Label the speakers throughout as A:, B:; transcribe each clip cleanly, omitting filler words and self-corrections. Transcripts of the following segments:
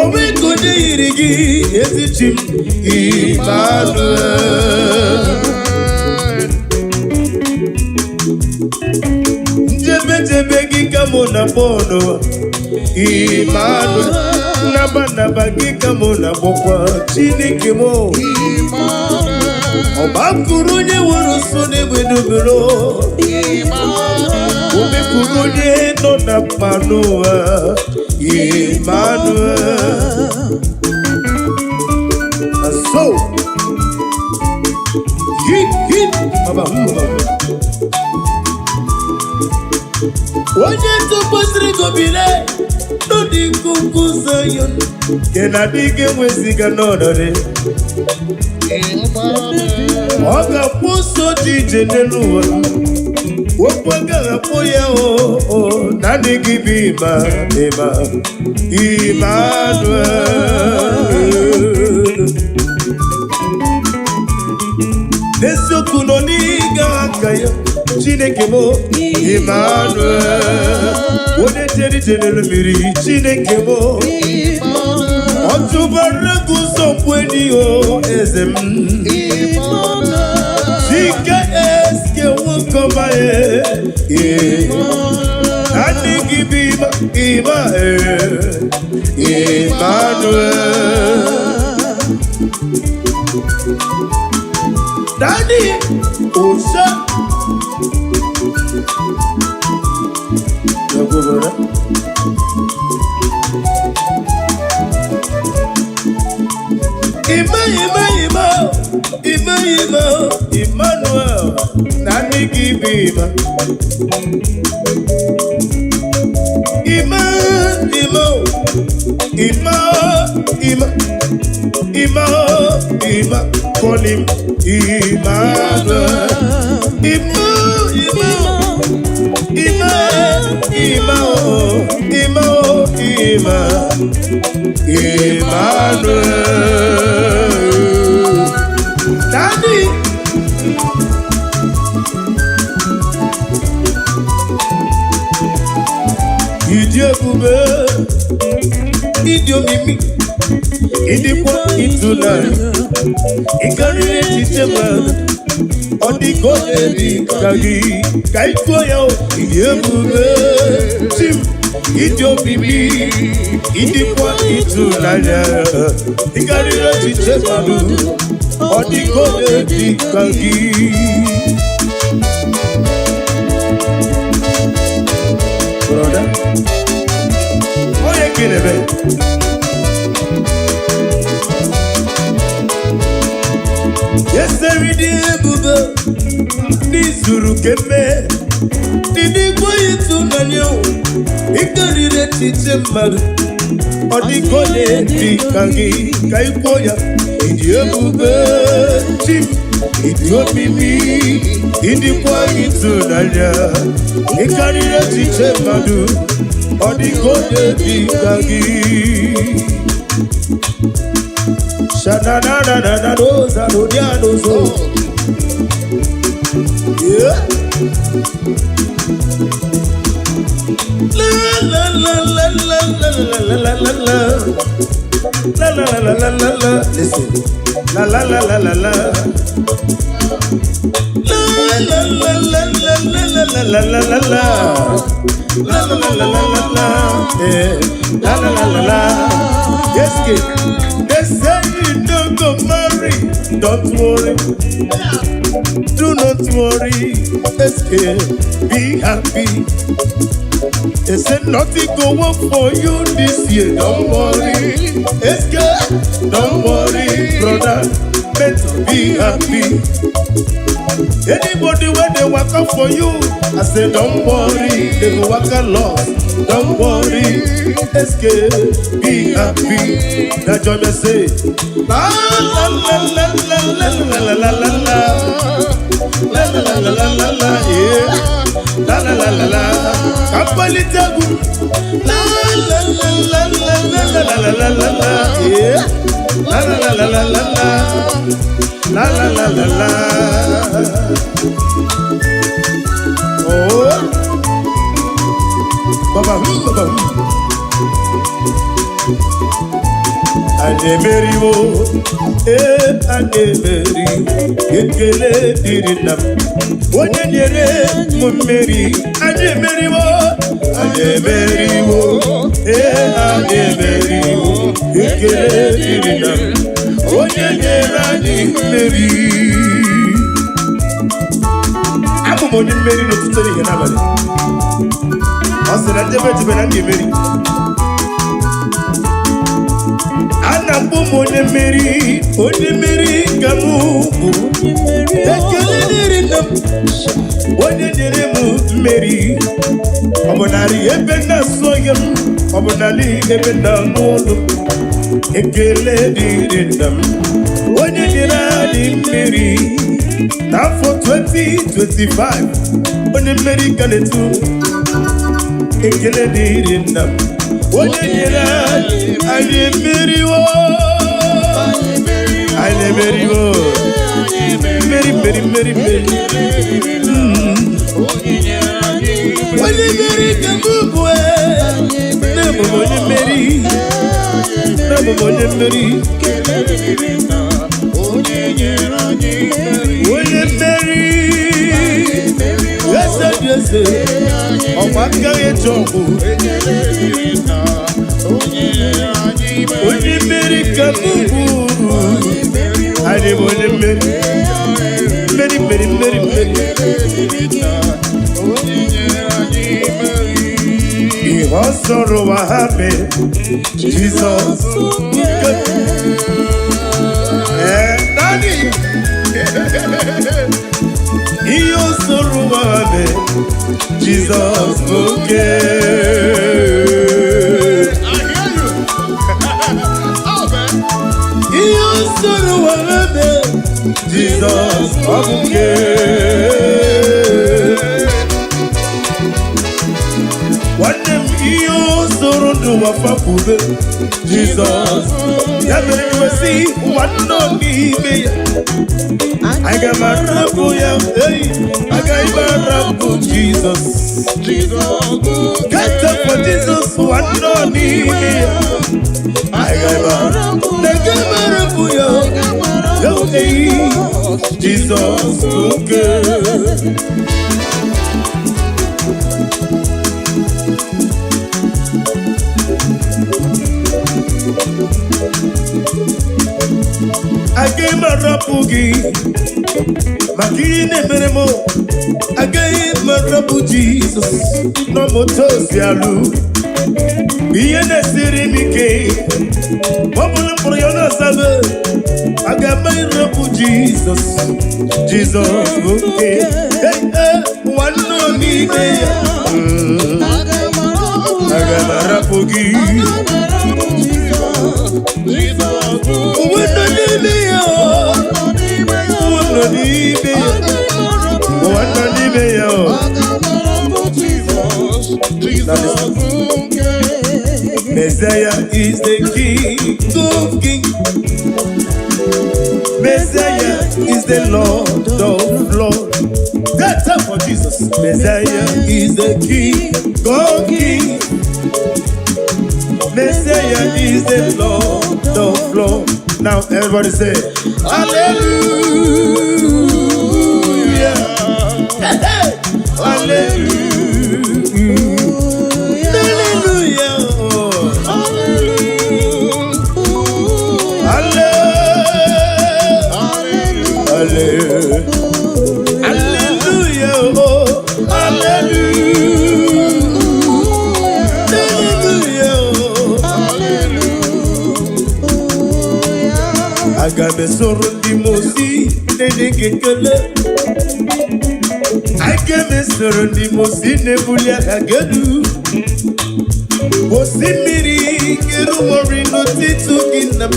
A: Onwe ka onye yiri gị, ezi chi m, Emmanuel. Njebe jebe gị ka mụ na akpọ n'ụwa, Emmanuel. Nnaba nnaba gị ka mụ na akpọkwa, Chineke m. Ọgbakụrụ onye nwere nso n'egbe dubere, omekwuru onye nọ na mkpa n'ụwa, Emmanuel. Na so hip hip baba baba. Onye tụkwasịrị gị obi le n'ụdị nkuku Zion nke na-adịghị enweziga n'ọnọdụ, ọ ga-akwụ ụsọ dị ije n'elu ụwa, okwu agaghị akpọ ya. O naanị gị bụ ịma ịma, Emmanuel. N'eziokwu nọ n'ịga aka ya, Chineke m, Emmanuel. Onye jere ije n'elu mmiri, Chineke m, ọ tụbara gị ụzọ mgbe o eze m. Chike eske nwoke ọma e, naanị gị bụ ịma ịma e, Emmanuel. Daddy Osa. Ima ima ima ima ima Emmanuel, naanị gị bụ ịma ima ima ima ima ima ima. Call him Emmanuel. Ima ima ima ima oh, ima oh, ima Emmanuel. Daddy. Ịdị ebube, ịdị omimi, ịdịkwa ịtụnanya, ịkarịrị echiche mmadụ. Ọ dịka onye dị ka gị ka ị tụọ ya o. Ịdị ebube, chi m, ịdị omimi, ịdịkwa ịtụnanya, ịkarịrị echiche mmadụ. Ọ dịka onye dị ka gị. Brother, onye kelebe eseri dị ebube n'izuru keme dị n'igwe ịtụnanya, ịkarịrị echiche mmadụ. Ọ dịka onye dị ka gị ka ị kwuo ya. Ịdị ebube, chi m, ịdị omimi, ịdịkwa ịtụnanya, ịkarịrị echiche mmadụ. Ọ dịka onye dị ka gị. Shanananananozaodianozo. Yeah. La la la la la la la la la la la la la la la la la. Listen. La la la la la la. La la la la la la la la la la la. La la la la la la la. Yeah. La la la la la. Yes, kid. They say you don't go marry. Don't worry. Do not worry. SK, be happy. They said nothing go work for you this year. Don't worry. SK, don't worry, brother. Better be happy. Anybody when they work out for you, I say don't worry, they go work a lot. Don't worry, SK, be happy. That joy me say, la la la la la la la la la la la la la la la la la, yeah, la la la la la. Kapalitagu, la la la la la la la la la la la, yeah, la la la la la la la la la la la la. Oh. Baba baba. Anyị emeriwo, ee, anyị emeri. Ekele dịrị nna m, onye nyere m mmeri. Anyị emeriwo, anyị emeriwo, ee, anyị emeriwo. Ekele dịrị nna m, onye nyere anyị mmeri. Abụ m onye mmeri n'ụtụtụ, ehihie, n'abalị. Ọ sị na njebe ejebe na m ga-emeri. A na-akpọ m onye mmeri, onye mmeri ka m bụ. Ekele dịrị nna m, onye nyere m mmeri. Ọ bụ narị ebe na-asụ ya m, ọ bụ narị ebe na-anụ ọlụ. Ekele dịrị nna m, onye nyere anyị mmeri n'afọ 2025. Onye mmeri ka na-etu. Ekele dịrị nna m, onye nyere anyị. Anyị emeriwo, anyị emeriwo. Mmeri, mmeri, mmeri, mmeri. Onye mmeri ka m bụ. Na-abụ m onye mmeri, na-abụ m onye mmeri. Onye mmeri, eze dị eze, ọkwa aka eji ọgwụ. Onye mmeri ka m bụ. Anyị bụ onye mmeri, mmeri, mmeri, mmeri, mmeri. Ihe ọ sọrọ ụwa ha mee, Jizọs nke. Ee, naanị ihe ọ sọrọ ụwa ha mee, Jizọs bụ oke.
B: I hear you. Oh, man.
A: Ihe ọ sọrọ ụwa ha mee, Jizọs ọ bụ nke. Nwanne m, ihe ọ sọrọ n'ụwa fapụbe, Jizọs. Ya mere kwesị nwanne ọ n'ime ya. Aga m arapụ ya, ei, agaghị m arapụ Jizọs. Get up for Jesus, nwanne ọ n'ime ya. Aga m arapụ, aga m arapụ ya, ei, Jizọs oke. Agaghị m arapụ gị maka ihe na-emere m. Agaghị m arapụ Jizọs n'ọmụta osi alụ. Ihe na-esiri m ike, ọ bụrụ mkpụrụ ya na-asabe, aga m arapụ Jizọs. Jizọs bụ nke. Hey, hey, nwanne m n'ime ya. Aga m arapụ gị. Uwe nọ n'ime ya. Uwe nọ n'ime ya. Ụwa nọ n'ime ya o.
B: Jesus.
A: Messiah is the King of Kings. Messiah is the Lord of Lords. That's up for Jesus. Messiah is the King of Kings. Messiah is the Lord of Lords. Now everybody say, Hallelujah. Hallelujah. Hallelujah. Hallelujah. Hallelujah. Oh, hallelujah. Hallelujah. Aga m esoro ndị mosi na-enye gị ekele. Aga m esoro ndị mosi na-ebuli aka gị elu. Osimiri kerumori n'ụtụtụ gị nna m.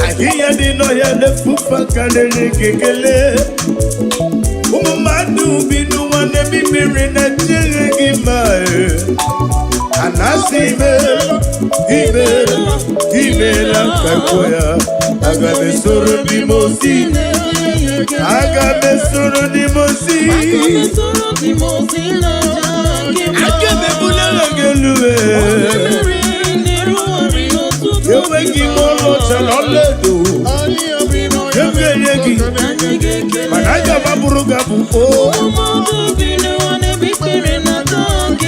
A: Ahịhịa dị n'ọhịa na-efufe aka na-enye gị ekele. Ụmụ mmadụ bi n'ụwa na-ebi mmiri na-echeghị gị mma. A na-asị imela, imela, imela ka kwuo ya. Aga m esoro ndị mosi, aga m esoro ndị mosi. Aga m wonderful. Oh,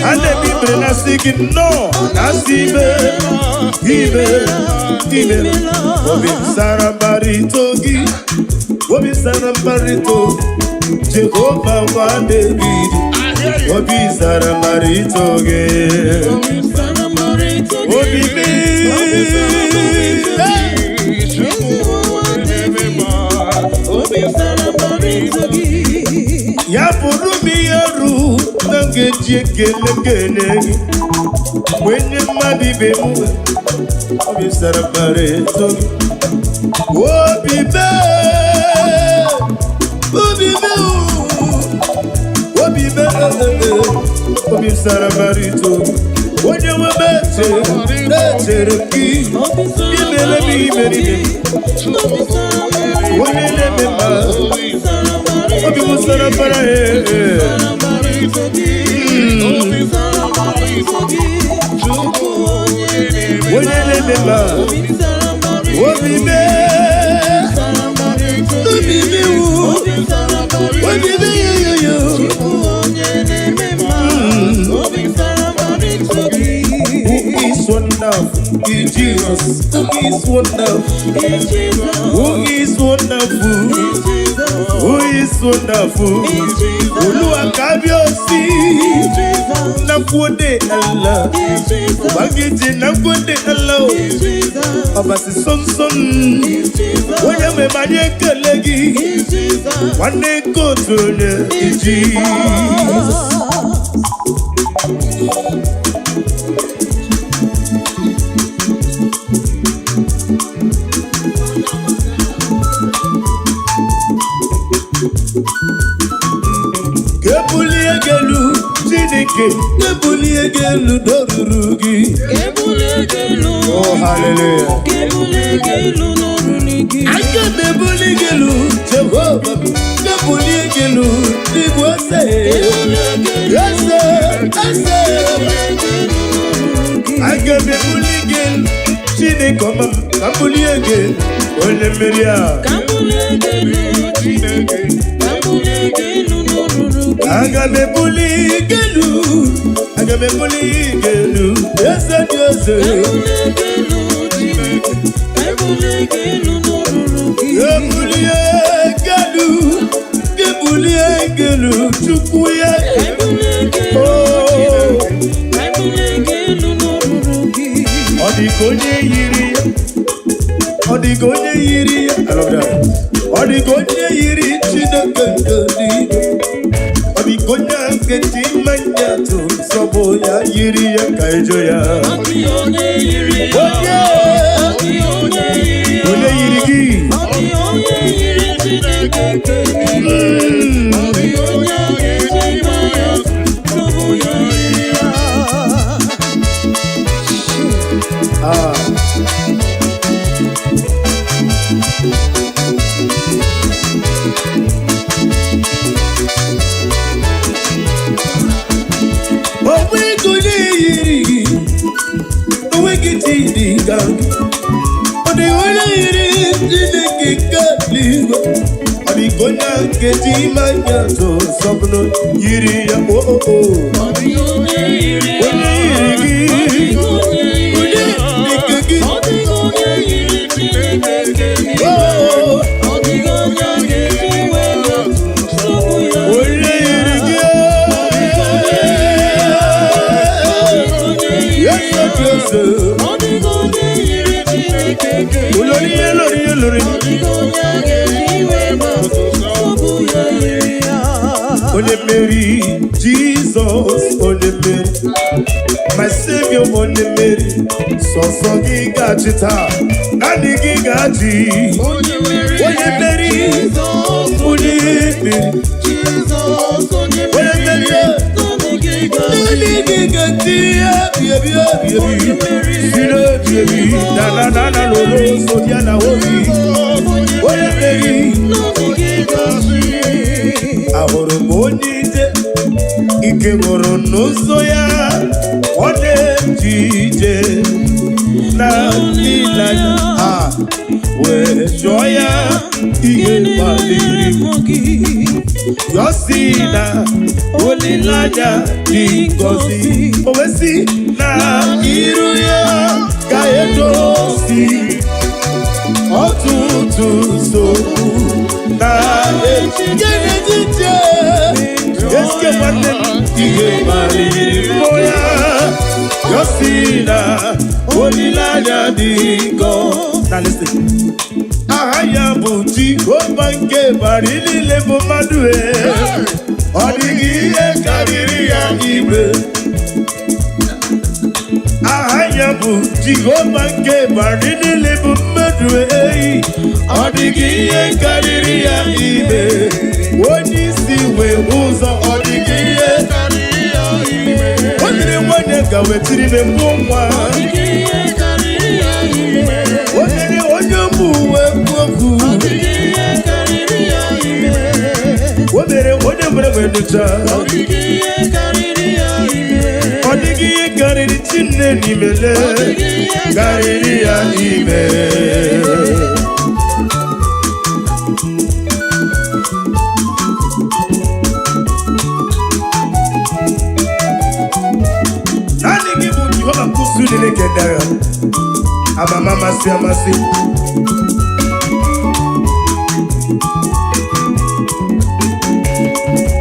A: a na-eme ikpere na-asị gị nnọọ, na-asị ime ime ime. Obi m sara mbara ito gị, obi sara mbara ito Jehova nwa David. Obi sara mbara ito gị, obi m. Hey!
C: Obi sara mbara ito gị.
A: Ya bụrụ m ihe ru na m ga-eji ekele kele gị wee nye mmadụ ibe m. Obi sara mbara eto gị, obi mee, obi mee, obi mee, obi sara mbara eto gị. Onye nwe m, echere echere m gị imere m imere ime. Onye na-eme mma, obi m sara mbara ee. Onye na-eme mma, obi mee, obi mewu, obi meyoyoyo. Who is wonderful? Is Jesus. Who is wonderful? Who is wonderful? Who is wonderful? Olúwa kábíyèsí. Na gode Allah. Ubangiji, na gode Allah. Ọbasi sonson. Onye nwe m, anyị ekele gị. Nwanne nke otu onye iji. Ka ebulie gị elu, Chineke, ka ebulie gị elu n'oruru gị. Oh, hallelujah. Aga m ebuli gị elu, Jehova m, ka ebulie gị elu n'igwe ose. Eze, eze. Aga m ebuli gị elu, Chineke ọma m, ka m bulie gị elu, onye mmeri a. Aga m ebuli gị elu, aga m ebuli gị elu, eze dị eze. Ebulie gị elu, gị bulie gị elu, Chukwu ya. Oh. Ọ dị ka onye yiri ya, ọ dị ka onye yiri ya. I love that. Ọ dị ka onye yiri Chineke nke eluigwe. Ọ dị ka onye nkeji mmanya tụ sọbụ ya yiri ya ka ejo ya. Onye onye yiri gị? Ah. Onweghị onye yiri gị, onweghị chi dị ka gị. Ọ dịghị onye yiri Chineke nke eluigwe. Ọ dịghị onye nkeji mmanya tụ sọbụrụ yiri ya o o o. Onye yiri gị? Onye dịka gị? Oh, onye yiri gị? Yes, yes, yes. Olórí olórí olórí. Onye mmeri, Jizọs, onye mmeri. My Savior, onye mmeri. Sọsọ gị ga-achị taa. Naanị gị ga-achị. Onye mmeri. Onye mmeri. Onye mmeri. Naanị gị ga-achị. Ebi ebi ebi ebi. Sire ebi ebi. Na na na na lolo sodia na obi. Onye mmeri. Ahụrụ m onye ije ike gwụrụ n'ụzọ ya, ọ na-eji ije na ịlanya a wee jụọ ya ihe kpaliri m. Yọsi na olileanya dị ngọzi. O wee sị na iru ya ga-edozi ọtụtụ nsogbu na echiche. Eske nwanne m, ihe mariri mmụọ ya. Yọsi na olileanya dị ngọzi. Na listen. Aha ya bụ Jehova nke bari niile bụ mmadụ e. Ọ dịghị ihe karịrị ya igwe. Aha ya bụ Jehova nke bari niile bụ mmadụ eyi. Ọ dịghị ihe karịrị ya ime. Onye isi wee ụzọ, ọ dịghị ihe. O nyere nwanyị ga wetiri ime mụọ nwa. O nyere onye ụmụ uwe kwu okwu. O mere onye nwere wee dụcha. Ọ dịghị ihe karịrị Chinne n'imele karịrị ya ime. Naanị gị bụ Jehova kwụsị niile kedara. Amama amasị amasị.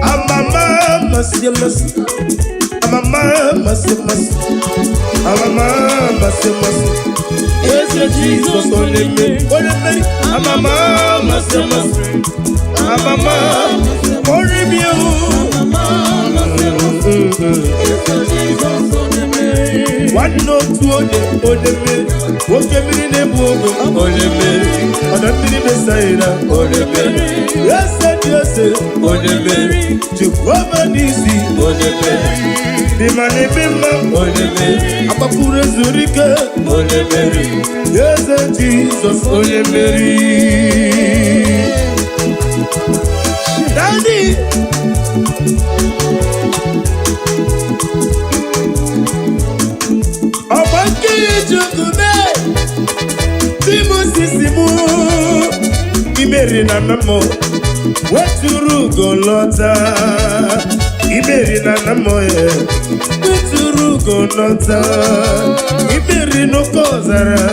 A: Amama amasị amasị. Amama amasị amasị. Amama amasị amasị. Eze Jizọs onye mmeri. Onye mmeri. Amama amasị amasị. Amama ọrị mi o. Nwanne otu onye onye mmeri. Nwoke mmiri na-ebu ogwe onye mmeri. Ọdọ mmiri Besaida onye mmeri. Eze dị eze onye mmeri. Jehova n'isi onye mmeri. Dị ma na-eme mma onye mmeri. Agbapụrụ ezuru ike onye mmeri. Eze Jizọs onye mmeri. Daddy. Ọgba nkiri Chukwu mee tí mo sì sì mú imeri na nna m weturu ugo lọta. Imeri na nna m weturu ugo lọta. Imeri n'oke ọzara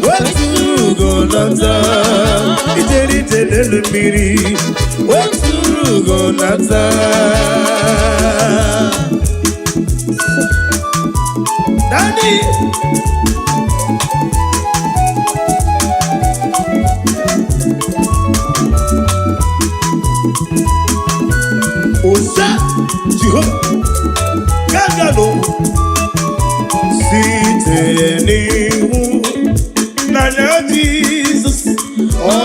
A: weturu ugo lọta. Ijeri ije n'elu mmiri weturu ugo lọta. Daddy. Osa Jehova gagano site n'ihu n'anya Jizọs, ọ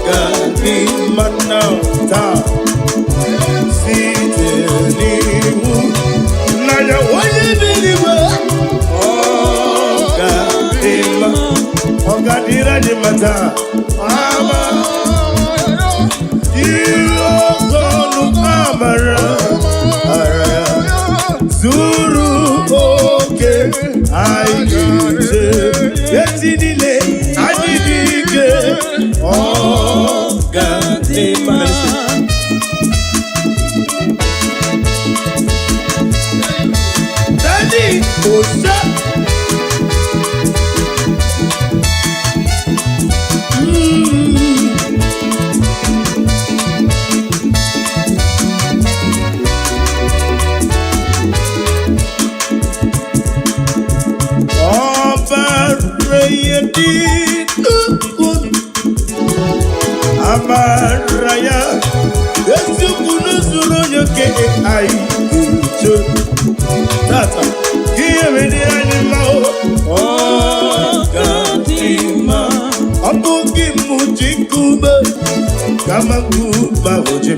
A: ga-adị mma na taa. Site n'ihu n'anya onye bi n'igwe, ọ ga-adị mma, ọ ga-adịrị anyị mma taa. Ama ihe oke ọnụ amara ara ya zuru oke, anyị ga-eche echi niile anyị dị ike, ọ ga-adị mma. Daddy, Osa. Ọbara ihe dị nnukwu, amara ya eziokwu n'usoro onye okenye anyị ga-eche tata ka ihe were anyị mma o. Ọ ga-adị mma. Ọ bụghị m ji nkume, kama nkume ahụ ji m.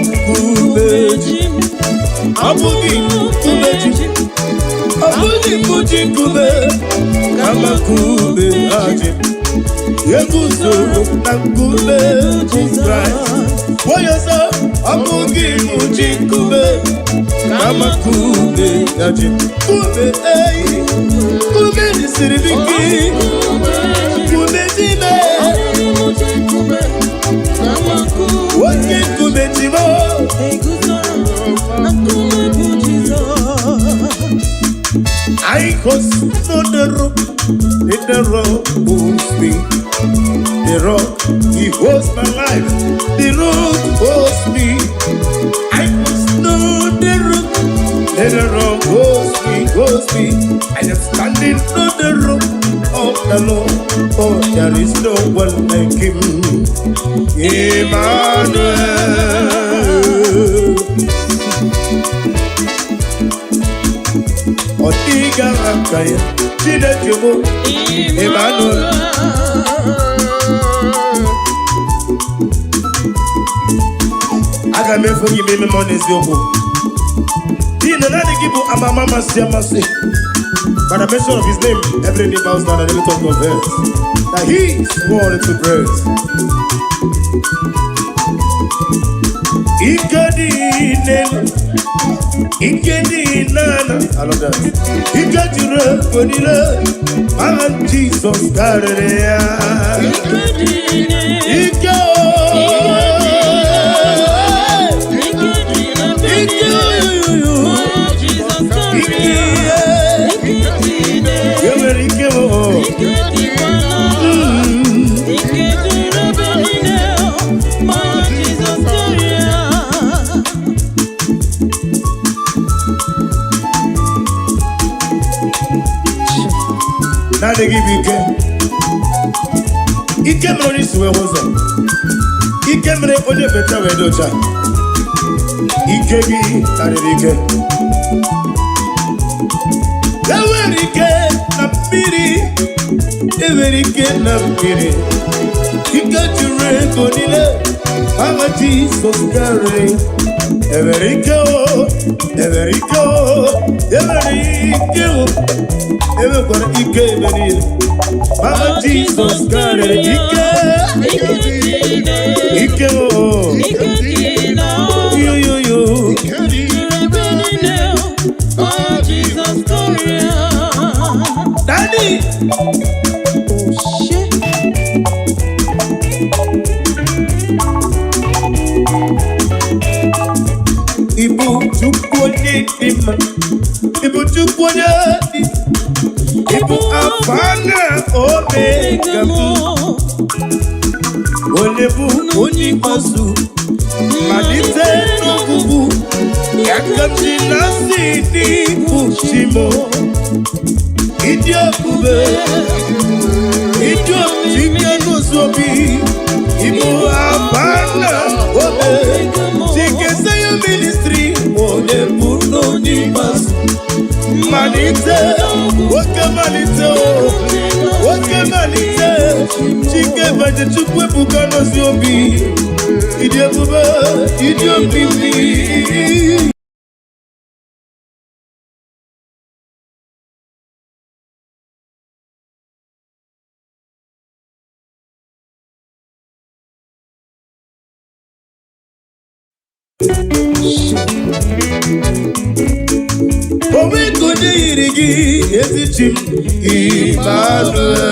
A: Nkume ji m. Ọ bụghị nkume ji m. Ọ bụghị m ji nkume, kama nkume ahụ ji m. Eguzoro na nkume bụ Kraịst. Onye ọzọ, ọ bụghị m ji nkume, kama nkume ya ji m. Nkume eyi, nkume siri m ike, nkume dị ime. Oke nkume chi m.
C: Eguzoro m na nkume bụ Jizọs.
A: I consider the rock, in the rock holds me. The rock, he holds my life. The rock holds me. I consider the rock, in the rock holds me, holds me. I am standing on the rock of the Lord. Oh, there is no one like him. Emmanuel. Ọ dịghị aka ya, Chineke bụ Emmanuel. Aga m efe gị ma eme m ọ n'eziokwu. N'ihi na naanị gị bụ amama amasị amasị. By the mention of his name, every knee bows down and every tongue confess that he is worthy to praise. Ike dị n'elu, ike dị n'ala. I love that. Ike juru ego niile, aha Jizọs karịrị ya.
C: Ike dị n'elu,
A: Ike o!
C: ike dị n'ebe
A: Ike
C: niile.
A: oyoyo!
C: Aha Jizọs
A: Ike
C: karịrị ya. Ike dị n'elu,
A: e nwere ike o!
C: ike dịkwa n'ala. Ike juru ebe niile. Aha Jizọs karịrị ya.
A: Naanị gị bụ ike. Ike mere onye isi wee hụ ụzọ. Ike mere onye ekpenta wee dị ọcha. Ike gị karịrị ike. Enwere ike na mmiri, enwere ike na mmiri. Ike juru ego niile, aha Jizọs karịrị. Enwere ike o, enwere ike o, enwere ike o, enwekwara ike ebe niile. Aha Jizọs karịrị ike.
C: Ike dị n'elu,
A: Ike o,
C: ike dị n'ala.
A: yo yo yo.
C: Juru ebe niile. Aha Jizọs karịrị ya.
A: Daddy.
C: Oh, shit.
A: Ibu Chukwu onye dị mma, Ibu Chukwu onye dị, Ibu Alfa na Omega m, onye bụ onye ikpeazụ, malite n'ọgwụgwụ, ya ka m ji na-asị n'ịbụ chi m. Ịdị ebube, ịdị ike n'ụzọ obi, Ibu Alfa na Omega, Chike Zion Ministry, onye bụ n'onye ikpeazụ. Malite, nwoke malite o, nwoke malite, Chike baje Chukwu ebuka n'ozi obi, ịdị ebube, ịdị omimi. Onwe ka onye yiri gị, ezi chi m, Emmanuel.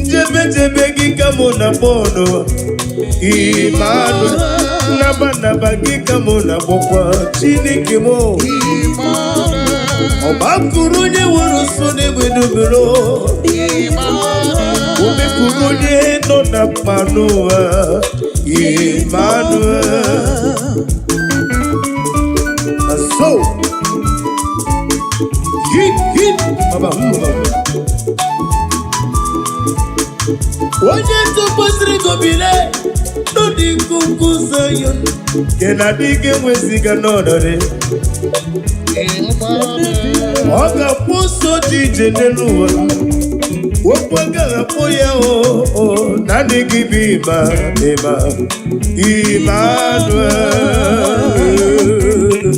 A: Njebe jebe gị ka mụ na bọọlụ, Emmanuel. Naba naba gị ka mụ na gbọkwa, Chineke m. Ọgbakụrụ onye nwere nso na-egbe n'obere. Omepụrụ onye nọ na mkpa n'ụwa, Emmanuel. And so, hip hip, baba baba. Onye tụkwasịrị gobile n'ụdị nkuku Zion, nke na-adịghị enweziga n'ọnọdụ. Ọ ga-akwụ ụsọ dị ije n'elu ụwa. Okwu agaghị akpọ ya o, naanị gị bụ ịma ịma, Emmanuel.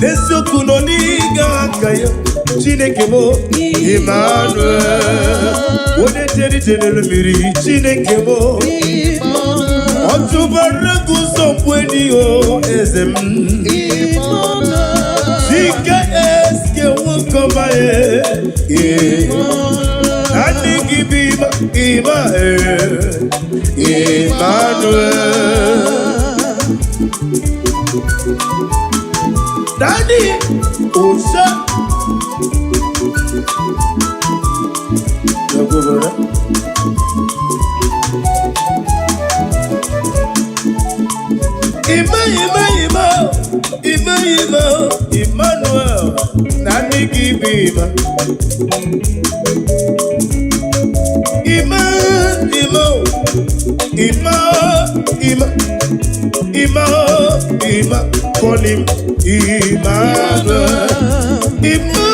A: N'eziokwu nọ n'ịga aka ya, Chineke m, Emmanuel. Onye jere ije n'elu mmiri, Chineke m. Ọ tụbara gị ụzọ mgbe o, eze m. Chike eske nwoke ọma ya, Eh. Naanị gị bụ Ima, Ima, eh. Emmanuel. Daddy, Osa. Go, brother. Ima, Ima, Ima, Ima, Ima, Emmanuel. Naanị gị bụ Ima. Ima, Ima, Ima, Ima, Ima, Ima, call him Emmanuel. Ima,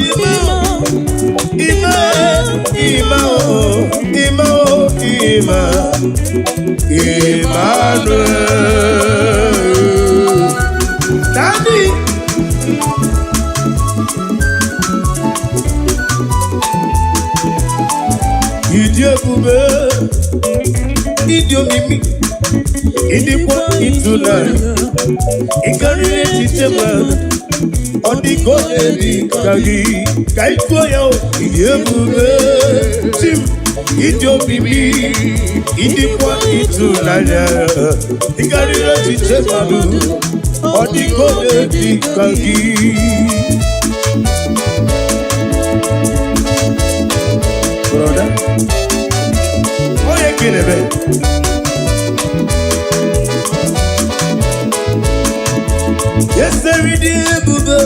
A: Ima, Ima, Ima, oh, Ima, oh, Ima, Emmanuel. Daddy. Ịdị ebube, ịdị omimi, ịdịkwa ịtụnanya, ịkarịrị echiche mmadụ, ọ dịka onye dị ka gị, ka ị tụọ ya o. Ịdị ebube, chi m, ịdị omimi, ịdịkwa ịtụnanya, ịkarịrị echiche mmadụ, ọ dịka onye dị ka gị. Brother, onye kelebe eseri dị ebube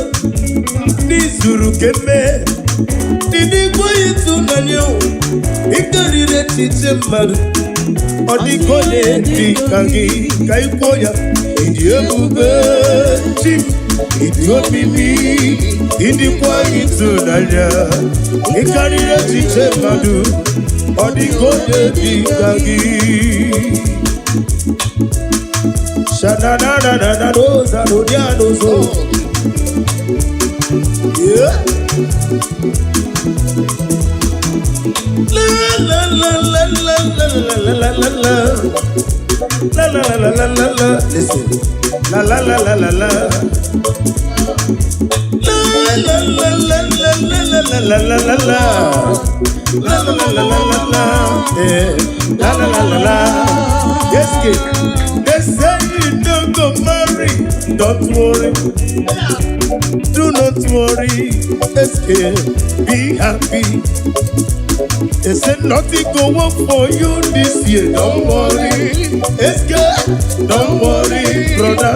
A: n'izuru keme dị n'igwe ịtụnanya, ịkarịrị echiche mmadụ, ọ dịka onye dị ka gị, ka ị kwuo ya. Ịdị ebube, chi m, ịdị omimi, ịdịkwa ịtụnanya, ịkarịrị echiche mmadụ, ọ dịka onye dị ka gị. Sha-na-na-na-na-na-rosa, no-dia-no-zo. Yeah. La la la la la la la la la la. La la la la la la la. Listen. La la la la la la. La la la la la la la la la la la. La la la la la la la. Eh. La la la la la. Yes, kid. They say you don't go marry. Don't worry. Do not worry. SK, be happy. They say nothing go work for you this year. Don't worry. SK, don't worry, brother.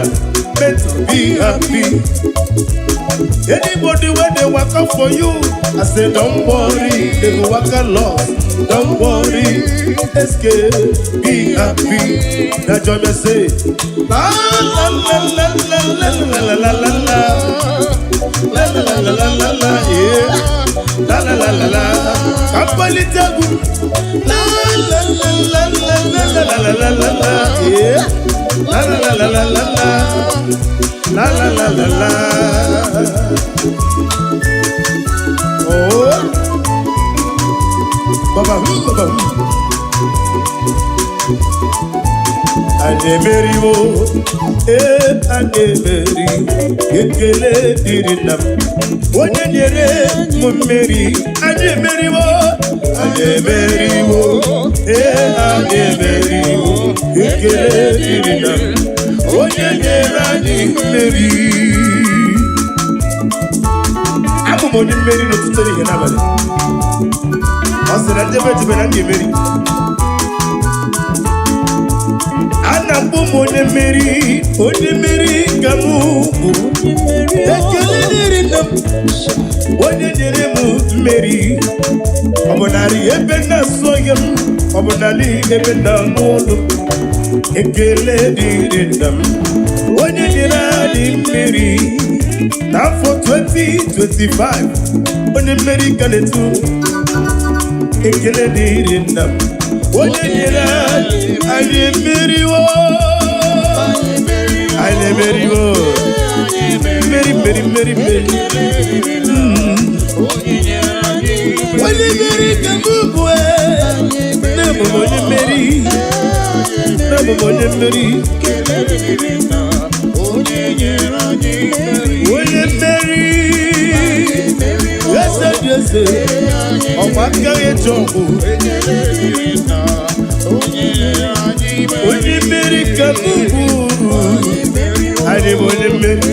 A: Better be happy. Anybody when they work out for you, I say don't worry, they go work a lot. Don't worry, SK, be happy. That joy me say, la la la la la la la la la la la. La la la la la la la, yeah. La la la la la. Kapalitagu. La la la la la la la la la la la, yeah. La la la la la la la. La la la la la. Oh. Baba, baba. Anyị emeriwo, ee, anyị emeri, ekele dịrị nna m onye nyere m mmeri. Anyị emeriwo, anyị emeriwo, ee, anyị emeriwo, ekele dịrị nna m onye nyere anyị mmeri. Abụ m onye mmeri n'ụtụtụ, ehihie, n'abalị. Ọ sị na njebe ejebe na m ga-emeri. A na-akpọ m onye mmeri, onye mmeri ka m bụ. Ekele dịrị nna m onye nyere m mmeri. Ọ bụ narị ebe na-asọ ya m, ọ bụ narị ebe na-anụ ụlọ. Ekele dịrị nna m onye nyere anyị mmeri n'afọ 2025. Onye mmeri ka na-etu. Ekele dịrị nna m onye nyere anyị. Anyị emeriwo, anyị emeriwo, mmeri, mmeri, mmeri, mmeri. Onye mmeri ka m bụ. Nne m bụ onye mmeri, nne m bụ onye mmeri. Onye mmeri, eze dị eze. eze, ọkwa aka eji ọgwụ. Onye mmeri ka m bụ. Anyị bụ onye mmeri,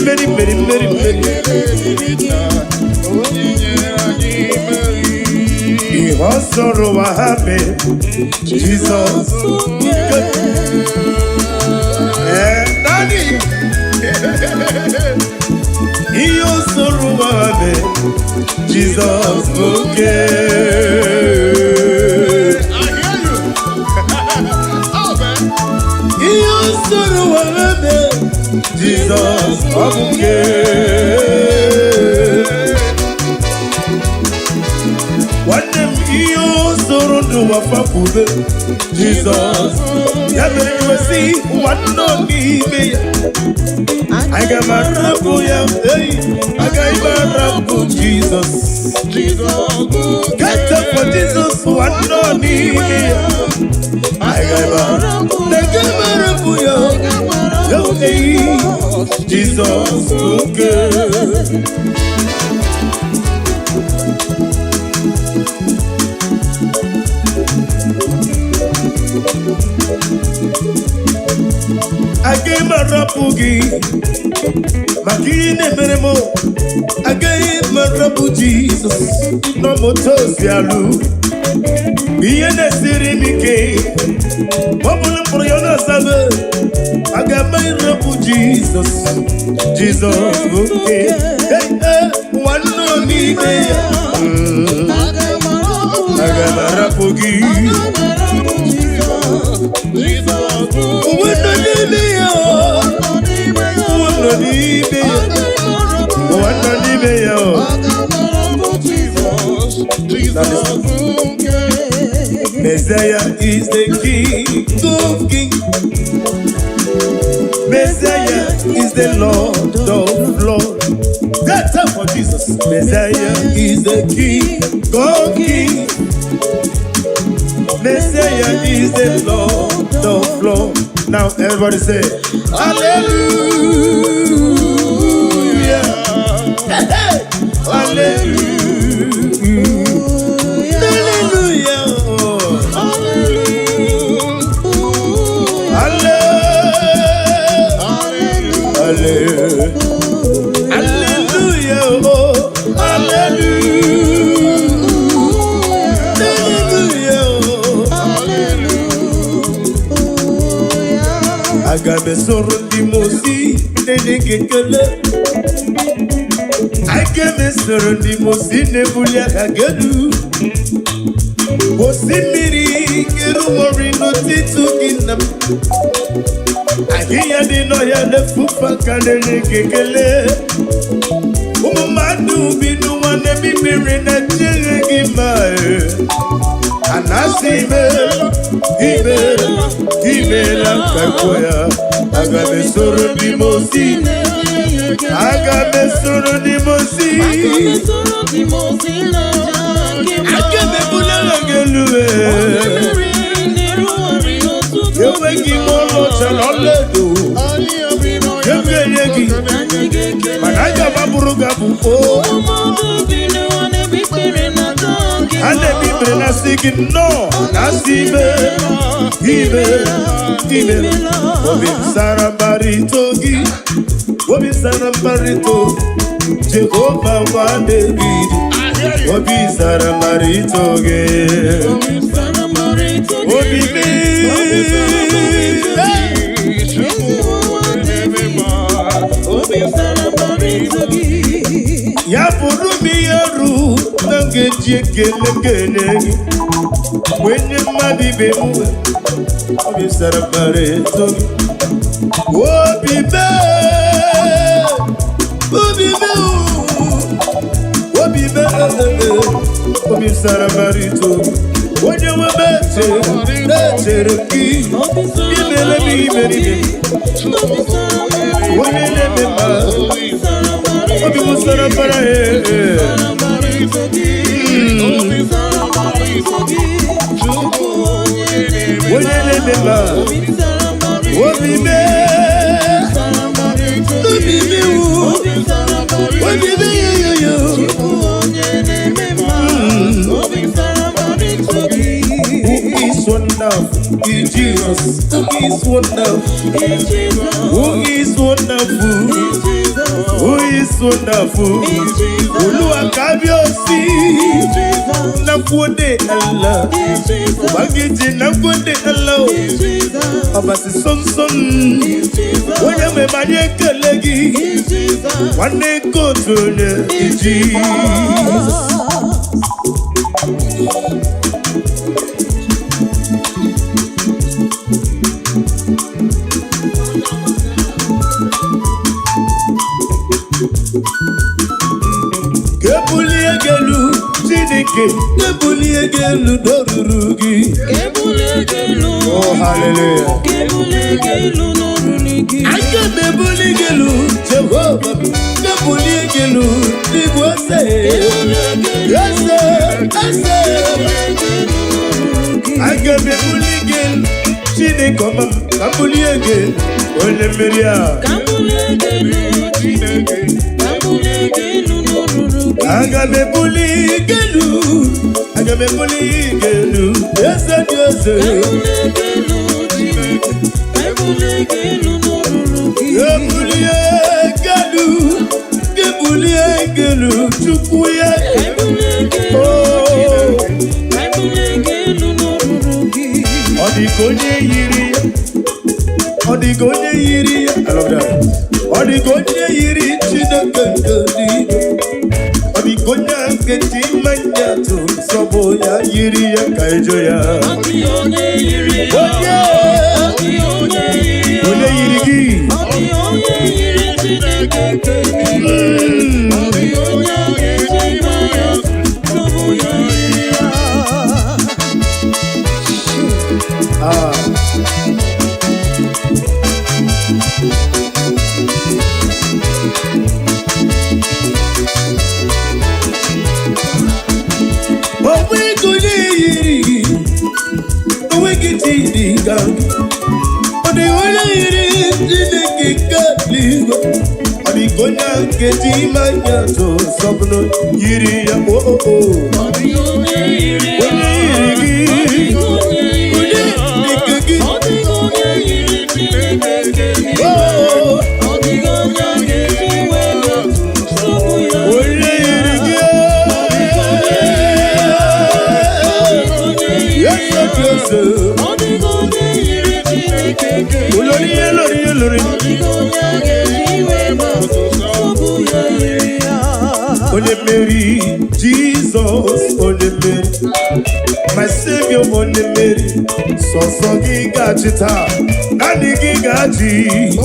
A: mmeri, mmeri, mmeri, mmeri. Ihe ọ sọrọ ụwa ha mee, Jizọs. Ee, Daddy. Ihe ọ sọrọ ụwa ha mee, Jizọs bụ oke.
B: I hear you. Oh, man.
A: Ihe ọ sọrọ ụwa ha mee, Jizọs ọ bụ nke. Nwanne m, ihe ọ sọrọ ndụ ụwa fakwube, Jizọs. Ya mere kwesị ụwa nọ n'ime ya. Aga m arapụ ya, ei, agaghị m arapụ Jizọs. Get up for Jesus, ụwa nọ n'ime ya. Aga m arapụ, aga m arapụ ya, ei, Jizọs oke. Agaghị m arapụ gị maka ihe na-emere m. Agaghị m arapụ Jizọs n'ọmụta osi alụ ihe na-esiri m ike. Ọ bụrụ mkpụrụ ya na-asabe, aga m arapụ Jizọs. Jizọs bụ nke. Hey, hey, nwanne m n'ime ya. Aga m arapụ gị. Uwe nọ n'ime ya. Uwe nọ n'ime ya. Ụwa nọ n'ime ya o.
B: Jesus.
A: Messiah is the King of Kings. Messiah is the Lord of Lords. That's up for Jesus. Messiah is the King of Kings. Messiah is the Lord of Lords. Now everybody say, Hallelujah. Hallelujah. Hallelujah. Hallelujah. Hallelujah. Hallelujah. Oh, hallelujah. Hallelujah. Aga m esoro ndị mosi na-enye gị ekele. Aga m esoro ndị mosi na-ebuli aka gị elu. Osimiri kerumori n'ụtụtụ gị nna m. Ahịhịa dị n'ọhịa na-efufe aka na-enye gị ekele. Ụmụ mmadụ bi n'ụwa na-ebi mmiri na-echere gị mma. A na-asị imeela, imeela, imeela ka kwuo ya. Aga m esoro ndị mosi, aga m esoro ndị mosi, aga m ebuli aha gị elu. Enweghị m ọlaọcha na ọlaedo ga-enye gị, mana aga m abụrụ gị abụ o. A na-eme ikpere na-asị gị nnọọ, na-asị ime ime ime. Obi m sara mbara ito gị, obi m sara mbara ito Jehova nwa David, obi sara mbara ito gị, obi m. Hey! Ya bụrụ m ihe ru na m ga-eji ekele kele gị wee nye mmadụ ibe m, obi sara mbara eto gị, obi mee, obi mee, obi mee, obi sara mbara eto gị. Onye nwe m, echere na-echere gị imere m imere ime, onye na-eme mma, obi m sara mbara ee. Onye na-eme mma, obi mee, obi mewu, obi mee yoyoyo. wonderful? Is Jesus. Who is wonderful?
C: Is Jesus.
A: Who is wonderful?
C: Is Jesus.
A: Who is wonderful?
C: Is Jesus.
A: Olúwa kábíyèsí.
C: Is Jesus.
A: Na gode Allah.
C: Is Jesus.
A: Ubangiji na gode Allah.
C: Is Jesus.
A: Ọbasi somsom.
C: Is Jesus.
A: Onye mmemme anyị ekele gị.
C: Is Jesus.
A: Nwanne nke otu onye iji. Ka ebulie gị elu, Chineke, ka ebulie gị elu n'oruru gị.
C: Ka ebulie gị elu.
A: Oh, hallelujah.
C: Ka ebulie gị elu n'oruru gị.
A: Aga m ebuli gị elu, Jehova, ka ebulie gị elu n'igwe ose.
C: Ebulie gị elu.
A: Eze, eze.
C: Ebulie gị elu n'oruru gị.
A: Aga m ebuli gị elu, Chineke ọma m, ka m bulie gị elu, onye mmeri a.
C: Ka ebulie gị elu, Chineke. Ka ebulie gị elu n'oruru gị.
A: Aga m ebuli gị elu, aga m ebuli gị elu, eze dị eze.
C: Ka ebulie gị elu, Chineke. Ka ebulie gị elu n'oruru gị.
A: Ebulie gị elu, gị bulie gị elu, Chukwu ya.
C: Ka ebulie gị elu,
A: Oh.
C: Chineke. Ka ebulie gị elu n'oruru gị.
A: Ọ dị ka onye yiri ya. Ọ dị ka onye yiri ya. I love that. Ọ dị ka onye yiri Chineke nke eluigwe. Ọ dị ka onye nke ji mmanya tụ nsọ bụ ya yiri ya ka ejo ya.
C: Ọ dịghị onye yiri ya.
A: Onye
C: Ọ dịghị onye yiri ya.
A: onye yiri gị.
C: Ọ dịghị onye yiri Chineke nke eluigwe. Ọ dịghị onye a ga-eji maa ya tụbụ ya yiri ya.
A: Ah. Onweghị onye yiri gị, onweghị chi dị ka gị. Ọ dịghị onye yiri Chineke nke eluigwe. Ọ dịghị onye nke ji mmanya tụ nsọpụrụ yiri ya o o o.
C: Ọ dịghị onye yiri ya.
A: Onye yiri gị,
C: Ọ dịghị onye yiri
A: onye
C: ya.
A: dịka gị.
C: Ọ dịghị onye yiri Chineke nke eluigwe.
A: Oh,
C: Ọ dịghị onye a ga-eji wee tụbụ ya
A: onye yiri gị.
C: Ọ dịghị onye yiri
A: Yes,
C: ya.
A: yes, yes.
C: Ọ dịghị onye yiri Chineke nke
A: Olórí olórí olórí.
C: Ọ dịghị onye a ga-eji wee tụbụ ya yiri ya.
A: Onye mmeri, Jizọs onye mmeri. My Savior onye mmeri. Sọsọ gị ga-achị taa, naanị gị ga-achị.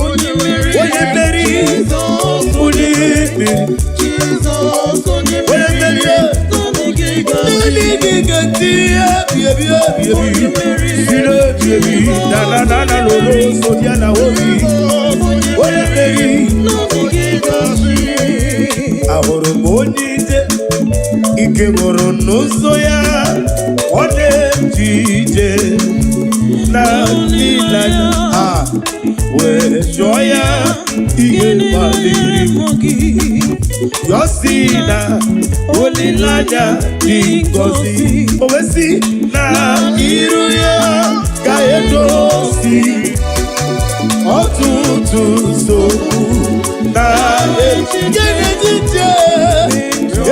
B: Onye mmeri,
A: Onye mmeri,
B: Jizọs,
A: onye mmeri.
B: Jizọs, onye
A: Onye
B: mmeri,
A: mmeri,
C: Naanị gị ga-achị.
A: naanị gị ga-achị. Ebi ebi ebi ebi. Siri ebi ebi. Na na na na lolo so ya na obi. Onye mmeri.
C: Naanị gị ga-achị.
A: Ahụrụ m onye ije ike gwụrụ n'ụzọ ya ọ na-eji ije na ịlanya a wee jụọ ya ihe
C: Gịnị
A: kpaliri
C: mere
A: m
C: mụ gị?
A: ya sị na olileanya dị ngọzi o wee sị na iru ya ga-edozi ọtụtụ nsogbu na echiche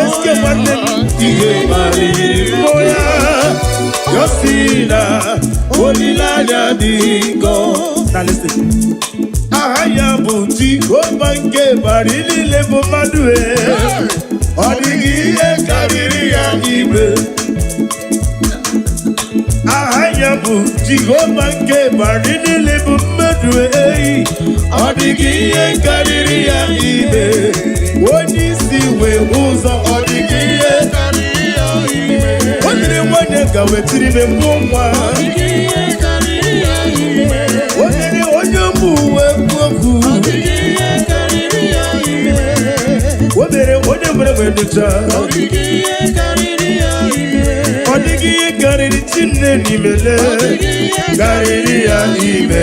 A: eske nwanne m ihe kpaliri mmụọ ya ya sị na olileanya dị ngọzi na listen. Aha ya bụ Jehova nke gbara niile bụ mmadụ e. Ọ dịghị ihe karịrị ya igwe. Aha ya bụ Jehova nke gbara niile bụ mmadụ e. Ọ dịghị ihe karịrị ya ime. Onye isi wee ụzọ ọ dịghị ihe.
B: karịrị ya ime.
A: O nyere nwanyị ka wetiri ime mụọ nwa.
C: Ọ dịghị ihe karịrị ya ime.
A: O nyere onye ụmụ uwe okwu.
C: Ọ dịghị ihe karịrị ya ime.
A: O mere onye nwere nwere nụcha.
C: Ọ dịghị ihe karịrị ya ime.
A: Ọ dịghị ihe karịrị Chinne n'imele
C: Ọ dịghị ihe
A: karịrị ya ime.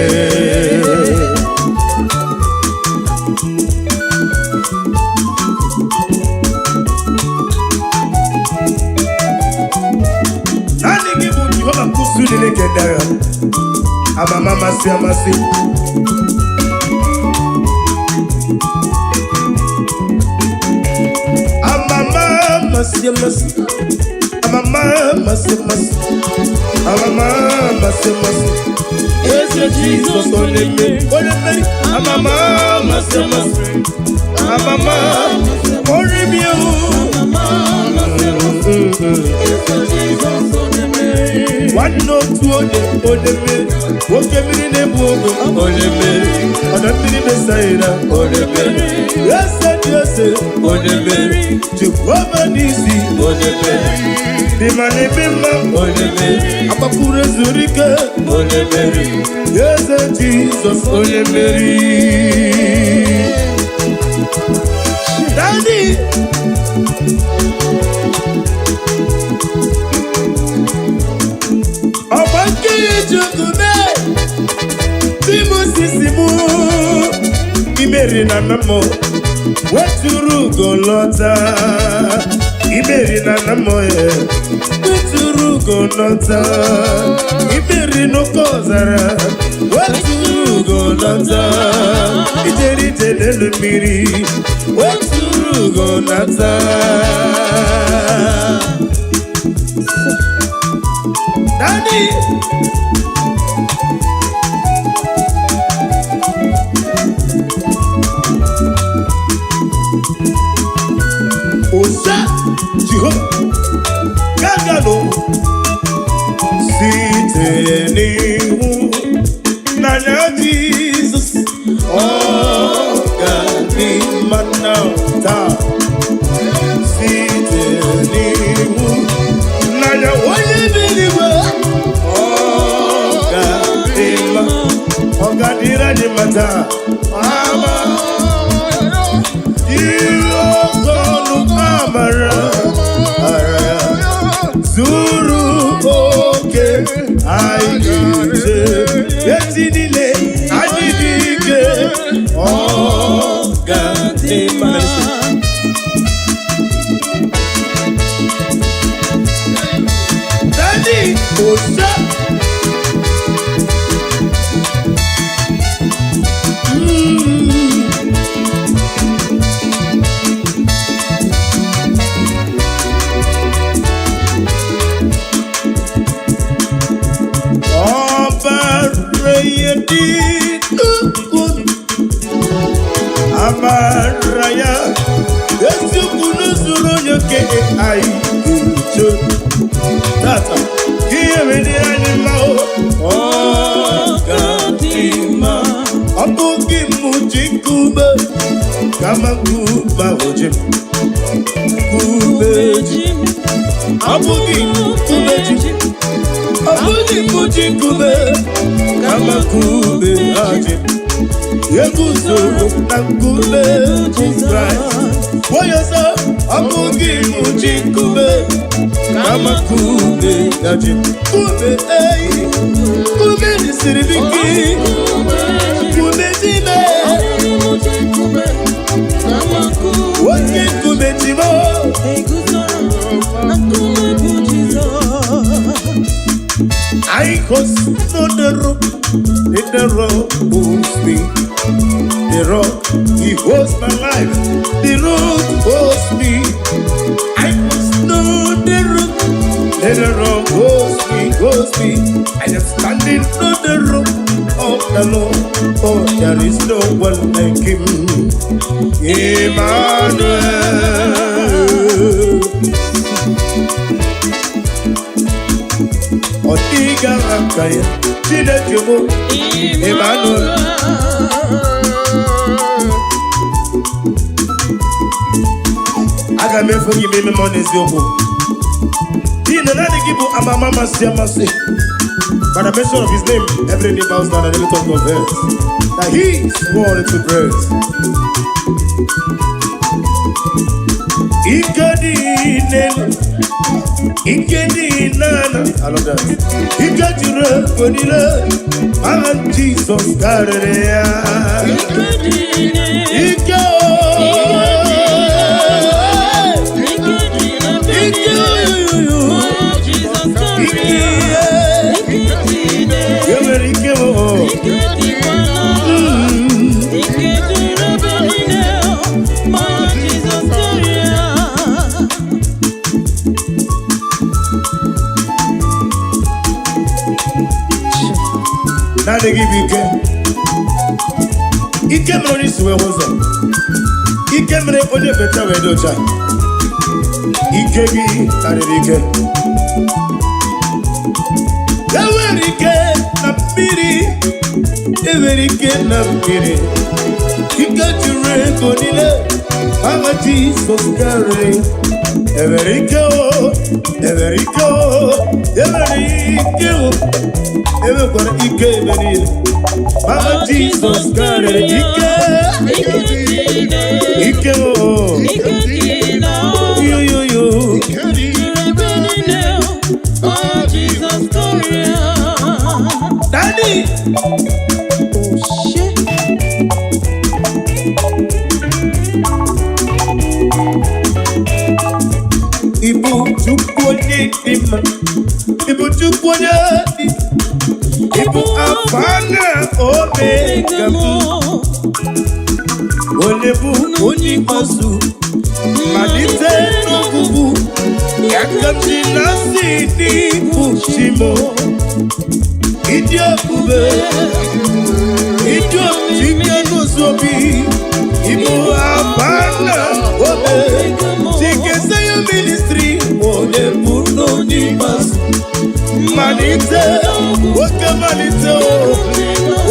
A: Naanị gị bụ Jehova kwụsị niile nke ndị agha. Amama amasị amasị. Amama amasị amasị. Amama amasị amasị. Amama amasị amasị. Eze Jizọs onye mmeri, onye mmeri. Amama amasị amasị. Amama orimi o. Nwanne otu onye, onye mmeri, nwoke mmiri na-ebu ogwe, onye mmeri, ọdọ mmiri Mesaịra, onye mmeri, eze dị eze, onye mmeri, Jehova n'isi, onye mmeri, dị ma na-eme mma, onye mmeri, agbapụrụ ezuru ike, onye mmeri, eze Jizọs, onye mmeri. Daddy! Ọgba nkiri chukwu mee di m sisi mụ imeri na nna m weturu ugo lọta, imeri na nna m weturu ugo lọta, imeri n'oke ọzara weturu ugo lọta, ijeri ije n'elu mmiri weturu ugo lọta. Daddy! Osa Jehova gagano site n'ihu n'anya Jizọs, ọ ga-adị mma na taa, site n'ihu n'anya onye bi n'igwe, ọ ga-adị mma, ọ ga-adịrị anyị mma taa. Ama ihe oke ọnụ amara ara zuru oke, anyị ga-eje eti niile anyị dị ike, ọ ga-adị mma. Daddy, Osa. Ọbara ya dị ukwuu, amara ya eziokwu n'usoro onye okenye anyị ga-eche tata ihe mere anyị mma o, ọ ga-adị mma. Ọ bụghị m ji nkume, kama nkume ahụ ji m, nkume ji ọ bụghị nkume ji, ọ bụghị m ji nkume, kama nkume ha ji m. Eguzoro na nkume bụ Kraịst. Onye ọzọ, ọ bụghị m ji nkume, kama nkume ya ji m. Nkume eyi, nkume siri m ike, nkume ji mee, oke nkume ji m.
C: Na nkume bụ Jizọs.
A: I was not the rock, in the rock holds me. The rock, he holds my life. The rock holds me. I must know the rock. Let the rock holds me, holds me. I am standing on the rock of the Lord. Oh, there is no one like him. Emmanuel. Ọ dịghị aka ya, Chineke mụ, Emmanuel. Aga m efu gị ma ime m ọ n'eziokwu. N'ihi na naanị gị bụ amama amasị amasị. By the mention of his name, every knee bows down and every tongue confess that he is worthy to praise. Ike dị n'elu, ike dị n'ala. I love that. Ike juru ebe niile, aha Jizọs karịrị ya.
C: Ike dị n'elu,
A: Ike o!
C: ike dị n'ebe
A: Ike
C: niile.
A: oyoyo!
C: Aha Jizọs
A: Ike
C: karịrị ya. Ike dị n'elu,
A: Naanị gị bụ ike. Ike mere onye isi wee hụ ụzọ. Ike mere onye ekpenta wee dị ọcha. Ike gị karịrị ike. Enwere ike na mmiri, enwere ike na mmiri. Ike juru ego niile, aha Jizọs karịrị. Enwere ike o, enwere ike o, enwere ike o, enwekwara ike ebe niile. Aha Jizọs karịrị ike, ike o, yo yo yo. Daddy, Ibu Chukwu onye dị mma, Ibu Chukwu onye dị, Ibu Alfa na Omega m, onye bụ onye ikpeazụ, malite n'ọgwụgwụ, ya ka m ji na-asị n'ịbụ chi m. Ịdị ebube, ịdị ike n'ụzọ obi, Ibu Alfa na Omega, Chike Zion Ministry, onye bụ onye ikpeazụ. Malite, oke malite o,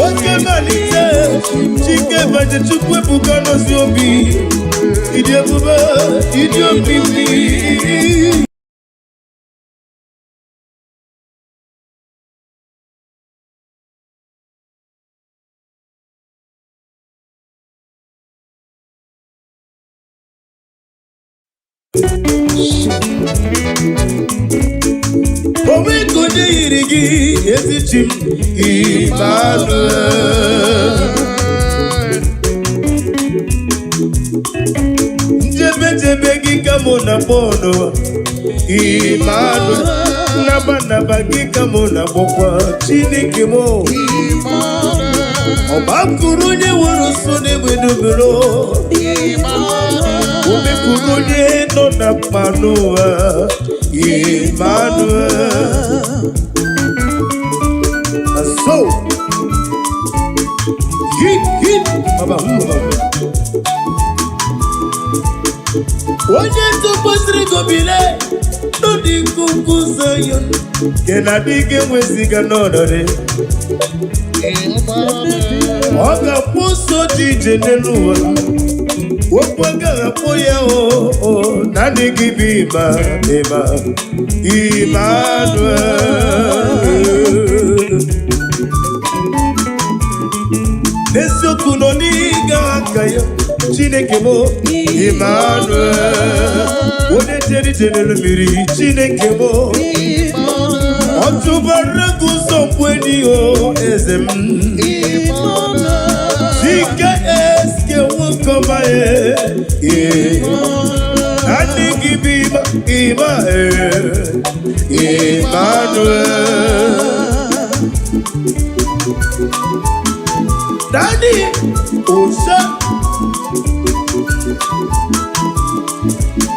A: oke malite, Chike baje Chukwu ebuka n'ozi obi, ịdị ebube, ịdị omimi. Onwe ka onye yiri gị ezi chi m, Emmanuel. Njebe jebe gị ka mụ na kpọ n'ụwa, Emmanuel. Naba naba gị ka mụ na kpọkwa Chineke m. Ọgbakụrụ onye nwere nso na-egbe n'obere. Omekwuru onye nọ na mkpa n'ụwa, Emmanuel. And so, hit, hit, baba, baba. Onye tụkwasịrị gị obi le, n'ụdị nkuku Zion, nke na-adịghị enweziga n'ọnọdụ. Ọ ga-akwụ ụsọ dị ije n'elu ụwa. Okwu agaghị akpọ ya o, o, naanị gị bụ Ịma, Ịma, Emmanuel. N'eziokwu nọ n'ịga aka ya, Chineke m, Emmanuel. Onye jere ije n'elu mmiri, Chineke m. Ọ tụbara gị ụzọ mgbe enyi o, eze m. Chike eske nwoke ọma e, ee. Naanị gị bụ Ịma, Ịma e, Emmanuel. Daddy, Osha.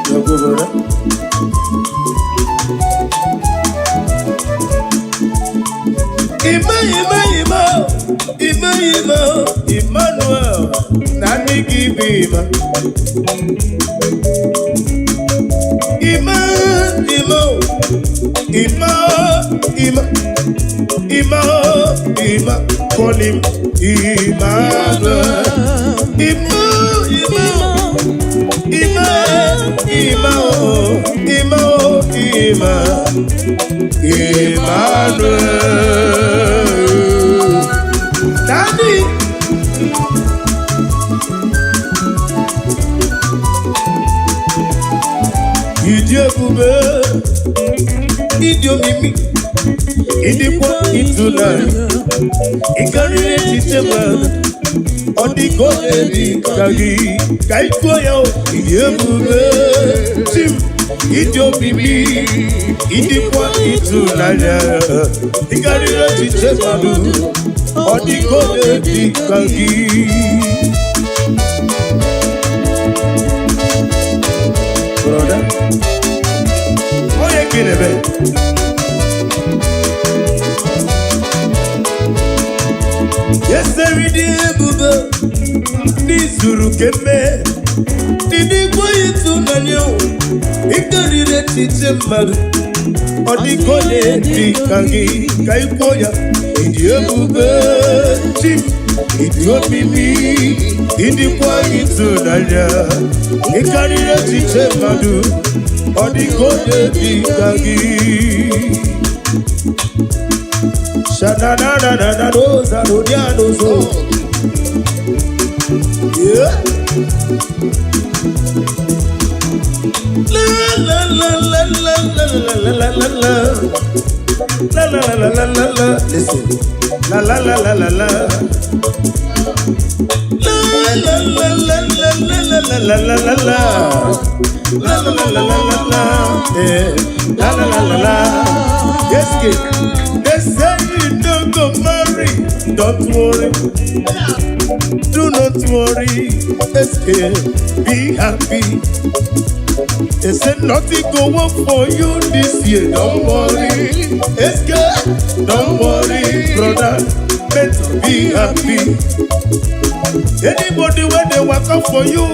A: Go, brother. Ima, Ima, Ima, Ima, Ima, Emmanuel, naanị gị bụ Ịma. Ima, Ima, Ima, Ima, Ima, Ima, call him Emmanuel. Ima, Ima, Ima, Ima, oh, Ima, oh, Ima, Emmanuel. Daddy. Ịdị ebube, ịdị omimi, ịdịkwa ịtụnanya, ịkarịrị echiche mmadụ, ọ dịka onye dị ka gị, ka ị tụọ ya o. Ịdị ebube, chi m, ịdị omimi, ịdịkwa ịtụnanya, ịkarịrị echiche mmadụ, ọ dịka onye dị ka gị. Brother, onye ka ị na-eme? Eseri dị ebube, ndị zuru keme, ndị n'igwe ịtụnanya, ịkarịrị echiche mmadụ. Ọ dịka onye dị ka gị ka ikwuo ya. Ịdị ebube chi m, ịdị omimi, ịdịkwa ịtụnanya, ịkarịrị echiche mmadụ. Ọ dịka onye dị ka gị. Shanananananozanodianozo. Yeah. La la la la la la la la la la. La la la la la la la. Listen. La la la la la la. La la la la la la la la la la la. La la la la la la la. Yeah. La la la la la. Yes, kid. They say you don't go marry. Don't worry. Do not worry. SK, be happy. They said nothing go work for you this year. Don't worry. SK, don't worry, brother. Better be happy. Anybody when they work out for you,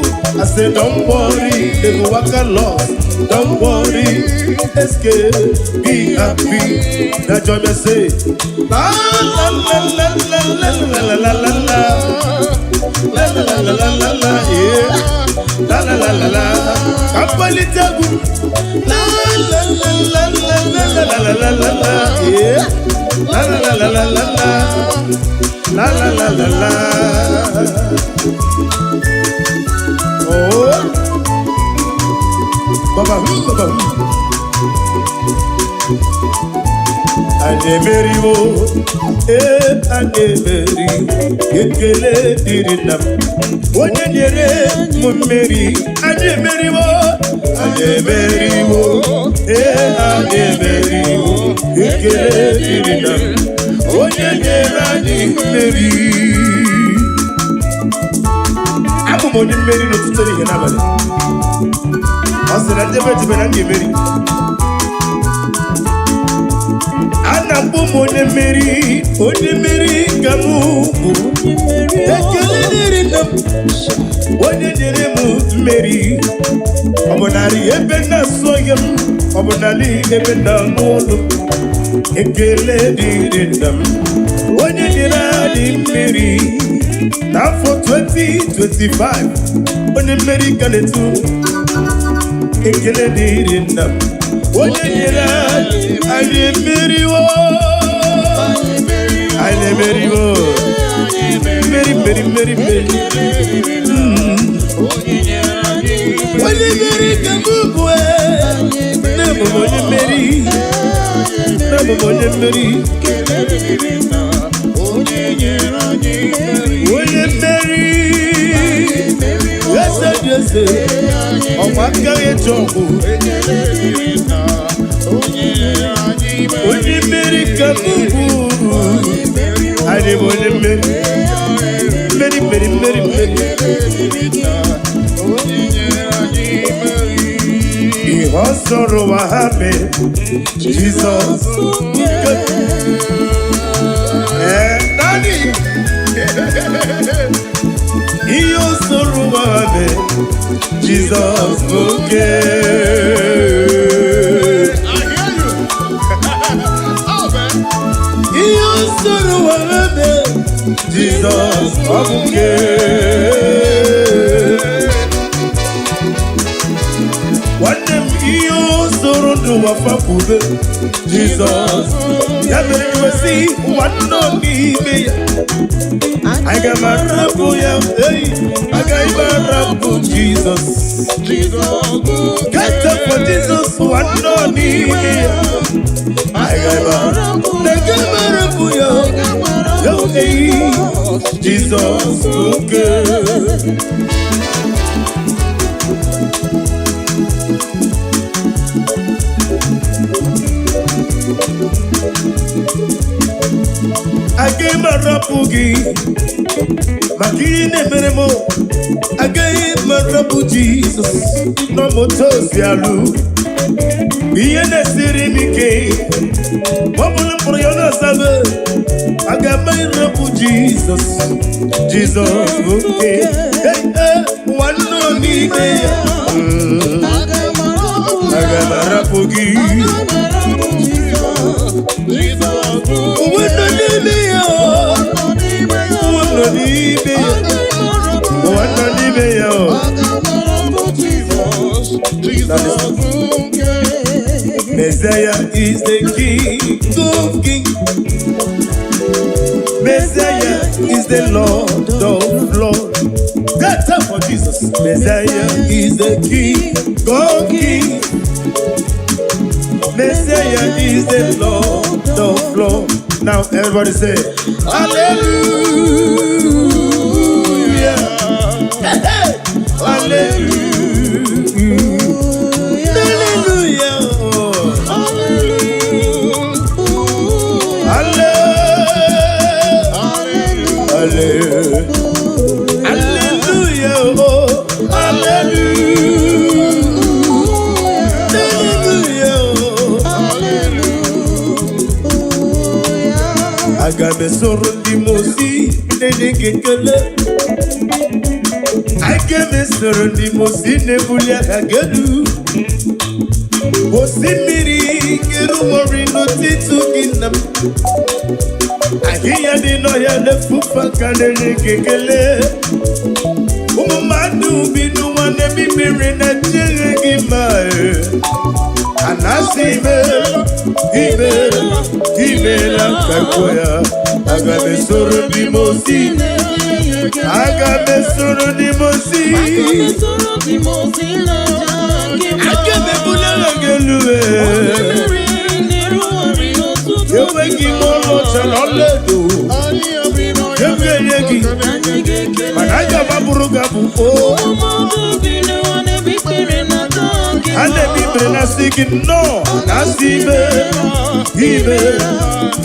A: I say don't worry, they go work a lot. Don't worry, SK, be happy. That joy me say, la la la la la la la la la la. La la la la la la la, yeah. La la la la la. Kapalitagu. La la la la la la la la la la la, yeah. La la la la la la la. La la la la la. Oh. Baba, baba. Anyị emeriwo, ee, anyị emeri. Ekele dịrị nna m, onye nyere m mmeri. Anyị emeriwo, anyị emeriwo, ee, anyị emeriwo. Ekele dịrị nna m, onye nyere anyị mmeri. Abụ m onye mmeri n'ụtụtụ, ehihie, n'abalị. Ọ sị na njebe ejebe na m ga-emeri. A na-akpọ m onye mmeri, onye mmeri ka m bụ. Ekele dịrị nna m, onye nyere m mmeri. Ọ bụ narị ebe na-asụ ihe m, ọ bụ narị ebe na-anụ ọlụ. Ekele dịrị nna m, onye nyere anyị mmeri n'afọ 2025. Onye mmeri ka na-etu. Ekele dịrị nna m, onye nyere anyị. Anyị emeriwo, anyị emeriwo. Mmeri, mmeri, mmeri, mmeri. Onye mmeri ka m bụ. Nne m bụ onye mmeri, nne m bụ onye mmeri. Onye mmeri, eze dị eze, ọkwa aka eji ọgwụ. Onye mmeri ka m bụ. Anyị bụ onye mmeri, mmeri, mmeri, mmeri, mmeri. Ihe ọ sọrọ ụwa ha mee, Jizọs nke. Ee, naanị ihe ọ sọrọ ụwa ha mee, Jizọs bụ nke.
B: I hear you. Oh, man.
A: Ihe ọ sọrọ ụwa ha mee, Jizọs ọ bụ nke. Nwanne m, ihe ọ sọrọ n'ụwa fakwube Jizọs. Ya mere iwesị nwanne ọ n'ime ya, aga m arapụ ya. Ei, agaghị m arapụ Jizọs. Get up for Jesus, nwanne ọ n'ime ya, aga m arapụ, aga m arapụ ya. Ei, Jizọs oke. Agaghị m arapụ gị maka ihe na-emere m. Agaghị m arapụ Jizọs n'ọmụta osi alụ. Ihe na-esiri m ike, ọ bụrụ mkpụrụ ya na-asabe, aga m ịrapụ Jizọs. Jizọs bụ nke. Hey, hey, nwanne m n'ime ya. Aga m arapụ gị. Ụwa nọ n'ime ya. Ụwa nọ n'ime ya. Ụwa nọ n'ime ya. Messiah is the King of Kings. Messiah is the Lord of Lords. That's up for Jesus. Messiah is the King of Kings. Messiah is the Lord of Lords. Now everybody say, Hallelujah. Hallelujah. Hallelujah. Hallelujah. Hallelujah. Oh, hallelujah. Hallelujah. Aga m esoro ndị mosi na-enye gị ekele. Aga m esoro ndị mosi na-ebuli aha gị elu. Osimiri kerumori n'ụtụtụ gị nna m. Ahịhịa dị n'ọhịa na-efufe aka na-enye gị ekele. Ụmụ mmadụ bi n'ụwa na-ebi mmiri na-echeghị gị mma. A na-asị imela, imela, imela ka ekwe ya. Aga m esoro ndị mosi, aga m esoro ndị mosi. Aga m ebuli aha gị elu. Enweghị m ọlaọcha na ọlaedo enye gị, mana aga m abụrụ gị abụ o. A na-eme ibere na-asị gị nnọọ, na-asị ime ime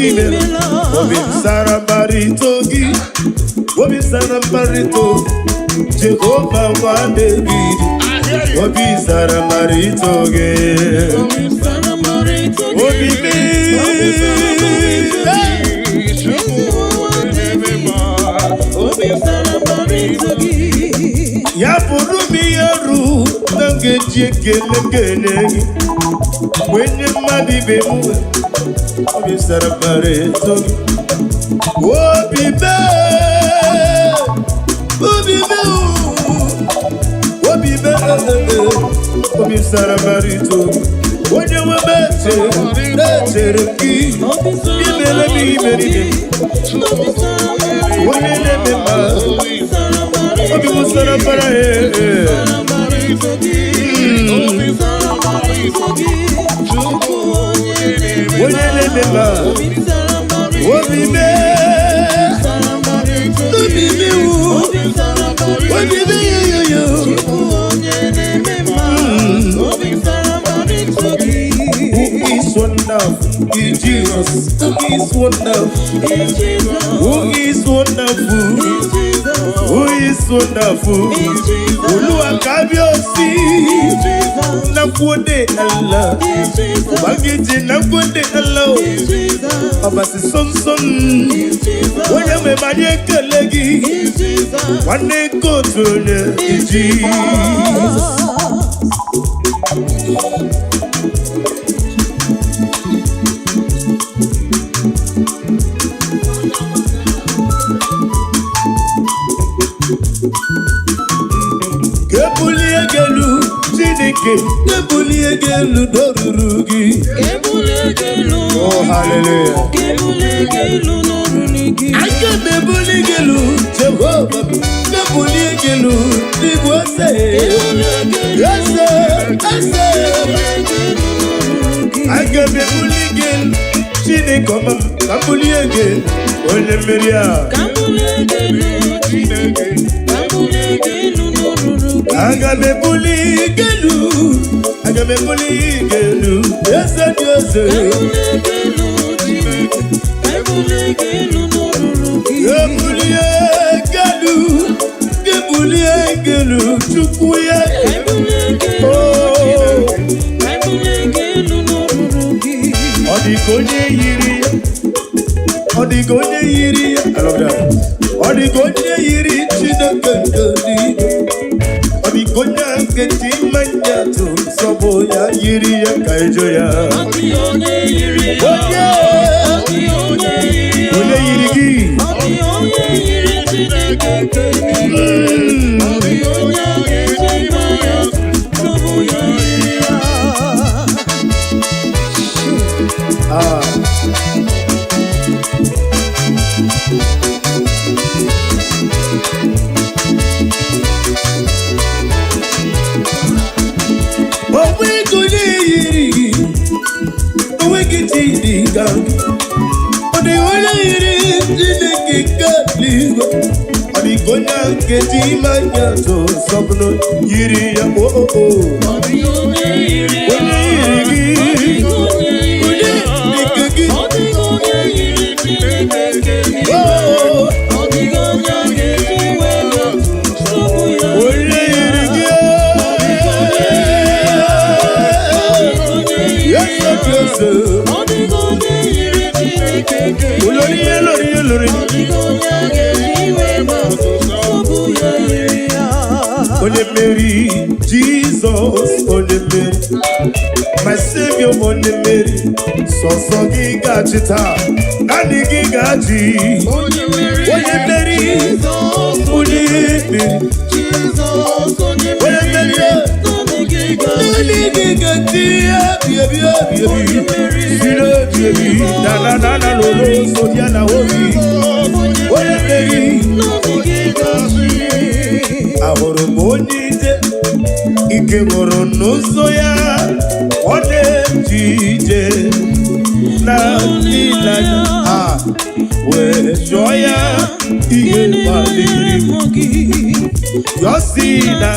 A: ime. Obi m sara mbara ito gị, obi m sara mbara ito Jehova nwa David, obi sara mbara ito gị, obi m. Ya bụrụ m ihe ru na m ga-eji ekele m ga-enye gị wee nye mmadụ ibe m, obi sara mbara eto gị. Obi mee, obi mee, obi mee, obi sara mbara eto gị. Onye nwe m, echere na-echere gị imere m imere ime. Onye na-eme mma, obi m sara mbara ya. Onye na-eme mma, obi mee, obi mewu, obi meyoyoyo. Who is wonderful? Is Jesus. Who is wonderful? Who is wonderful? Who is wonderful? Olúwa kábíyèsí. Na gode Allah. Ubangiji na gode Allah. Ọbasi sọnsọn. Onye nwe m, anyị ekele gị. Nwanne nke otu onye Jizọs. Ka ebulie gị elu, Chineke, ka ebulie gị elu n'oruru gị. Oh, hallelujah. Aga m ebuli gị elu, Jehova m, ka ebulie gị elu n'igwe ose. Eze, eze. Aga m ebuli gị elu, Chineke ọma m, ka m bulie gị elu, onye mmeri a. Aga m ebuli gị elu, aga m ebuli gị elu, eze dị eze. Ebulie gị elu, ebulie gị elu, Chukwu ya. Oh. dịka onye yiri ya. Ọ dịka onye yiri ya. I love that. Ọ dịka onye yiri Chineke nke eluigwe. Ọ dịka onye nkeji mmanya tụ sọbụ ya yiri ya ka ejo ya.
C: Ọ dịghị onye yiri ya.
A: Onye
C: Ọ dịghị onye yiri ya.
A: onye yiri gị.
C: Ọ dịghị onye yiri Chineke nke eluigwe. Ọ dịghị onye a ga-eji maa ya atụ, sọbụ ya yiri ya.
A: Ah. Onweghị onye yiri gị, onweghị chi dị ka gị. Ọ dịghị onye yiri Chineke nke eluigwe. Ọ dịghị onye nkeji mmanya tụ sọbụrụ yiri ya o o o.
C: Ọ dịghị onye yiri ya.
A: Onye yiri gị,
C: Ọ dịghị onye yiri
A: onye
C: ya.
A: dịka gị.
C: Ọ dịghị onye yiri Chineke nke eluigwe.
A: Oh,
C: Ọ dịghị onye a ga-eji wee atụ, sọbụ ya
A: onye yiri gị.
C: Onye yiri
A: Yes,
C: ya.
A: yes, yes.
C: Ọ dịghị onye yiri Chineke nke
A: Olórí
C: eluigwe.
A: olórí olórí.
C: Ọ dịghị onye a ga-eji wee atụ, sọbụ ya yiri ya.
A: Onye mmeri, Jizọs onye mmeri. My Savior onye mmeri. Sọsọ gị ga-achị taa, naanị gị ga-achị.
B: Onye mmeri,
A: Onye mmeri,
C: Jizọs
A: onye mmeri,
B: Jizọs onye
A: onye mmeri.
C: naanị gị ga-achị.
A: Naanị gị ga-achị ebi ebi ebi ebi. Siri ebi ebi, na na na na lolo so ya na obi. Onye mmeri.
C: Naanị gị ga-achị.
A: Ahụrụ m onye ije ike gwụrụ n'ụzọ ya, ọ na-eji ije na ịlanya a wee jụọ ya ihe
C: Gịnị
A: kpaliri
C: mere
A: m.
C: mụ gị?
A: Yọ si na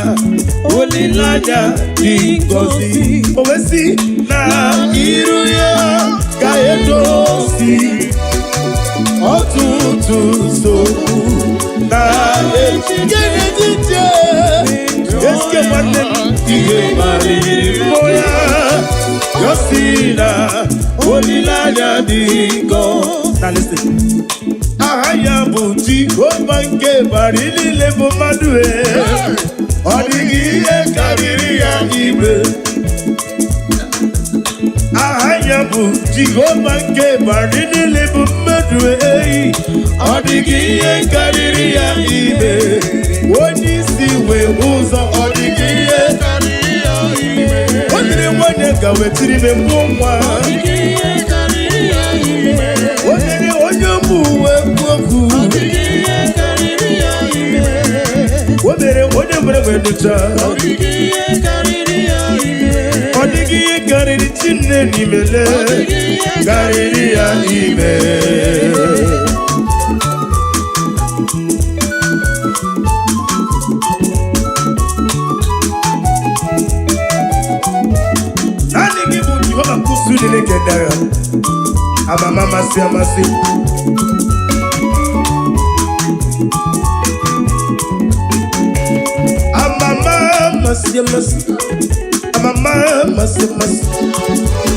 A: olileanya dị ngọzi, o wee sị na iru ya ga-edozi ọtụtụ nsogbu na echiche eske nwanne m ihe kpaliri mmụọ ya. Yọ si na olileanya dị ngọzi. Na listen. Aha ya bụ Jehova nke bari niile bụ mmadụ e. Ọ dịghị ihe karịrị ya igwe. Aha ya bụ Jehova nke bari niile bụ mmadụ eyi. Ọ dịghị ihe karịrị ya ime. Onye isi wee ụzọ, ọ dịghị ihe.
B: karịrị ya ime.
A: O nyere nwanyị ka wetiri ime mụọ nwa.
C: Ọ dịghị ihe karịrị ya ime.
A: O nyere onye ụmụ uwe kwu okwu.
C: Ọ dịghị ihe karịrị ya ime.
A: O mere onye nwere wee nụcha.
C: Ọ dịghị ihe karịrị ya ime.
A: Ọ dịghị ihe karịrị Chinne n'imele karịrị ya ime. Naanị gị bụ Jehova kwụsị niile nke ndị agha. Amama amasị amasị. Amama amasị amasị. Amama amasị amasị.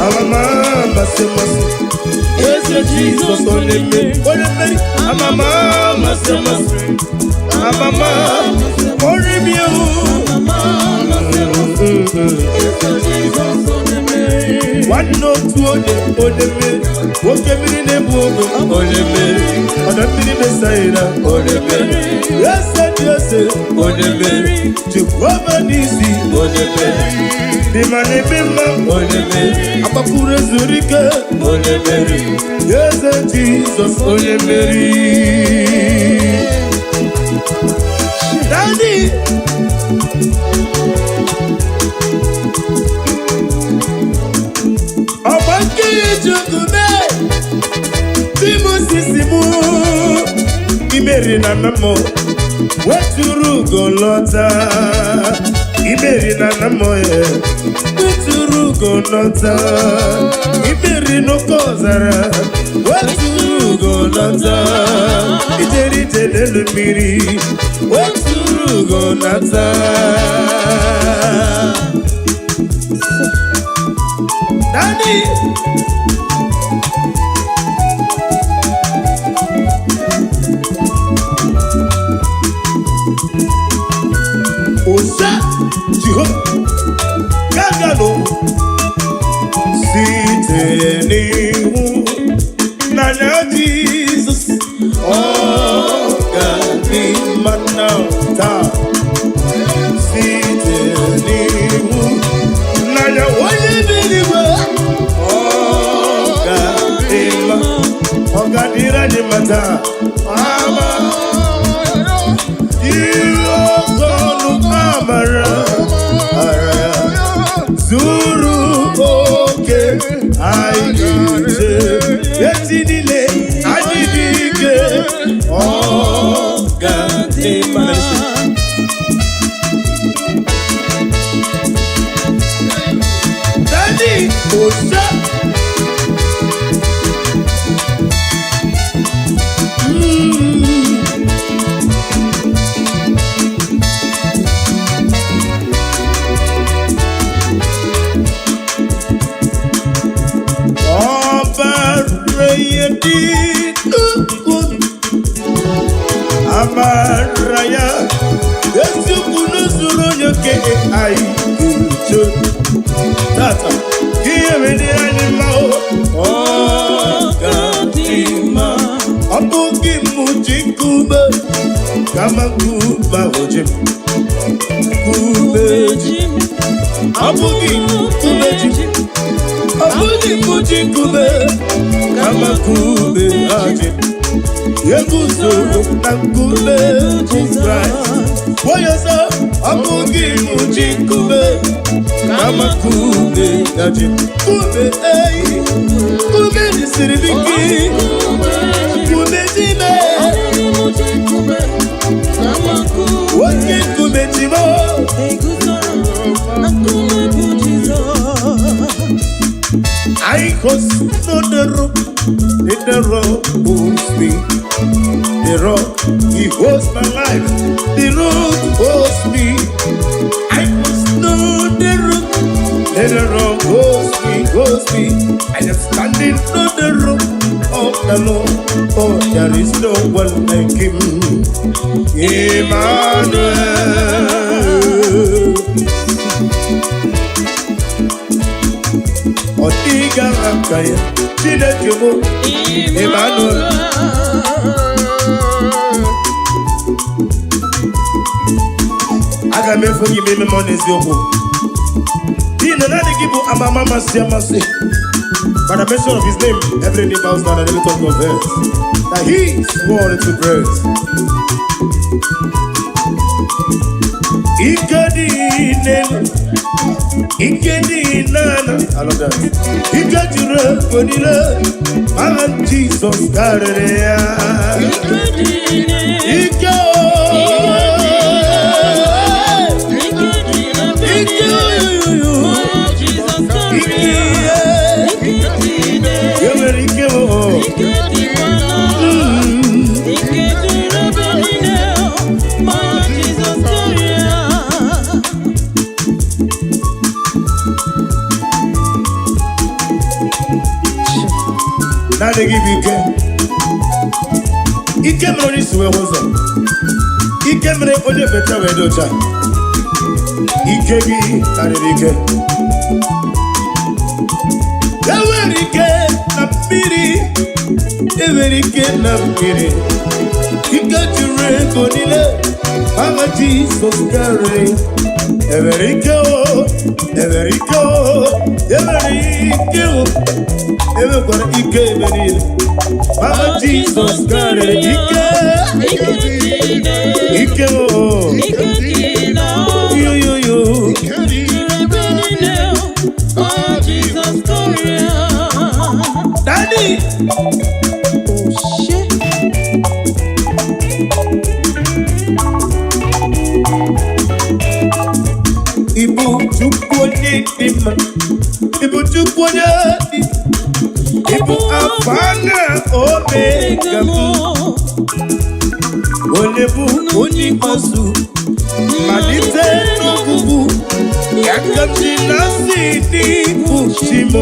A: Amama amasị amasị. Eze Jizọs onye mmeri, onye mmeri. Amama amasị amasị. Amama ori mi o. Nwanne otu onye onye mmeri, nwoke mmiri na-ebu ogwe onye mmeri, ọdọ mmiri Mesaịra onye mmeri, eze dị eze onye mmeri, Jehova n'isi onye mmeri, dị ma na-eme mma onye mmeri, agbapụrụ ezuru ike onye mmeri, eze Jizọs onye mmeri. Daddy! Ọgba nkiri chukwu mee tí mo sì sì mú imeri na nna m weturu ugo lọta, imeri na nna m weturu ugo lọta, imeri n'oke ọzara weturu ugo lọta, ijeri ije n'elu mmiri weturu ugo lọta. Daddy! Jehova gaga n'okwu site n'ihu n'anya Jizọs, ọ ga-adị mma na taa. Site n'ihu n'anya onye dị n'igwe, ọ ga-adị mma, ọ ga-adịrị anyị mma taa. Ama ihe oke ọnụ amara ara ya zuru oke, anyị ga-eche echi niile anyị dị ike, ọ ga-adị mma. Daddy, Osa. Ọbara ya dị ukwuu, amara ya eziokwu n'usoro onye okenye anyị ga-eche tata ka ihe mere anyị mma o. Ọ ga-adị mma. Ọ bụghị m ji nkume, kama nkume ahụ ji m. Nkume ji m. Ọ bụghị nkume ji m. Ọ bụghị m ji nkume, kama nkume ahụ ji m. Eguzoro na nkume bụ Kraịst. Onye ọzọ, ọ bụghị m ji nkume, kama nkume ya ji m. Nkume eyi, nkume jisiri m ike, nkume ji m e. Oke nkume ji m o. I host no the rock, in the rock holds me. The rock, he holds my life. The rock holds me. I must know the rock. Then the rock holds me, holds me. I am standing on the rock of the Lord. Oh, there is no one like him. Emmanuel. Ọ dịghị aka ya, Chineke mụ, Emmanuel. Aga m efe gị ma ime m ọ n'eziokwu. N'ihi na naanị gị bụ amama amasị amasị. By the mention of his name, every knee bows down and every tongue confess that he is worthy to praise. Ike dị n'elu, ike dị n'ala. I love that. Ike juru ego niile, aha Jizọs karịrị ya. Ike o, ike oyoyo, ike ya nwere ike o. Naanị gị bụ ike. Ike mere onye isi wee hụ ụzọ. Ike mere onye ekpenta wee dị ọcha. Ike gị karịrị ike. Enwere ike na mmiri, enwere ike na mmiri. Ike juru ego niile, aha Jizọs karịrị. Enwere ike o, enwere ike o, enwere ike o, enwekwara ike ebe niile. Aha Jizọs karịrị ike, ike o, yo yo yo. Daddy, Ibu Chukwu onye dị mma, Ibu Chukwu onye dị, Ibu Alfa na Omega m, onye bụ onye ikpeazụ, malite n'ọgwụgwụ, ya ka m ji na-asị n'ịbụ chi m.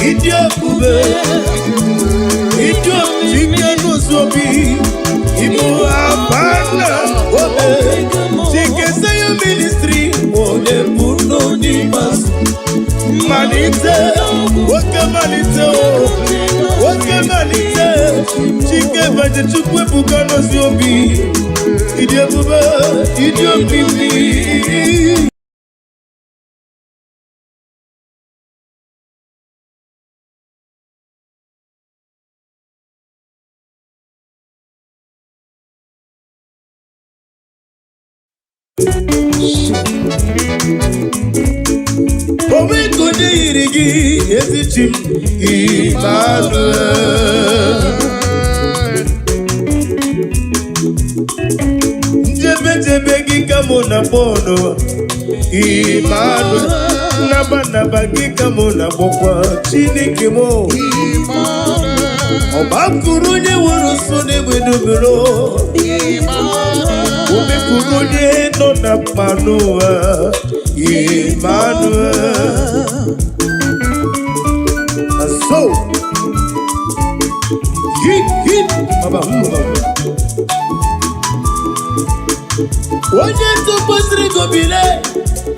A: Ịdị ebube, ịdị ike n'ụzọ obi, Ibu Alfa na Omega, Chike seyumi. Ministry, onye bụ n'onye ikpeazụ. Mmalite, nwoke malite o, nwoke malite. Chike baje Chukwu ebuka n'ozi obi. Ịdị ebube, ịdị omimi. Onwe ka onye yiri gị, ezi chi m, Emmanuel. Njebe jebe gị ka mụ na-akpọ n'ụwa, Emmanuel. Nnaba nnaba gị ka mụ na-akpọkwa, Chineke m. Ọgbakụrụ onye nwere nso na-egbe dobere omepụrụ onye nọ na mkpa n'ụwa, Emmanuel. And so, hit, hit, baba, baba. Onye tụkwasịrị gobile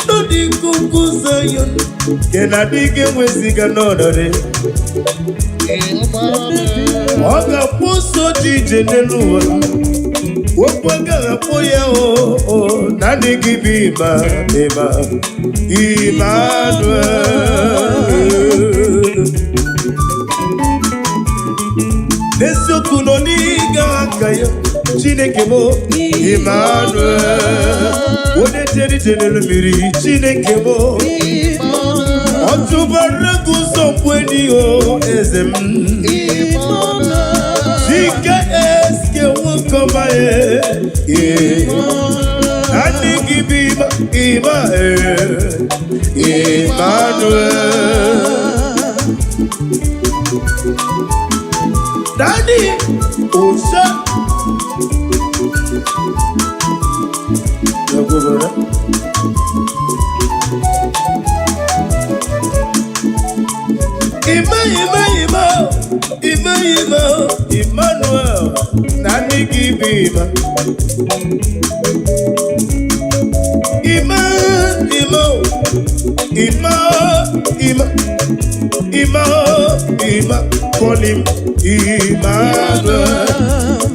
A: n'ụdị nkuku Zion nke na-adịghị enweziga n'ọnọdụ, ọ ga-akwụ ụsọ dị ije n'elu ụwa, okwu agaghị akpọ ya o o, naanị gị bụ ịma ịma, Emmanuel. N'eziokwu nọ n'ịga aka ya, Chineke m, Emmanuel. Onye jere ije n'elu mmiri, Chineke m, ọ tụbara gị ụzọ mgbe o, eze m. Chike eske nwoke ọma e, naanị gị bụ ịma ịma e, Emmanuel. Daddy, Osha. Yeah, go, brother. Ima, Ima, Ima, Ima, Ima, Emmanuel, naanị gị bụ Ima. Ima, Ima, Ima, Ima, Ima, Ima, call him Emmanuel.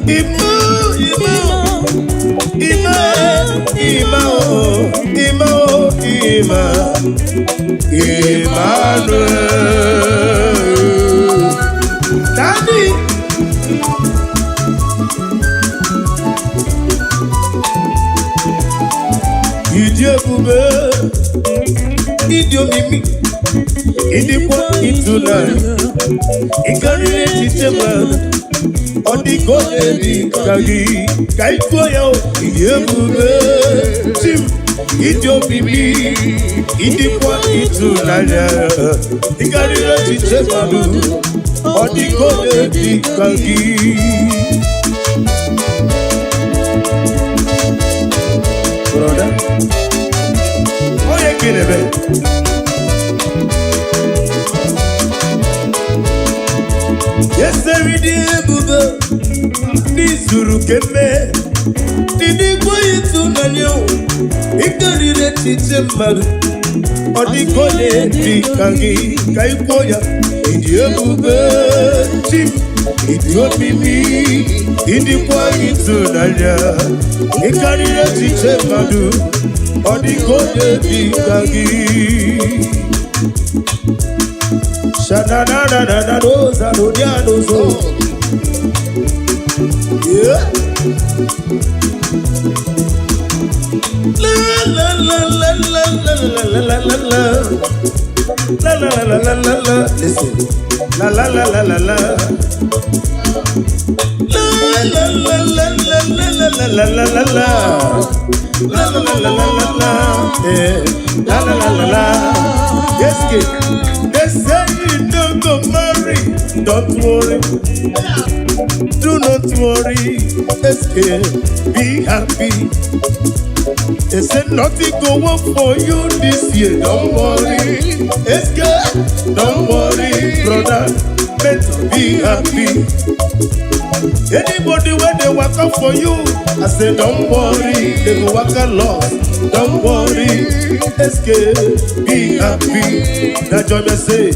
A: Ima, Ima, Ima, Ima, oh, Ima, oh, Ima, Emmanuel. Daddy. Ịdị ebube, ịdị omimi, ịdịkwa ịtụnanya, ịkarịrị echiche mmadụ, ọ dịka onye dị ka gị, ka ikuo ya o. Ịdị ebube, chi m, ịdị omimi, ịdịkwa ịtụnanya, ịkarịrị echiche mmadụ, ọ dịka onye dị ka gị. Brother, onye kedebe eseri dị ebube n'izuru keme dị n'igwe ịtụnanya o, ịkarịrị echiche mmadụ, ọ dịka onye dị ka gị, ka ikwuo ya. Ịdị ebube, chi m, ịdị omimi, ịdịkwa ịtụnanya, ịkarịrị echiche mmadụ, ọ dịka onye dị ka gị. Sha-na-na-na-na-na-no-za-no-dia-no-zo. Yeah. La la la la la la la la la la. La la la la la la. Listen. La la la la la la. La la la la la la la la la la la. La la la la la la la. Eh. La la la la la. Yes, kid. They say you don't go marry. Don't worry. Do not worry. SK, be happy. They say nothing go work for you this year. Don't worry. SK, don't worry, brother. Better be happy. Anybody wey dey waka for you, I say don't worry, they go waka lost. Don't worry, escape, be happy. That joy me say,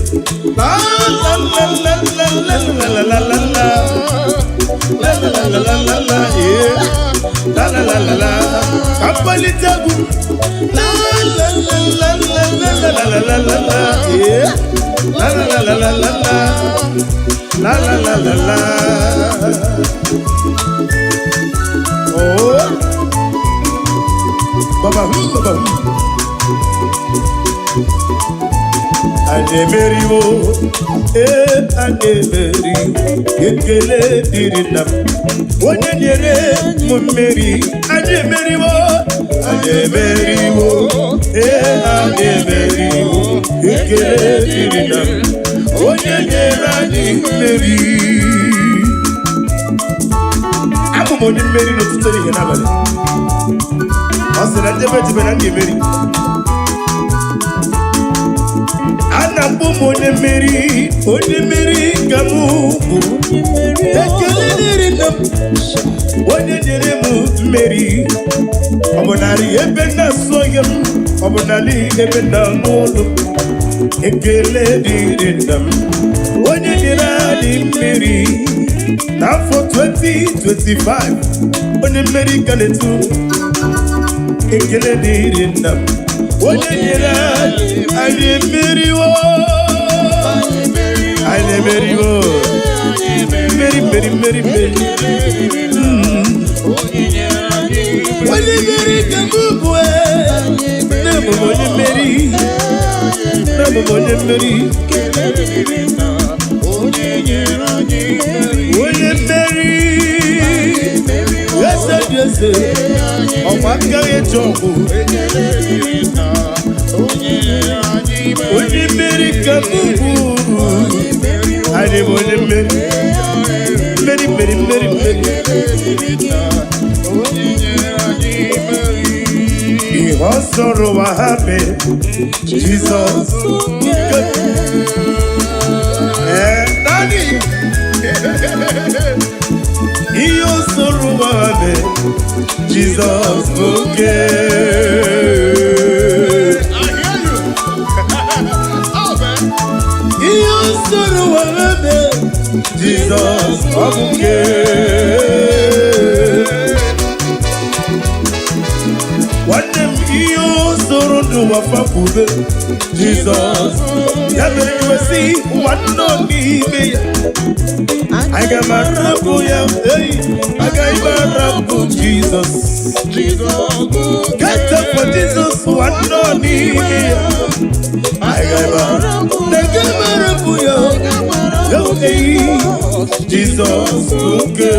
A: la la la la la la la la la la la la la la la la la, yeah, la la la la la. Kampalite egwu, la la la la la la la la la la la, yeah, la la la la la la la la la la la la. Oh, baba baba. Anyị emeriwo, ee, anyị emeri. Ekele dịrị nna m, onye nyere m mmeri. Anyị emeriwo, anyị emeriwo, ee, anyị emeriwo. Ekele dịrị nna m, onye nyere anyị mmeri. Abụ m onye mmeri n'ụtụtụ, ehihie, n'abalị. Ọ sị na njebe ejebe na m ga-emeri. A na-akpọ m onye mmeri, onye mmeri ka m bụ. Ekele dịrị nna m, onye nyere m mmeri. Ọ bụ narị ebe na-asọ ya m, ọ bụ narị ebe na-anụ ụlọ. Ekele dịrị nna m, onye nyere anyị mmeri n'afọ 2025. Onye mmeri ka na-etu. Ekele dịrị nna m, onye nyere anyị mmeriwo. Anyị emeriwo, mmeri, mmeri, mmeri, mmeri. Onye mmeri ka m bụ. Nne m bụ onye mmeri, nne m bụ onye mmeri. Onye mmeri, eze dị eze, ọkwa aka eji ọgwụ. Onye mmeri ka m bụ. Anyị bụ onye mmeri, mmeri, mmeri, mmeri, mmeri. Ihe ọ sọrọ ụwa ha mee, Jizọs. Ee, Daddy. Ihe ọ sọrọ ụwa ha mee, Jizọs bụ oke.
B: I hear you. Oh, man.
A: Ihe ọ sọrọ ụwa ha mee, Jizọs ọ bụ nke. Nwanne m, ihe ọ sọrọ n'ụwa fakwube, Jizọs. Ya mere iwesị nwanne ọ n'ime ya, aga m arapụ ya. Ei, agaghị m arapụ Jizọs. Get up for Jesus, nwanne ọ n'ime ya, aga m arapụ, aga m arapụ ya. Ei, Jizọs oke.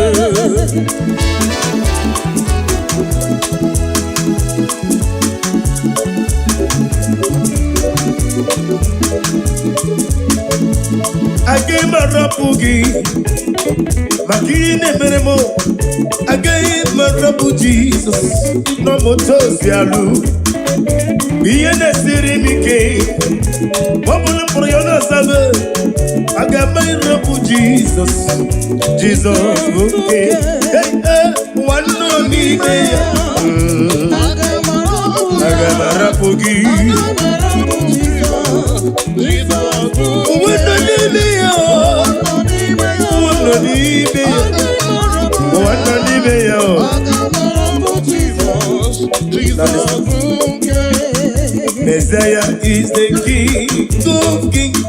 A: Agaghị m arapụ gị maka ihe na-emere m. Agaghị m arapụ Jizọs n'ọmụta osi alụ ihe na-esiri m ike. Ọ bụrụ mkpụrụ ya na-asabe, aga m arapụ Jizọs. Jizọs oke. Hey, hey, nwanne m n'ime ya. Aga m arapụ gị. Onwe nọ n'ime ya, onwe nọ n'ime ya, onwe nọ n'ime ya o. Now listen. Messiah is the King of Kings.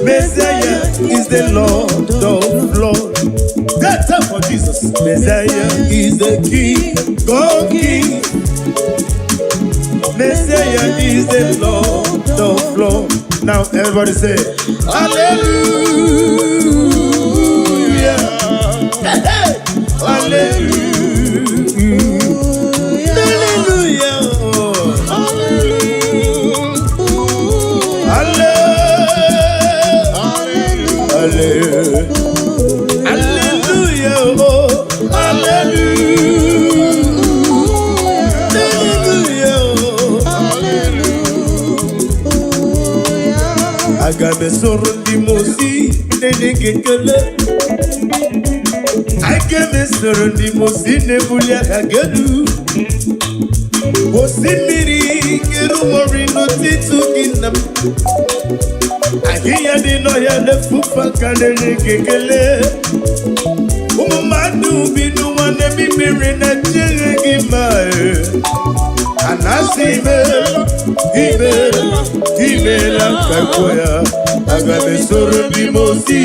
A: Messiah is the Lord of Lords. That's up for Jesus. Messiah is the King of Kings. Messiah is the Lord of Lords. Now everybody say, Hallelujah. Hallelujah. Hallelujah. Hallelujah. Hallelujah. Hallelujah. Oh, hallelujah. Hallelujah. Aga m esoro ndị mosi na-enye gị ekele. Aga m esoro ndị mosi na-ebuli aha gị elu. Osimiri kerumori n'ụtụtụ gị nna m. Ahịhịa dị n'ọhịa na-efufe aka na-enye gị ekele. Ụmụ mmadụ bi n'ụwa na-eme mmiri na-echere gị mma. A na-asị imeela, imeela, imeela ka kwuo ya. Aga m esoro ndị mosi,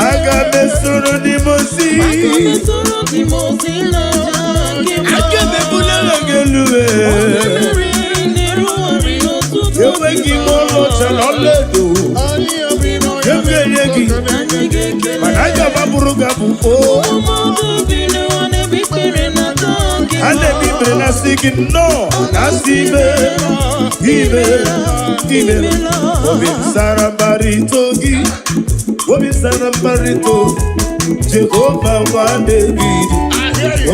A: aga m esoro ndị mosi. Aga m ebuli aha gị elu. Enweghị m ọlaọcha na ọlaedo enye gị, mana aga m abụrụ gị abụ o. A na-eme ibere na-asị gị nnọọ, na-asị ime ime ime. Obi m sara mbara ito gị, obi m sara mbara ito Jehova nwa David,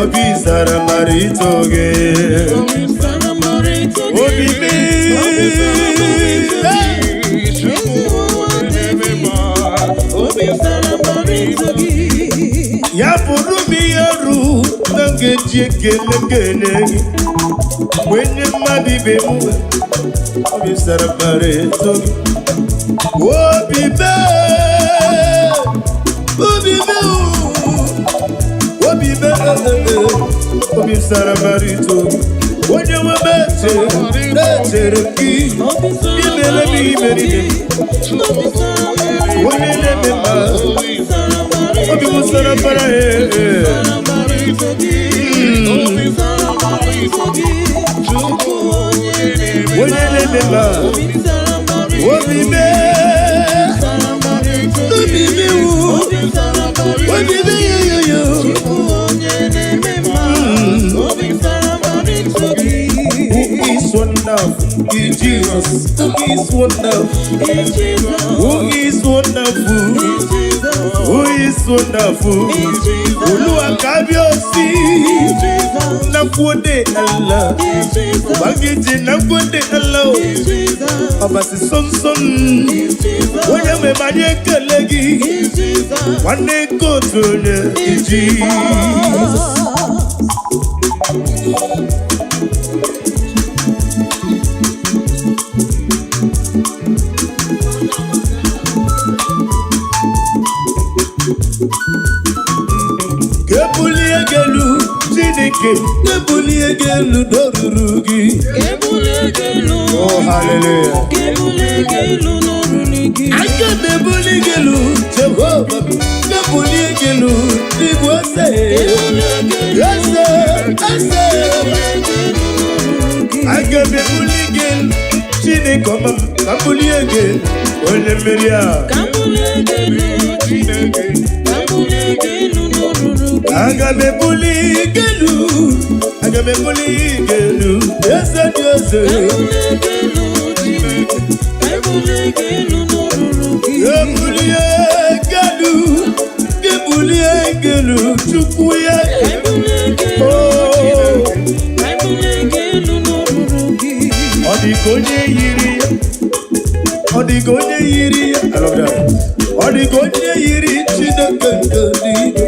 A: obi sara mbara ito gị, obi m. Ya bụrụ m ihe ru na m ga-eji ekele kele gị wee nye mmadụ ibe m, obi sara mbara eto gị, obi mee, obi mee, obi mee, obi sara mbara eto gị. Onye nwe m, echere na-echere gị imere m imere ime, onye na-eme mma, obi m sara mbara ee. Onye na-eme mma, obi mee, obi mewu, obi meyoyoyo. Who is wonderful in Jesus? Who is wonderful? Who is wonderful? Who is wonderful? Olúwa kábíyèsí, na gode Allah. Ubangiji, na gode Allah. Ọbasi sọnsọn, onye nwe m, anyị ekele gị. Nwanne nke otu onye iji. Ka ebulie gị elu, Chineke, ka ebulie gị elu n'oruru gị. Oh, hallelujah. Aga m ebuli gị elu, Jehova, ka ebulie gị elu n'igwe eze. Eze, eze. Aga m ebuli gị elu, Chineke ọma m, ka m bulie gị elu, onye mmeri a.
B: Chineke.
A: Aga m ebuli gị elu, aga m ebuli gị elu, eze dị eze. Ebulie gị elu, gị bulie gị elu, Chukwu ya. Oh. Ọ dị ka onye yiri ya, ọ dị ka onye yiri ya. I love that. Ọ dị ka onye yiri Chineke nke eluigwe.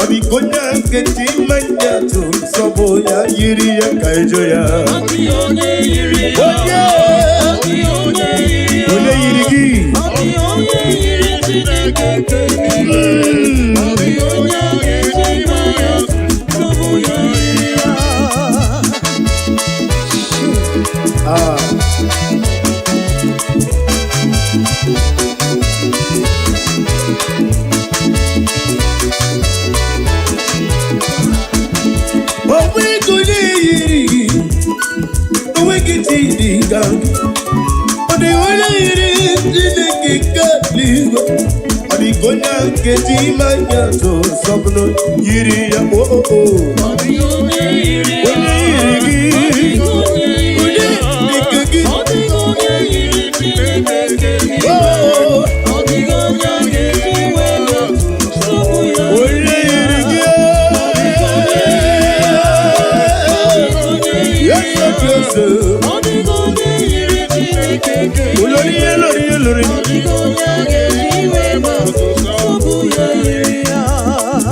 A: Ọ dị ka onye nke ji mmanya tụ sọbụ ya yiri ya ka ejo ya. Onye onye yiri gị?
C: Onye yiri Chineke nke eluigwe. Ọ dịghị onye a ga-eji maa ya tupu ya yiri ya.
A: Ah. Onweghị onye yiri gị, onweghị chi dị ka gị. Ọ dịghị onye yiri Chineke nke eluigwe. Ọ dịghị onye nke ji mmanya tụ sọbụrụ yiri ya o o o.
C: Ọ dịghị onye yiri ya.
A: Onye yiri gị?
C: Ọ dịghị onye yiri
A: Onye
C: ya.
A: dịka gị?
C: Ọ dịghị onye yiri Chineke nke eluigwe.
A: Oh,
C: Ọ dịghị onye a ga-eji wee tupu ya.
A: Onye yiri gị?
C: Ọ dịghị onye yiri
A: Yes,
C: ya.
A: yes.
C: Ọ dịghị onye yiri Chineke nke
A: Olórí,
C: eluigwe.
A: olórí, olórí.
C: Ọ dịghị onye a ga-eji wee tupu ya yiri ya.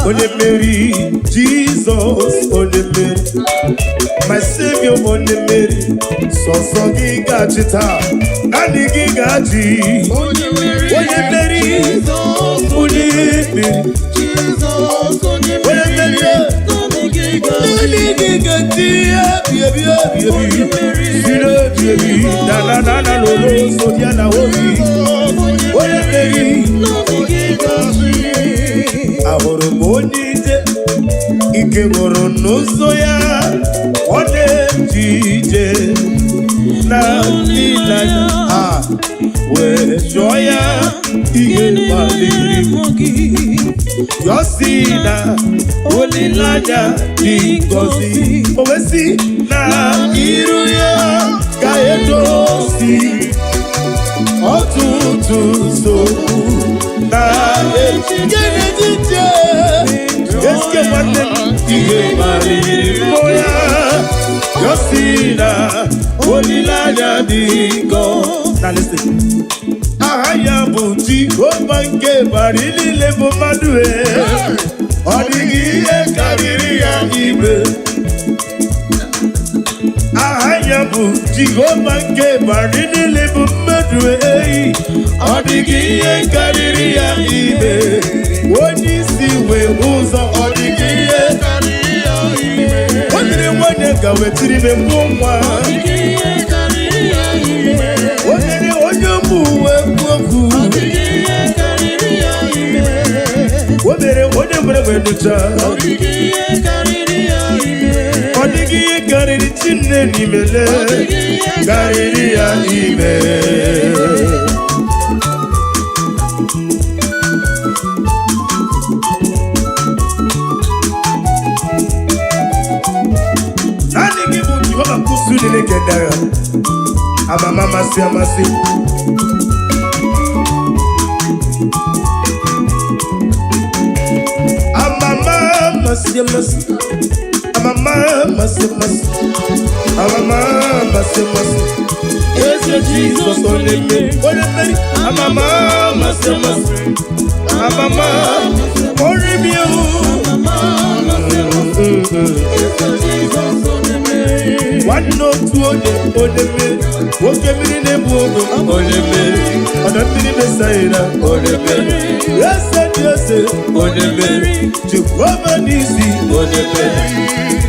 A: Onye mmeri, Jizọs onye mmeri, my savior onye mmeri, sọsọ gị ga-achị taa, naanị gị ga-achị.
B: Onye mmeri.
A: Onye mmeri.
B: Jizọs.
A: Onye mmeri.
B: Jizọs onye
A: Onye
B: mmeri.
A: mmeri.
C: Naanị gị ga-achị.
A: Naanị gị ga-achị ebi ebi ebi ebi siri ebi ebi na na na na lolo so ya na obi.
B: Jizọs onye
A: Onye mmeri.
C: Naanị gị ga-achị.
A: Ahụrụ m onye ije ike gwụrụ n'ụzọ ya, ọ na-eje ije na ịlanya a wee jụọ ya ihe
C: Gịnị mere
A: kpaliri
C: mmụọ gị?
A: ya si na olileanya dị ngọzi, o wee sị na iru ya ga-edozi ọtụtụ nsogbu na echiche eske nwanne m ihe kpaliri mmụọ ya, ya si na olileanya dị ngọzi. Na listen. Aha ya bụ Jehova nke bara niile bụ mmadụ e, ọ dịghị ihe karịrị ya ime. Aha ya bụ Jehova nke bara niile bụ mmadụ eyi, ọ dịghị ihe karịrị ya ime. Onye isi wee ụzọ, ọ dịghị ihe
B: karịrị ya ime.
A: O nyere nwanyị ga wetiri ime mụọ nwa.
C: Dịghị ihe karịrị ya ime.
A: O nyere onye ụmụ uwe okwu.
C: Dịghị ihe karịrị ya ime.
A: O mere onye nwere wee nụcha.
C: Dịghị ihe karịrị ya ime.
A: Ọ dịghị ihe karịrị Chinne n'imele
C: Dịghị ihe
A: karịrị ya ime. Naanị gị bụ Jehova kwụsị niile nke ndị agha. Amama amasị amasị. Amama amasị amasị. Amama amasị amasị. Amama amasị amasị. Eze Jizọs onye mmeri, onye mmeri. Amama amasị amasị. Amama orimi
C: Jizọs onye mmeri.
A: nwanne otu onye, onye mmeri, nwoke mmiri na-ebu ogo, onye mmeri, ọdọ mmiri mesaịra, onye mmeri, eze dị eze, onye mmeri, Jehova n'isi, onye mmeri,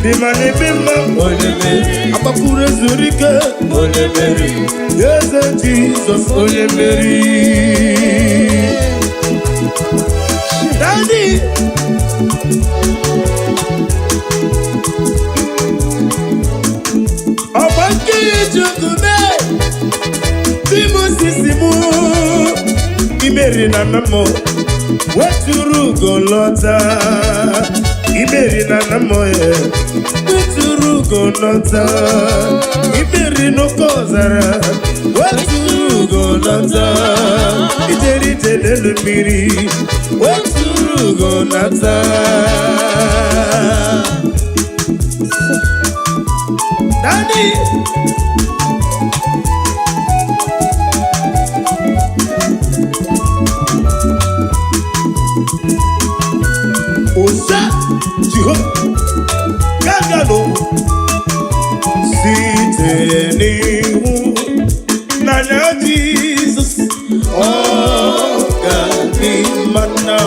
A: dị ma na-eme mma, onye mmeri, agbapụrụ ezuru ike, onye mmeri, eze Jizọs onye mmeri. Daddy! Ọgba nkiri chukwu mee tí mo sì sì mú imeri na nna m weturu ugo lọta, imeri na nna m weturu ugo lọta, imeri n'oke ọzara weturu ugo lọta, ijeri ije n'elu mmiri weturu ugo lọta. Daddy! Osa Jehova gagano site n'ihu n'anya Jizọs, ọ ga-adị mma na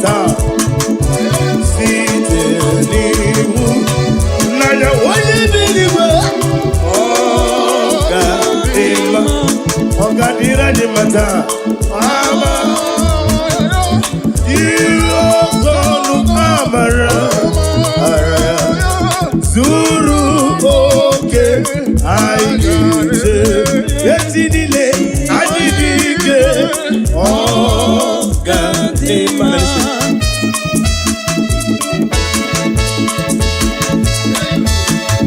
A: taa, site n'ihu n'anya onye bi n'igwe, ọ ga-adị mma, ọ ga-adịrị anyị mma taa. Ama ihe oke ọnụ amara ara zuru oke, anyị ga-eje eti niile anyị dị ike, ọ ga-adị mma.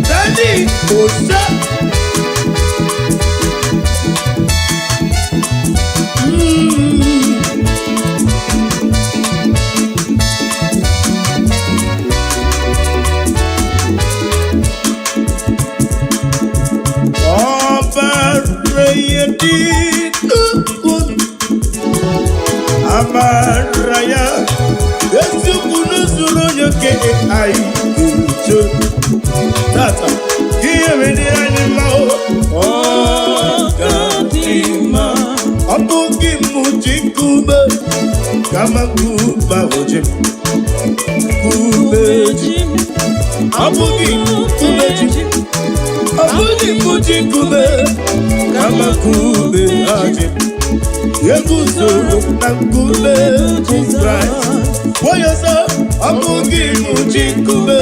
A: Daddy, Osa. Ọbara ihe dị ukwuu, amara ya eziokwu n'usoro. oke anyị ga-eche. Tata, ihe mere anyị mma o, ọ ga-adị mma. Ọ bụghị m ji nkume, kama nkume ahụ ji m. Nkume ji m. Ọ bụghị nkume ji m. Ọ bụghị m ji nkume, kama nkume ha ji m. Eguzoro na nkume bụ Kraịst. Onye ọzọ, ọ bụghị m ji nkume,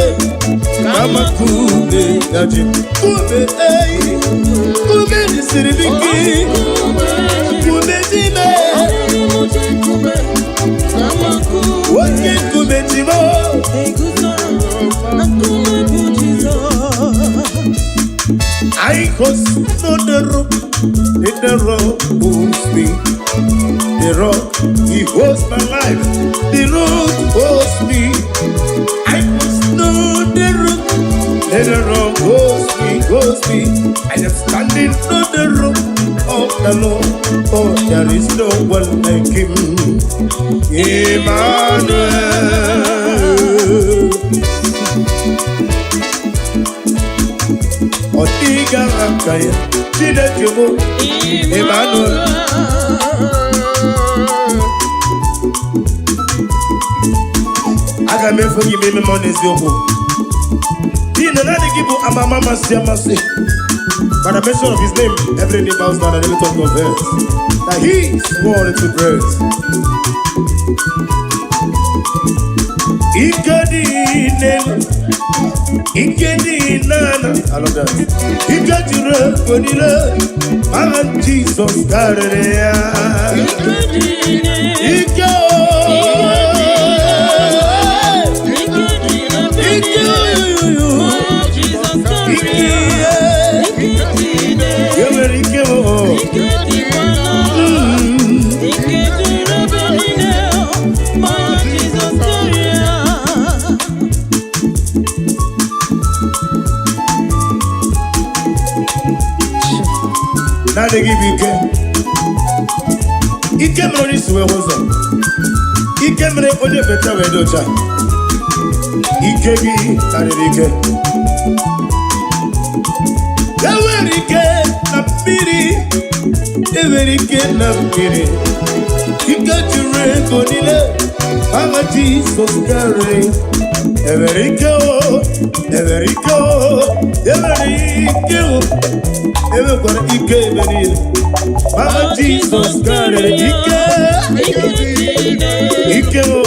A: kama nkume ya ji m. Nkume eyi, nkume siri m ike, nkume ji m oke nkume ji m. I host no the rock, in the rock holds me. The rock, he holds my life. The rock holds me. I must know the rock. The rock holds me, holds me. I am standing on the rock of the Lord. Oh, there is no one like him. Emmanuel. Ọ dịghị aka ya, Chineke bụ Emmanuel. Aga m efe gị ma eme m ọ n'eziokwu. N'ihi na naanị gị bụ amama amasị amasị. By the mention of his name, every knee bows down and every tongue confess that he is worthy to praise. Ike dị n'elu, ike dị n'ala. I love that. Ike juru ego niile, aha Jizọs karịrị ya. Ike o, ike oyoyo, ike e nwere ike o.
C: Ike juru ebe niile, ma Jizọs karịa.
A: Naanị gị bụ ike. Ike mere onye isi wee hụ ụzọ. Ike mere onye beta wee dị ọcha. Ike gị karịrị ike. Enwere ike na mmiri, enwere ike na mmiri. Ike juru ego niile, aha Jizọs karịrị. Enwere ike o, enwere ike o, enwere ike o, enwekwara ike ebe niile. Aha Jizọs karịrị ike, ike o,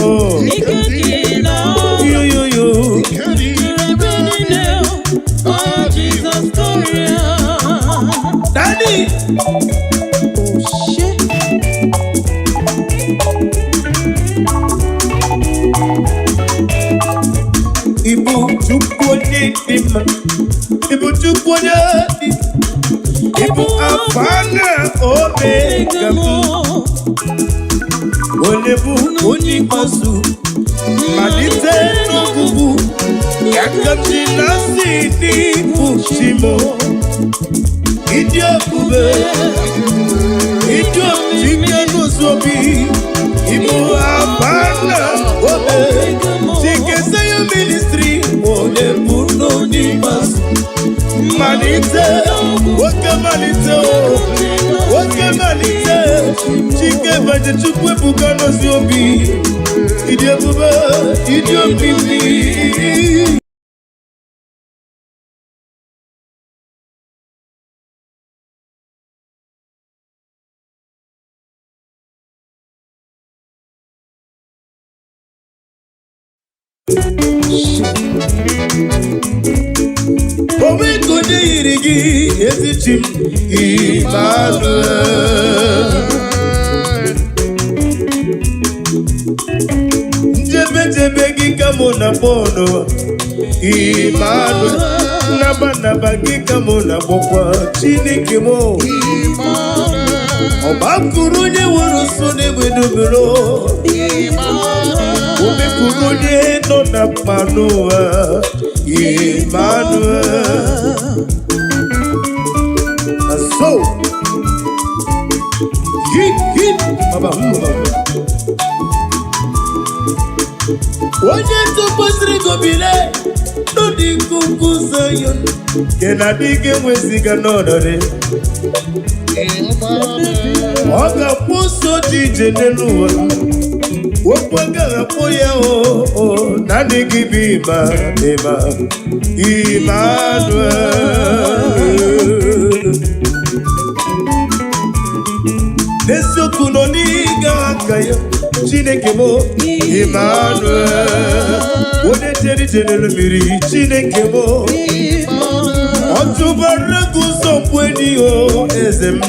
A: yo yo yo.
C: Ebe niile, ma Jizọs karịa.
A: Daddy!
C: Oh, shit.
A: Ibu Chukwu onye dị mma, Ibu Chukwu onye dị, Ibu Alfa na Omega m, onye bụ onye ikpeazụ, malite n'ọgwụgwụ, ya ka m ji na-asị n'ịbụ chi m. Ịdị ebube, ịdị ike n'ụzọ obi, Ibu Alfa na Omega, Chike Zion Ministry, onye bụ onye ikpeazụ. Malite, oke malite o, oke malite, Chike baje Chukwu ebuka n'ozi obi, ịdị ebube, ịdị omimi. Onwe ka onye yiri gị ezi chi m, Emmanuel. Njebe jebe gị ka mụ na kpọ n'ụwa, Emmanuel. Naba naba gị ka mụ na kpọkwa Chineke m. Ọgbakụrụ onye nwere nso n'egbe dobere. Omepụrụ onye nọ na mkpa n'ụwa, Emmanuel. And so, hit, hit, baba, baba. Onye tụkwasịrị gị obi le n'ụdị ikuku Zion nke na-adịghị enweziga n'ọnọdụ. Ọ ga-akwụ ụsọ dị ije n'elu ụwa. Okwu agaghị akpụ ya o, naanị gị bụ ịma ịma Emmanuel. N'eziokwu nọ n'ịga aka ya, Chineke m, Emmanuel. Onye jere ije n'elu mmiri, Chineke m. Ọ tụbara gị ụzọ mgbe o eze m.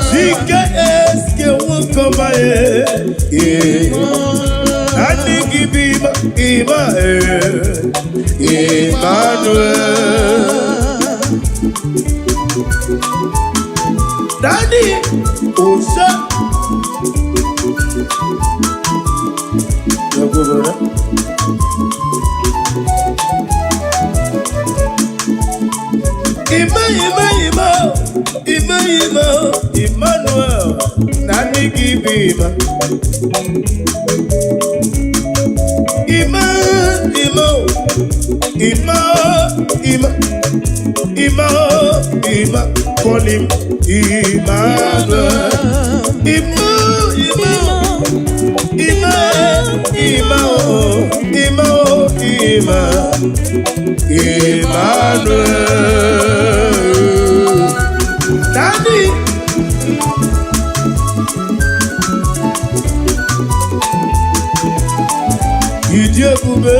A: Chike eske nwoke ọma e. Naanị gị bụ ịma ịma e. Emmanuel. Daddy, Osha. Yeah, go, brother. Ima, Ima, Ima, Ima, Ima, Emmanuel, naanị gị bụ Ima. Ima, Ima, Ima, Ima, Ima, Ima, call him Emmanuel. Ima, Ima, Ima, Ima, oh, Ima, oh, Ima, Emmanuel. Daddy. Ịdị ebube,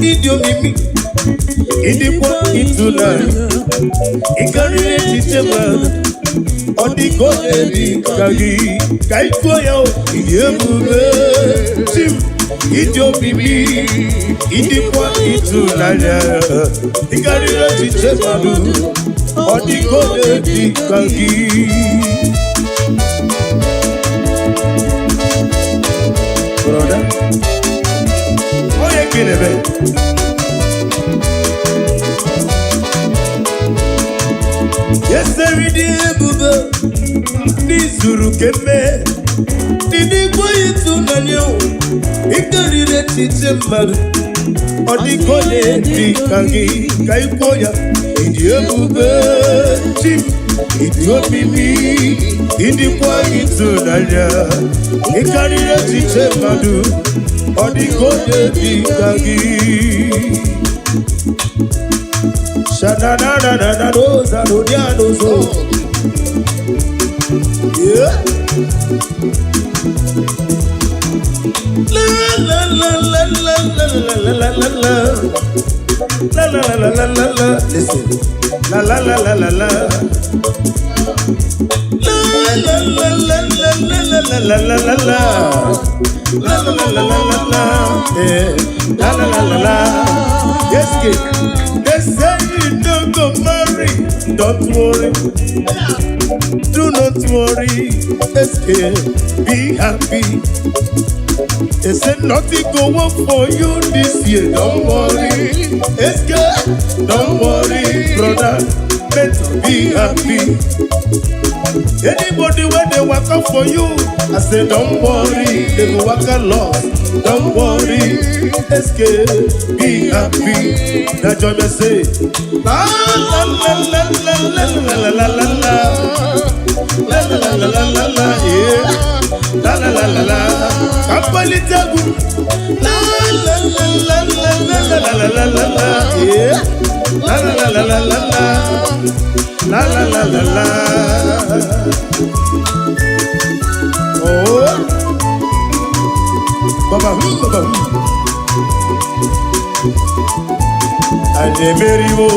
A: ịdị omimi, ịdịkwa ịtụnanya, ịkarịrị echiche mmadụ, ọ dịka onye dị ka gị, ka ị tụọ ya o. Ịdị ebube, chi m, ịdị omimi, ịdịkwa ịtụnanya, ịkarịrị echiche mmadụ, ọ dịka onye dị ka gị. Brother, onye ka ị na-eme? Yeseri dị ebube, ndị zuru keme, dị n'igwe ịtụnanya o, ịkarịrị echiche mmadụ, ọ dịka onye dị ka gị, ka ị kwuo ya. Ịdị ebube, chi m, ịdị omimi, ịdịkwa ịtụnanya, ịkarịrị echiche mmadụ, ọ dịka onye dị ka gị. Sha-na-na-na-na-na-doza, do-dia-do-zo. Yeah. La la la la la la la la la la. La la la la la la la. Listen. La la la la la la. La la la la la la la la la la la. La la la la la la la. Yeah. La la la la la. Yes, kid. They say you don't go marry. Don't worry. Do not worry. SK, be happy. They said nothing go work for you this year. Don't worry. SK, don't worry, brother. Better be happy. Anybody when they work out for you, I say don't worry, they go work a lot. Don't worry, SK, be happy. That joy me say, la la la la la la la la la la. La la la la la la la, yeah. La la la la la. Kapalitagu. La la la la la la la la la la la, yeah. La la la la la la la. La la la la la. Oh. Baba, baba. Anyị emeriwo,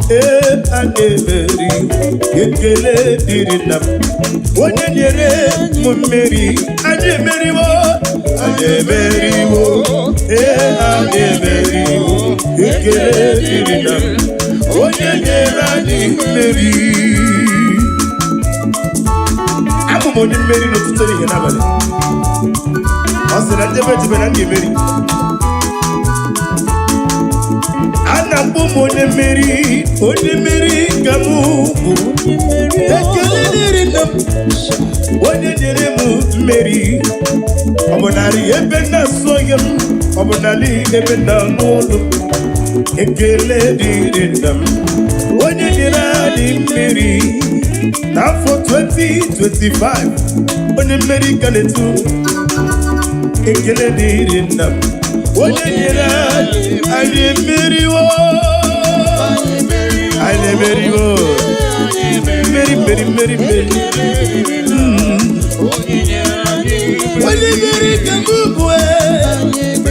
A: ee, anyị emeriwo, ekele dịrị nna m onye nyere m mmeri. Anyị emeriwo, anyị emeriwo, ee, anyị emeriwo, ekele dịrị nna m onye nyere anyị mmeri. Abụ m onye mmeri n'ụtụtụ, ehihie, n'abalị. Ọ sị na njebe ejebe na m ga-emeri. A na-akpọ m onye mmeri, onye mmeri ka m bụ. Ekele dịrị nna m, onye nyere m mmeri. Ọ bụ narị ebe na-asọ ya m, ọ bụ narị ebe na-anụ ọlụ. Ekele dịrị nna m, onye nyere anyị mmeri. N'afọ 2025, onye mmeri ka na-etu. Ekele dịrị nna m, onye nyere anyị emeriwo. Anyị emeriwo. Mmeri, mmeri, mmeri, mmeri. Onye mmeri ka m bụ.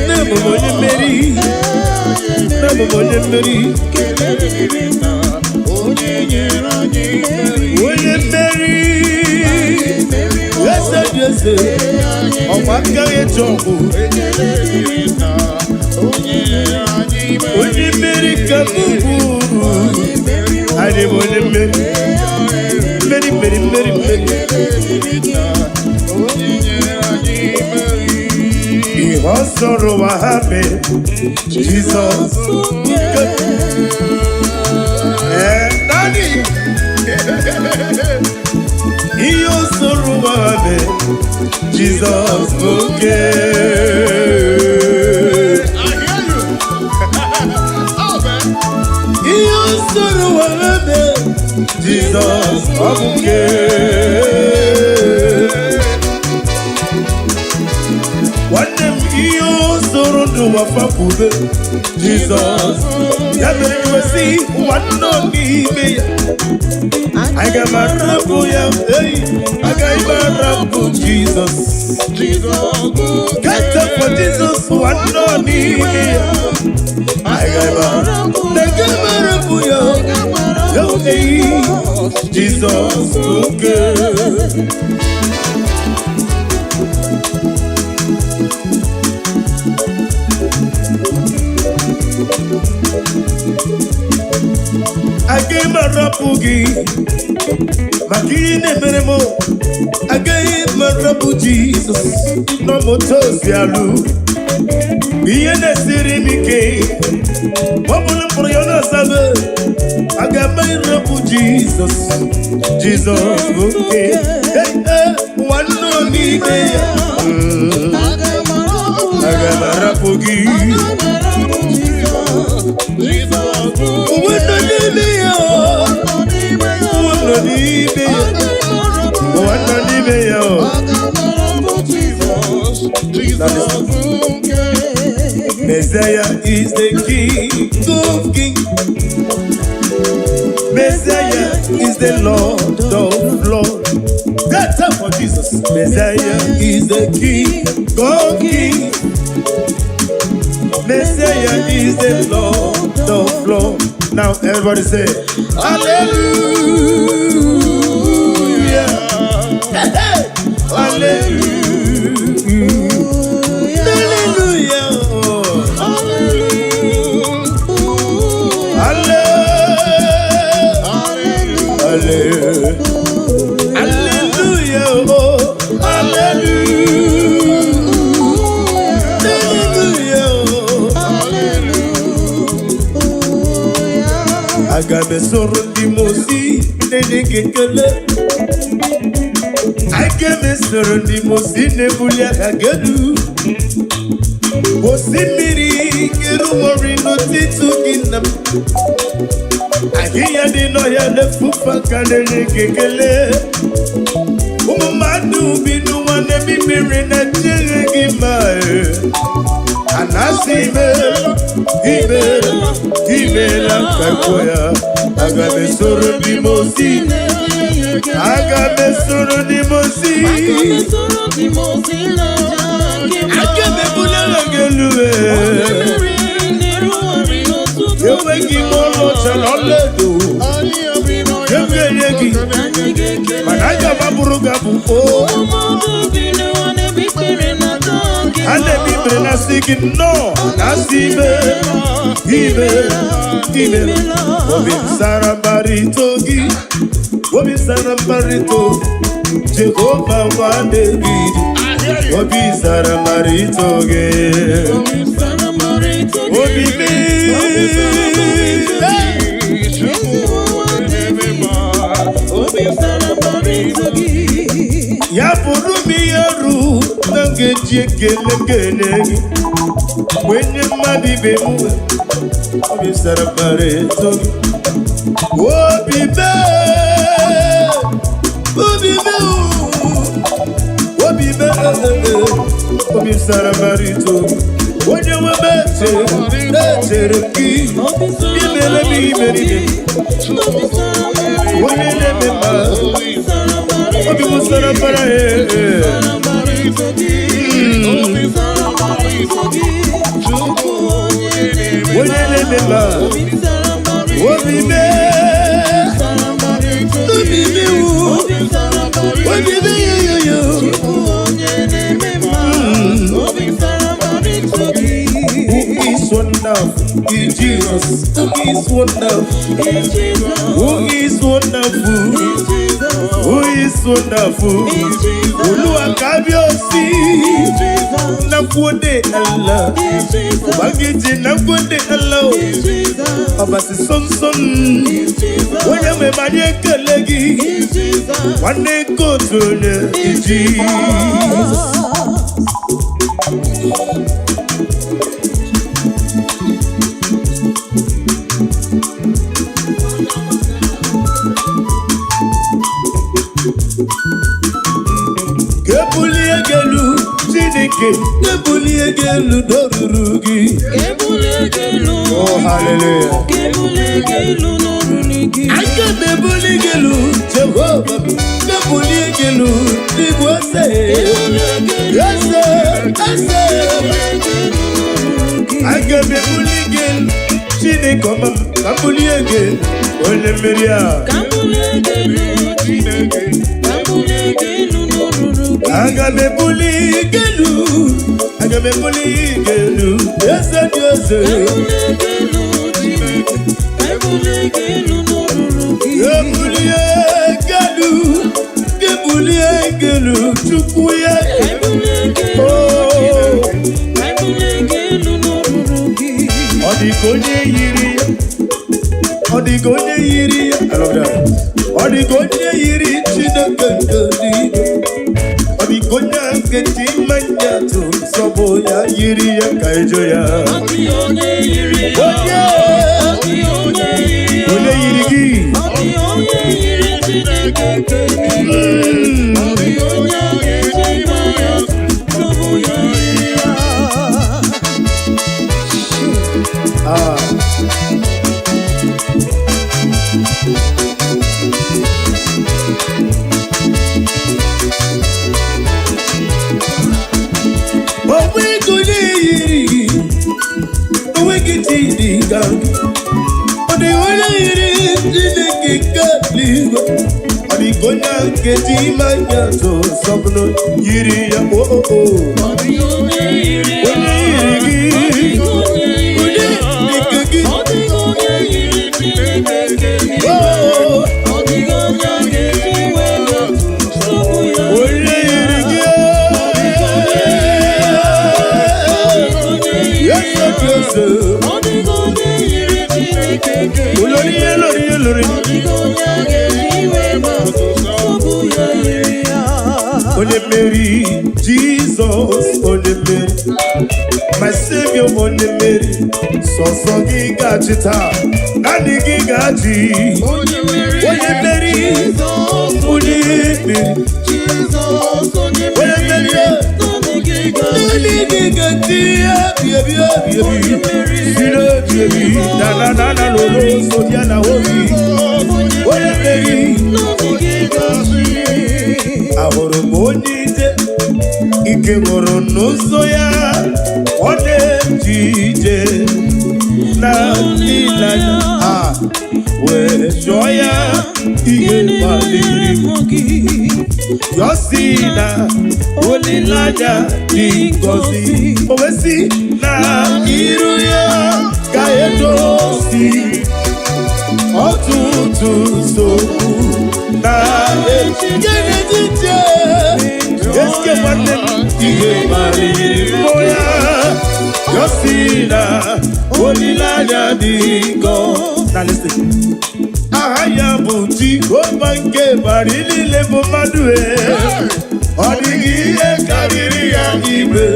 A: Nne m bụ onye mmeri. Nne m bụ onye mmeri. Onye mmeri. Eze dị eze. Ọkwa aka eji ọgwụ. Onye mmeri ka m bụ. Anyị bụ onye mmeri. Mmeri, mmeri, mmeri, mmeri. Ihe ọ sọrọ ụwa ha mee, Jizọs. Ee, Daddy. Ihe ọ sọrọ ụwa ha mee, Jizọs bụ oke.
B: I hear you. Oh, man.
A: Ihe ọ sọrọ ụwa ha mee, Jizọs ọ bụ nke. Nwanne m, ihe ọ sọrọ n'ụwa fapụbe, Jizọs. Ya mere kwesị ụwa nọ n'ime ya. Aga m arapụ ya, ei, agaghị m arapụ Jizọs. Get up for Jesus, ụwa nọ n'ime ya. Aga m arapụ, aga m arapụ ya. Ei, Jizọs oke. Agaghị m arapụ gị maka ihe na-emere m. Agaghị m arapụ Jizọs n'ọmụta ozi alụ. Ihe na-esiri m ike, ọ bụrụ mkpụrụ ya na-asabe, aga m arapụ Jizọs. Jizọs bụ nke nwanne n'ime ya. Aga m arapụ gị. Uwe nọ n'ime ya. Uwe nọ n'ime ya. Ụwa nọ n'ime ya o. Messiah is the King of Kings. Messiah is the Lord of Lords. That's up for Jesus. Messiah is the King of Kings. Messiah is the Lord of Lords. Now everybody say, Hallelujah. Hallelujah. Hallelujah. Hallelujah. Hallelujah. Oh, hallelujah. Hallelujah. Aga m esoro ndị mosi na-enye gị ekele. Aga m esoro ndị mosi na-ebuli aka gị elu. Osimiri kerumori n'ụtụtụ gị nna m. Ahịhịa dị n'ọhịa na-efufe aka na-enye gị ekele. Ụmụ mmadụ bi n'ụwa na-ebi mmiri na-echere gị mma. A na-asị imeela, imeela, imeela ka kwuo ya. Aga m esoro ndị mosi, aga m esoro ndị mosi. Aga m ebuli aha gị elu. Enweghị m ọlaọcha na ọlaedo enye gị, mana aga m abụrụ gị abụ o. A na-eme ikpere na-asị gị nnọọ, na-asị ime ime ime. Obi m sara mbara ito gị, obi m sara mbara ito Jehova nwa David. Obi sara mbara ito gị, obi m. Hey!
C: Obi sara mbara ito gị.
A: Ya bụrụ m ihe ru na m ga-eji ekele kele gị wee nye mmadụ ibe m obi sara mbara eto gị. Obi mee, obi mee, obi mee, obi sara mbara eto gị. Onye nwe m, echere echere m gị imere m imere ime. Onye na-eme mma, obi m sara mbara ee. Onye na-eme mma, obi mee, obi mewu, obi meyoyoyo. Who is wonderful? Is Jesus. Who is wonderful? Who is wonderful? Who is wonderful? Olúwa kábíyèsí. Na gode Allah. Ubangiji na gode Allah. Ọbasi sonson. Onye nwe m, anyị ekele gị. Nwanne nke otu onye Jizọs. Ka ebulie gị elu, Chineke, ka ebulie gị elu n'oruru gị. Oh, hallelujah. Aga m ebuli gị elu, Jehova m, ka ebulie gị elu n'igwe ose. Eze, eze. Aga m ebuli gị elu, Chineke ọma m, ka m bulie gị elu, onye mmeri a. Aga m ebuli gị elu, aga m ebuli gị elu, eze dị eze. Ebulie gị elu, gị bulie gị elu, Chukwu ya. Oh. Ọ dị ka onye yiri ya, ọ dị ka onye yiri ya. I love that. Ọ dị ka onye yiri Chineke nke eluigwe. Ọ dị ka onye nkeji mmanya tụ sọbụ ya yiri ya ka ejo ya. Onye onye yiri gị? Ah. Onweghị onye yiri gị, onweghị chi dị ka gị. Ọ dịghị onye yiri Chineke nke eluigwe. Ọ dịghị onye nkeji mmanya tụ sọbụrụ yiri ya o o o. Onye yiri gị, onye dịka gị. Oh, onye yiri gị. Yes, yes, yes. Olórí olórí olórí. Onye mmeri, Jizọs, onye mmeri. My Savior, onye mmeri. Sọsọ gị ga-achị taa, naanị gị ga-achị. Onye mmeri, onye mmeri. Onye mmeri, naanị gị ga-achị ebi ebi ebi ebi. Si n'ebi ebi, na na na na lolo so ya na obi. Onye mmeri, ahụrụ m onye ije ike gwụrụ n'ụzọ ya, ọ na-eji ije na ịlanya a wee jụọ ya ihe kpaliri m. Ya sị na olileanya dị ngọzi, o wee sị na iru ya ga-edozi ọtụtụ nsogbu na echiche. Eske nwanne m, ihe kpaliri mmụọ ya, ya sị na olileanya dị ngọzi. Na listen. Aha ya bụ Jehova nke gbara niile bụ mmadụ e. Ọ dịghị ihe karịrị ya ime.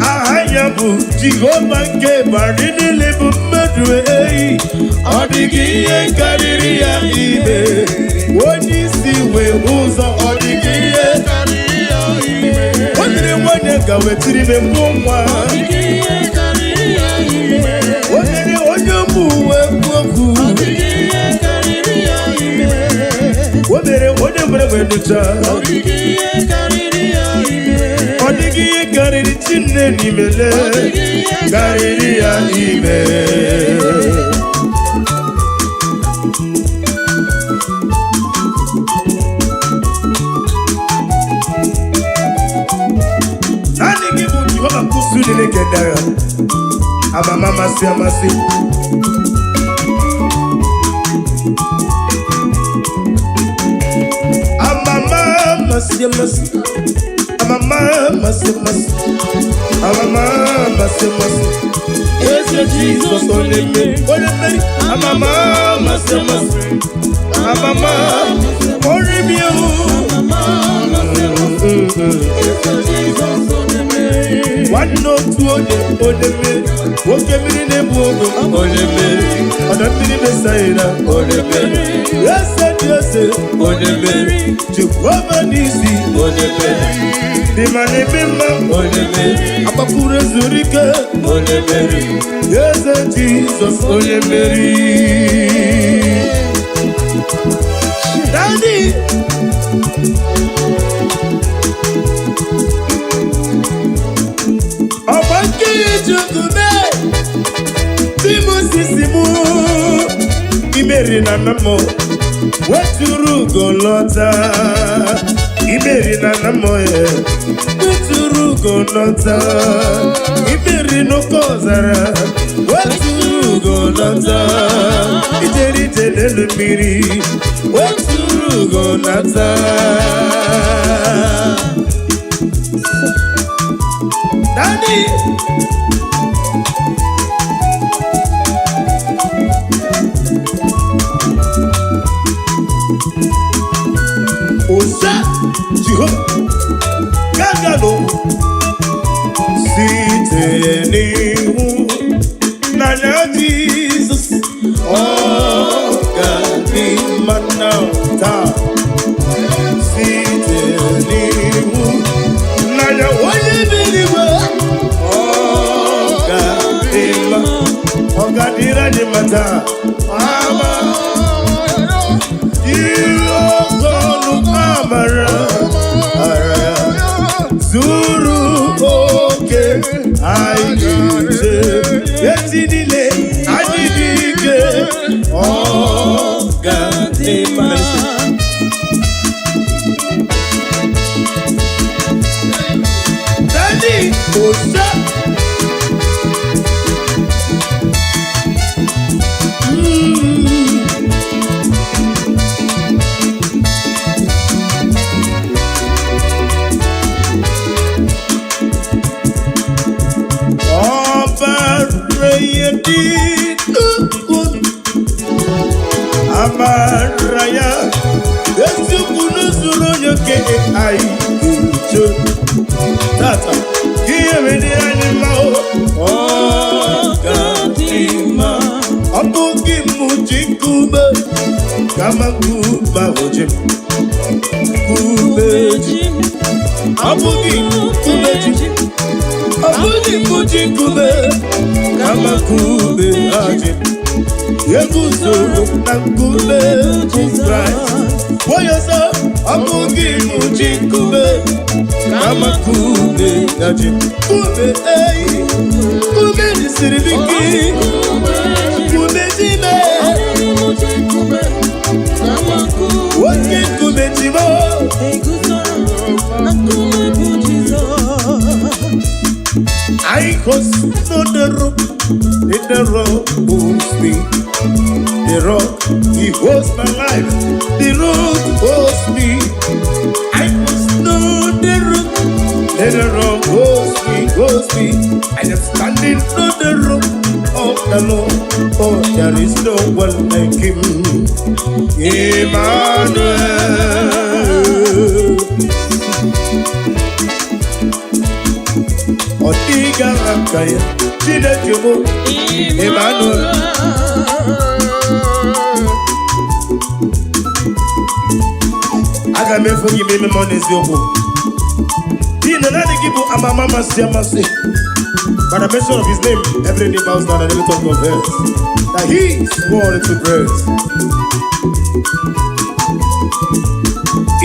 A: Aha ya bụ Jehova nke gbara niile bụ mmadụ eyi. Ọ dịghị ihe karịrị ya ime. Onye isi wee ụzọ, ọ dịghị ihe. O nyere nwanyị ga wetiri ime mụọ nwa. O nyere onye ụmụ uwe kwuo okwu. O mere onye nwere wee nụcha. Ọ dịghị ihe karịrị Chinne n'imele karịrị ya ime. Naanị gị bụ Jehova kwụsị niile nke ndị agha. Amama amasị amasị. Amama amasị amasị. Amama amasị amasị. Amama amasị amasị. Eze Jizọs onye mmeri. Onye mmeri. Amama amasị amasị. Amama ori mi o. Nwanne otu onye onye mmeri. Nwoke mmiri na-ebu ogo onye mmeri. Ọdọ mmiri Mesaịra onye mmeri. Eze dị eze onye mmeri. Jehova n'isi onye mmeri. Dị ma na-eme mma onye mmeri. Agbapụrụ ezuru ike onye mmeri. Eze Jizọs onye mmeri. Daddy! Ọgba nkiri Chukwu mee di m sisi mụ imeri na nna m weturu ugo lọta imeri na nna m weturu ugo lọta imeri n'oke ọzara weturu ugo lọta ijeri ije n'elu mmiri weturu ugo lọta. Daddy! Osa Jehova gagalo site n'ihu n'anya Jizọs, ọ ga-adị mma na taa. Site n'ihu n'anya onye bi n'igwe, ọ ga-adị mma, ọ ga-adịrị anyị mma taa. Ama ihe oke ọnụ amara ara ya zuru oke, anyị ga-eche echi niile anyị dị ike, ọ ga-adị mma. Daddy, Osa. Ọbara ya dị nnukwu, amara ya eziokwu n'usoro onye okenye anyị ga-eche tata ka ihe were anyị mma o. Ọ ga-adị mma. Ọ bụghị m ji nkume, kama nkume ahụ ji m. Nkume ji m. Ọ bụghị nkume ji m. Ọ bụghị m ji nkume, kama nkume ahụ ji m. Eguzoro na nkume bụ Kraịst. Onye ọzọ, ọ bụghị m ji nkume, kama nkume ya ji m. Nkume eyi, nkume siri m ike, nkume ji m e. Oke nkume ji m o. I host no the rock, in the rock holds me. The rock, he holds my life. The rock holds me. I must know the rock. Then the rock holds me, holds me. I am standing on the rock. of the Lord. Oh, there is no one like him. Emmanuel. Ọ dịghị aka ya, Chineke bụ Emmanuel. Aga m efe gị ma ime m ọ n'eziokwu. N'ihi na naanị gị bụ amama amasị amasị. By the mention of his name, every knee bows down and every tongue confess that he is worthy to praise.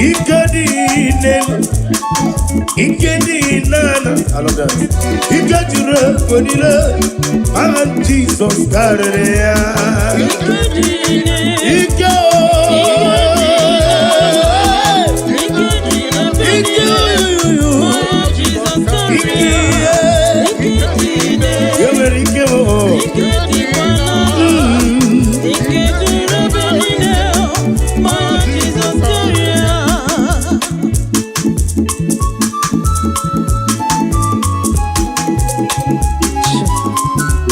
A: Ike dị n'elu, ike dị n'ala. I love that. Ike juru ego niile, aha Jizọs karịrị ya. Ike o, ike oyoyo, ike e nwere ike o.
C: Ike juru ebe niile, ma Jizọs karịa.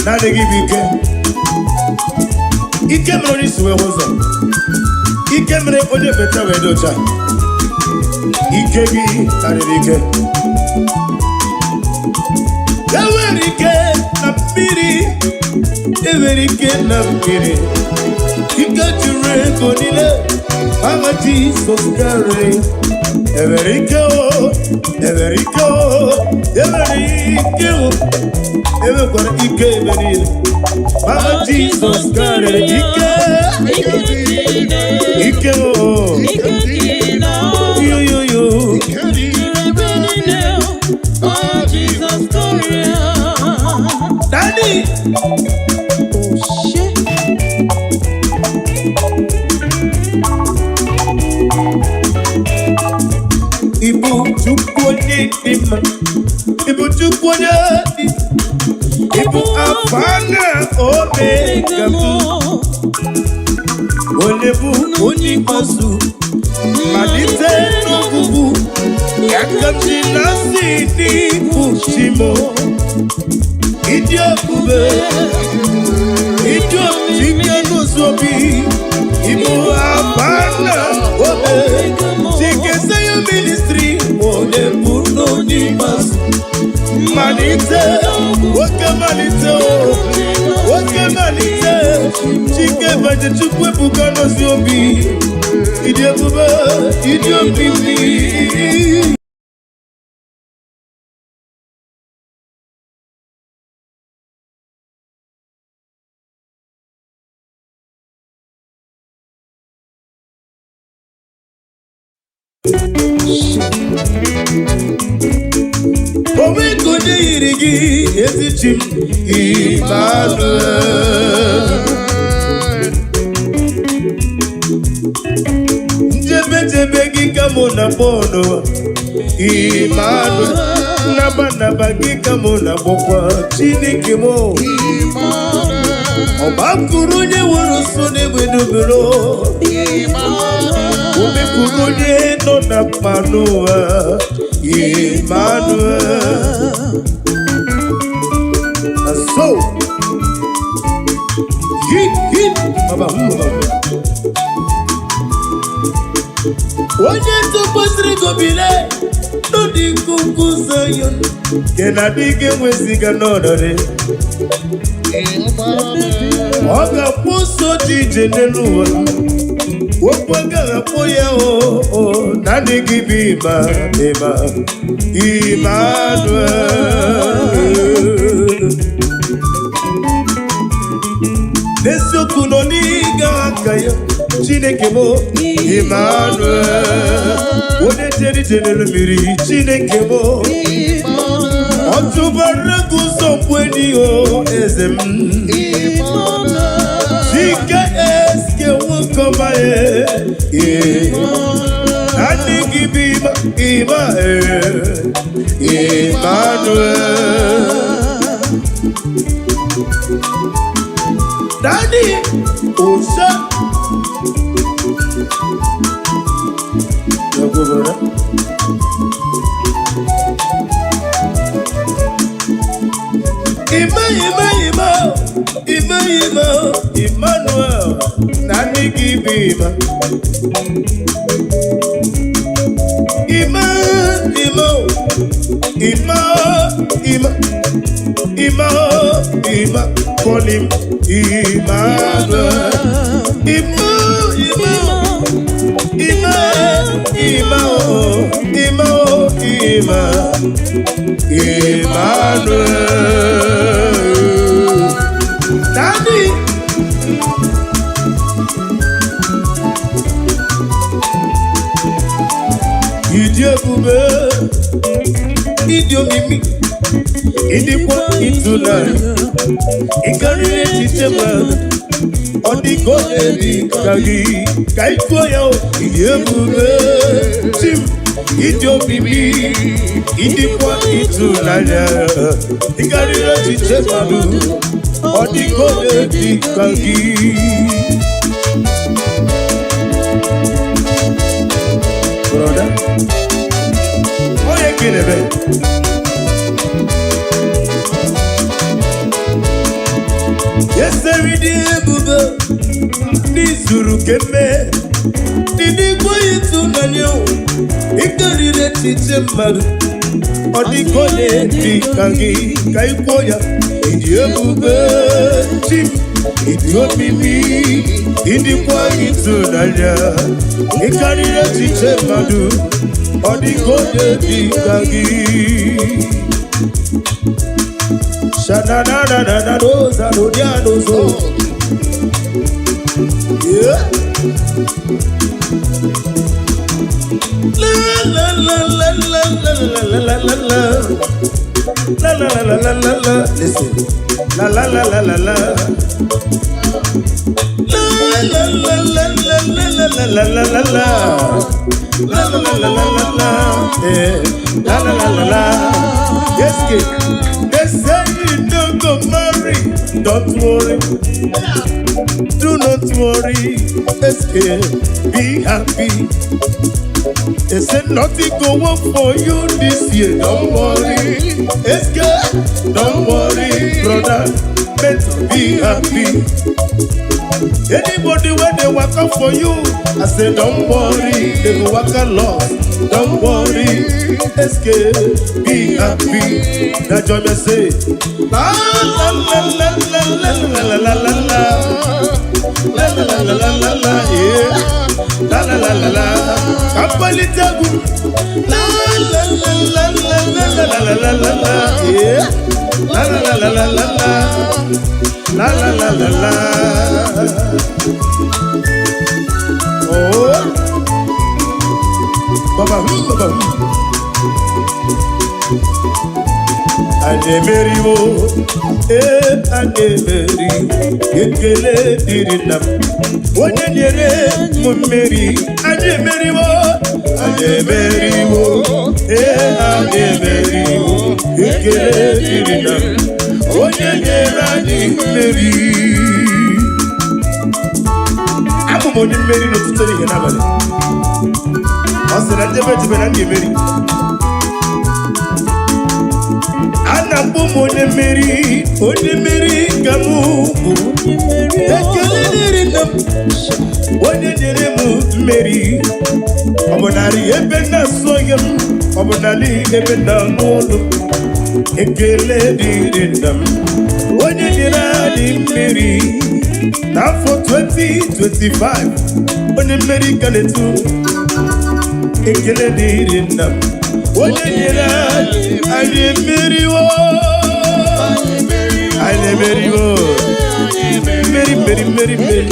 A: Naanị gị bụ ike. Ike mere onye isi wee hụ ụzọ. Ike mere onye ekpenta wee dị ọcha. Ike gị karịrị ike. Enwere ike na mmiri, enwere ike na mmiri. Ike juru ego niile, aha Jizọs karịrị. Enwere ike o, enwere ike o, enwere ike o, enwekwara ike ebe niile. Aha Jizọs karịrị ike, ike o, yo yo yo.
C: Ebe niile, ma Jizọs karịa.
A: Daddy.
C: Shit.
A: Ibu Chukwu onye dị mma, Ibu Chukwu onye dị, Ibu Alfa na Omega m, onye bụ onye ikpeazụ, malite n'ọgwụgwụ, ya ka m ji na-asị n'ịbụ chi m. Ịdị ebube, ịdị ike n'ụzọ obi, Ibu Alfa na Omega, Chike Zion Ministry, onye bụ n'onye ikpeazụ. Malite, nwoke malite o, nwoke malite, Chike baje Chukwu ebuka n'ozi obi, ịdị ebube, ịdị omimi. Onwe ka onye yiri gị, ezi chi m, Emmanuel. Njebe jebe gị ka mụ na-akpọ n'ụwa, Emmanuel. Naba naba gị ka mụ na-akpọkwa Chineke m. Ọba kwuru onye nwere nso n'egbe n'obere. Omepụrụ onye nọ na mkpa n'ụwa, Emmanuel. Na so. Hip, hip, baba, baba. Onye tụkwasịrị gobile n'ụdị nkuku Zion, nke na-adịghị enweziga n'ọnọdụ. Ọ ga-akwụ ụsọ dị ije n'elu ụwa. Okwu agaghị akpọ ya o, o, naanị gị bụ ịma, ịma, Emmanuel. N'eziokwu nọ n'ịga aka ya, Chineke m, Emmanuel. Onye jere ije n'elu mmiri, Chineke m. Ọ tụbara gị ụzọ mgbe o, eze m. Chike eske nwoke ọma e, e. Naanị gị bụ ịma, ịma e, Emmanuel. Daddy, Osa. Yeah, go, brother. Ịma, ịma, ịma. Ima, Ima, Emmanuel, naanị gị bụ Ima. Ima, Ima, Ima, Ima, Ima, Ima, call him Emmanuel. Ima, Ima, Ima, Ima, oh, Ima, oh, Ima, Emmanuel. Daddy. Ịdị ebube, ịdị omimi, ịdịkwa ịtụnanya, ịkarịrị echiche mmadụ, ọ dịka onye dị ka gị, ka ị tụọ ya o. Ịdị ebube, chi m, ịdị omimi, ịdịkwa ịtụnanya, ịkarịrị echiche mmadụ, ọ dịka onye dị ka gị. Brother, onye kelebe eseri dị ebube n'izuru keme dịdịkwa ịtụnanya o, ịkarịrị echiche mmadụ, ọ dịka onye dị ka gị, ka ị kwuo ya. Ịdị ebube, chi m, ịdị omimi, ịdịkwa ịtụnanya, ịkarịrị echiche mmadụ, ọ dịka onye dị ka gị. Shanananananoza. Yeah. La la la la la la la la la la. La la la la la la la. Listen. La la la la la la. La la la la la la la la la la la. La la la la la la la. Eh. La la la la la. Yes, kid. They say you don't go marry. Don't worry. Do not worry. SK, be happy. They say nothing go work for you this year. Don't worry. SK, don't worry, brother. Better be happy. Anybody when they work out for you, I say don't worry, they go work a lot. Don't worry, SK, be happy. That joy me say, la la la la la la la la la la la. La la la la la la la, yeah. La la la la la. Kapalitagu. La la la la la la la la la la la, yeah. La la la la la la la. La la la la la. Oh. Baba, baba. Anyị emeriwo, ee, anyị emeri, ekele dịrị nna m onye nyere m mmeri. Anyị emeriwo, anyị emeriwo, ee, anyị emeriwo, ekele dịrị nna m onye nyere anyị mmeri. Abụ m onye mmeri n'ụtụtụ, ehihie, n'abalị. Ọ sị na njebe ejebe na m ga-emeri. A na-akpọ m onye mmeri, onye mmeri ka m bụ. Ekele dịrị nna m onye nyere m mmeri. Ọ bụ narị ebe na-asọ ya m, ọ bụ narị ebe na-anụ ụlọ. Ekele dịrị nna m onye nyere anyị mmeri n'afọ 2025. Onye mmeri ka na-etu. Ekele dịrị nna m onye nyere anyị. Anyị emeriwo, anyị emeriwo, mmeri, mmeri, mmeri, mmeri.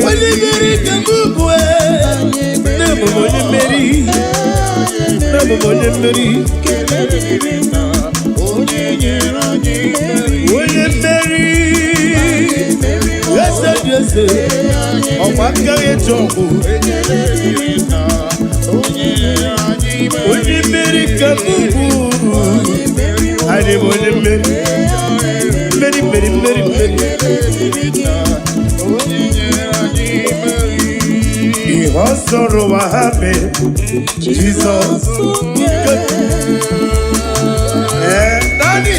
A: Onye mmeri ka m bụ. Nne m bụ onye mmeri, nne m bụ onye mmeri. Onye mmeri, eze dị eze, ọkwa aka eji ọgwụ. Onye mmeri ka m bụ. Anyị bụ onye mmeri, mmeri, mmeri, mmeri, mmeri. Ihe ọ sọrọ ụwa ha mee, Jizọs. Ee, Daddy.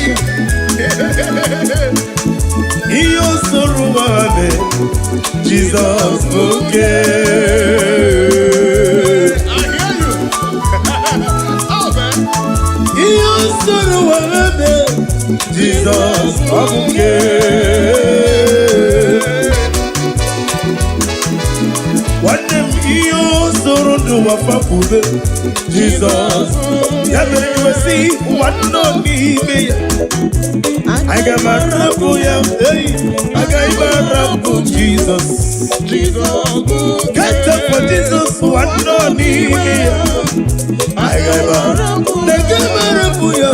A: Jizọs bụ oke.
B: I hear you. Oh, man.
A: Ihe usoro were mee, Jizọs ọ bụ nke. Nwanne m, ihe usoro ndụ wafakwube Jizọs ya mere kwesị nwanne n'ime ya. Aga m arapụ ya, ei, agaghị m arapụ Jizọs. Get up for Jesus, nwanne n'ime ya. Aga m arapụ, aga m arapụ ya.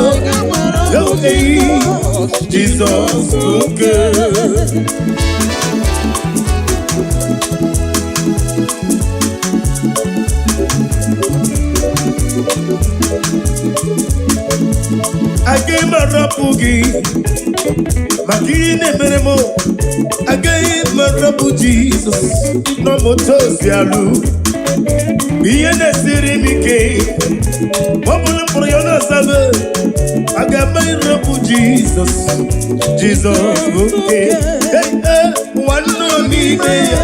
A: Ei, Jizọs oke. Agaghị m arapụ gị maka ihe na-emere m. Agaghị m arapụ Jizọs n'ọmụta osi alụ ihe na-esiri m ike. Ọ bụrụ mkpụrụ ya na-asabe, aga m arapụ Jizọs. Jizọs bụ nke. Hey, hey, nwanne n'ime ya.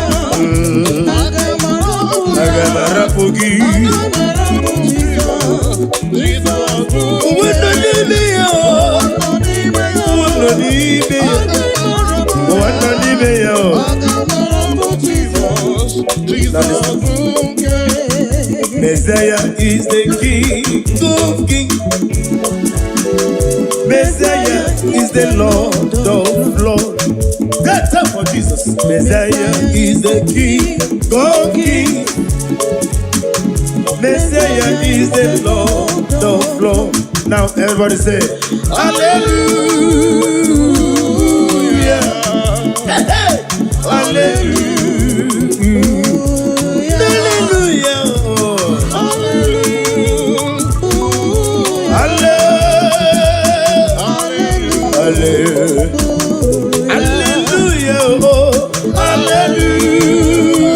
A: Aga m arapụ gị. Uwe nọ n'ime ya. Uwe nọ n'ime ya. Ụwa nọ n'ime ya o. Messiah is the King of Kings. Messiah is the Lord of Lords. That's up for Jesus. Messiah is the King of Kings. Messiah is the Lord of Lords. Now everybody say, Hallelujah. Hallelujah. Hallelujah. Hallelujah. Hallelujah. Oh, hallelujah.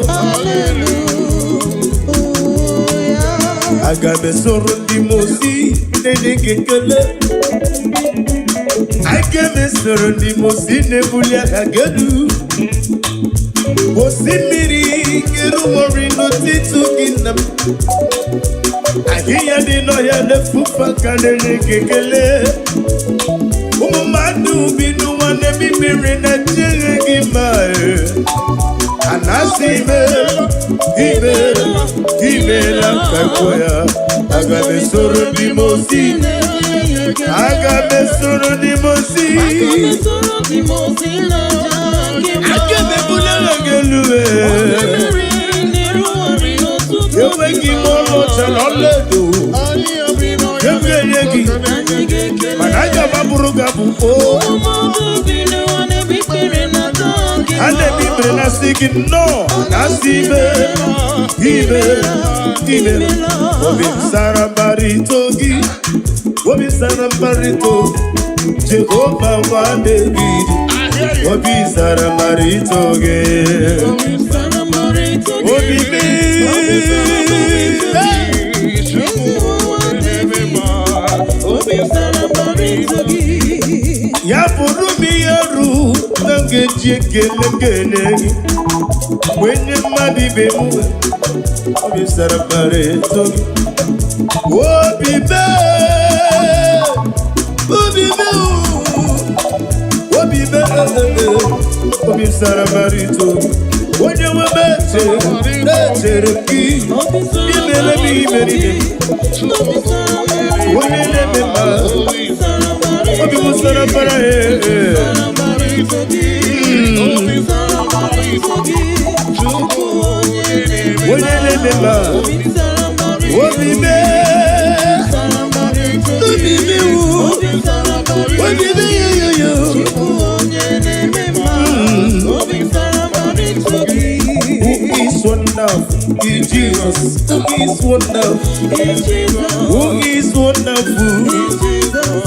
A: Hallelujah. Aga m esoro ndị mosi na-enye gị ekele. Aga m esoro ndị mosi na-ebuli aka gị elu. Osimiri kerumori n'ụtụtụ gị nna m. Ahịhịa dị n'ọhịa na-efufe aka na-enye gị ekele. Ụmụ mmadụ bi n'ụwa na-ebi mmiri na-echere gị mma. A na-asị imeela, imeela, imeela ka kwuo ya. Aga m esoro ndị mosi, aga m esoro ndị mosi, aga m ebuli aha gị elu. Enweghị m ọlaọcha na ọlaedo enye gị, mana aga m abụrụ gị abụ o. Ha na-eme ikpere na-asị gị nnọọ, na-asị ime ime ime. Obi m sara mbara ito gị, obi m sara mbara ito Jehova nwa David. Obi sara mbara ito gị, obi m. Hey! Ya bụrụ m ihe ru na m ga-eji ekele kele gị wee nye mmadụ ibe m. Obi sara mbara eto gị, obi mee, obi mee, obi mee, obi sara mbara eto gị. Onye nwe m, echere echere m gị imere m imere ime. Onye na-eme mma, obi m sara mbara ee. Onye na-eme mma, obi mee, obi mewu, obi meyoyoyo. Who is wonderful is Jesus. Who is wonderful? Who is wonderful?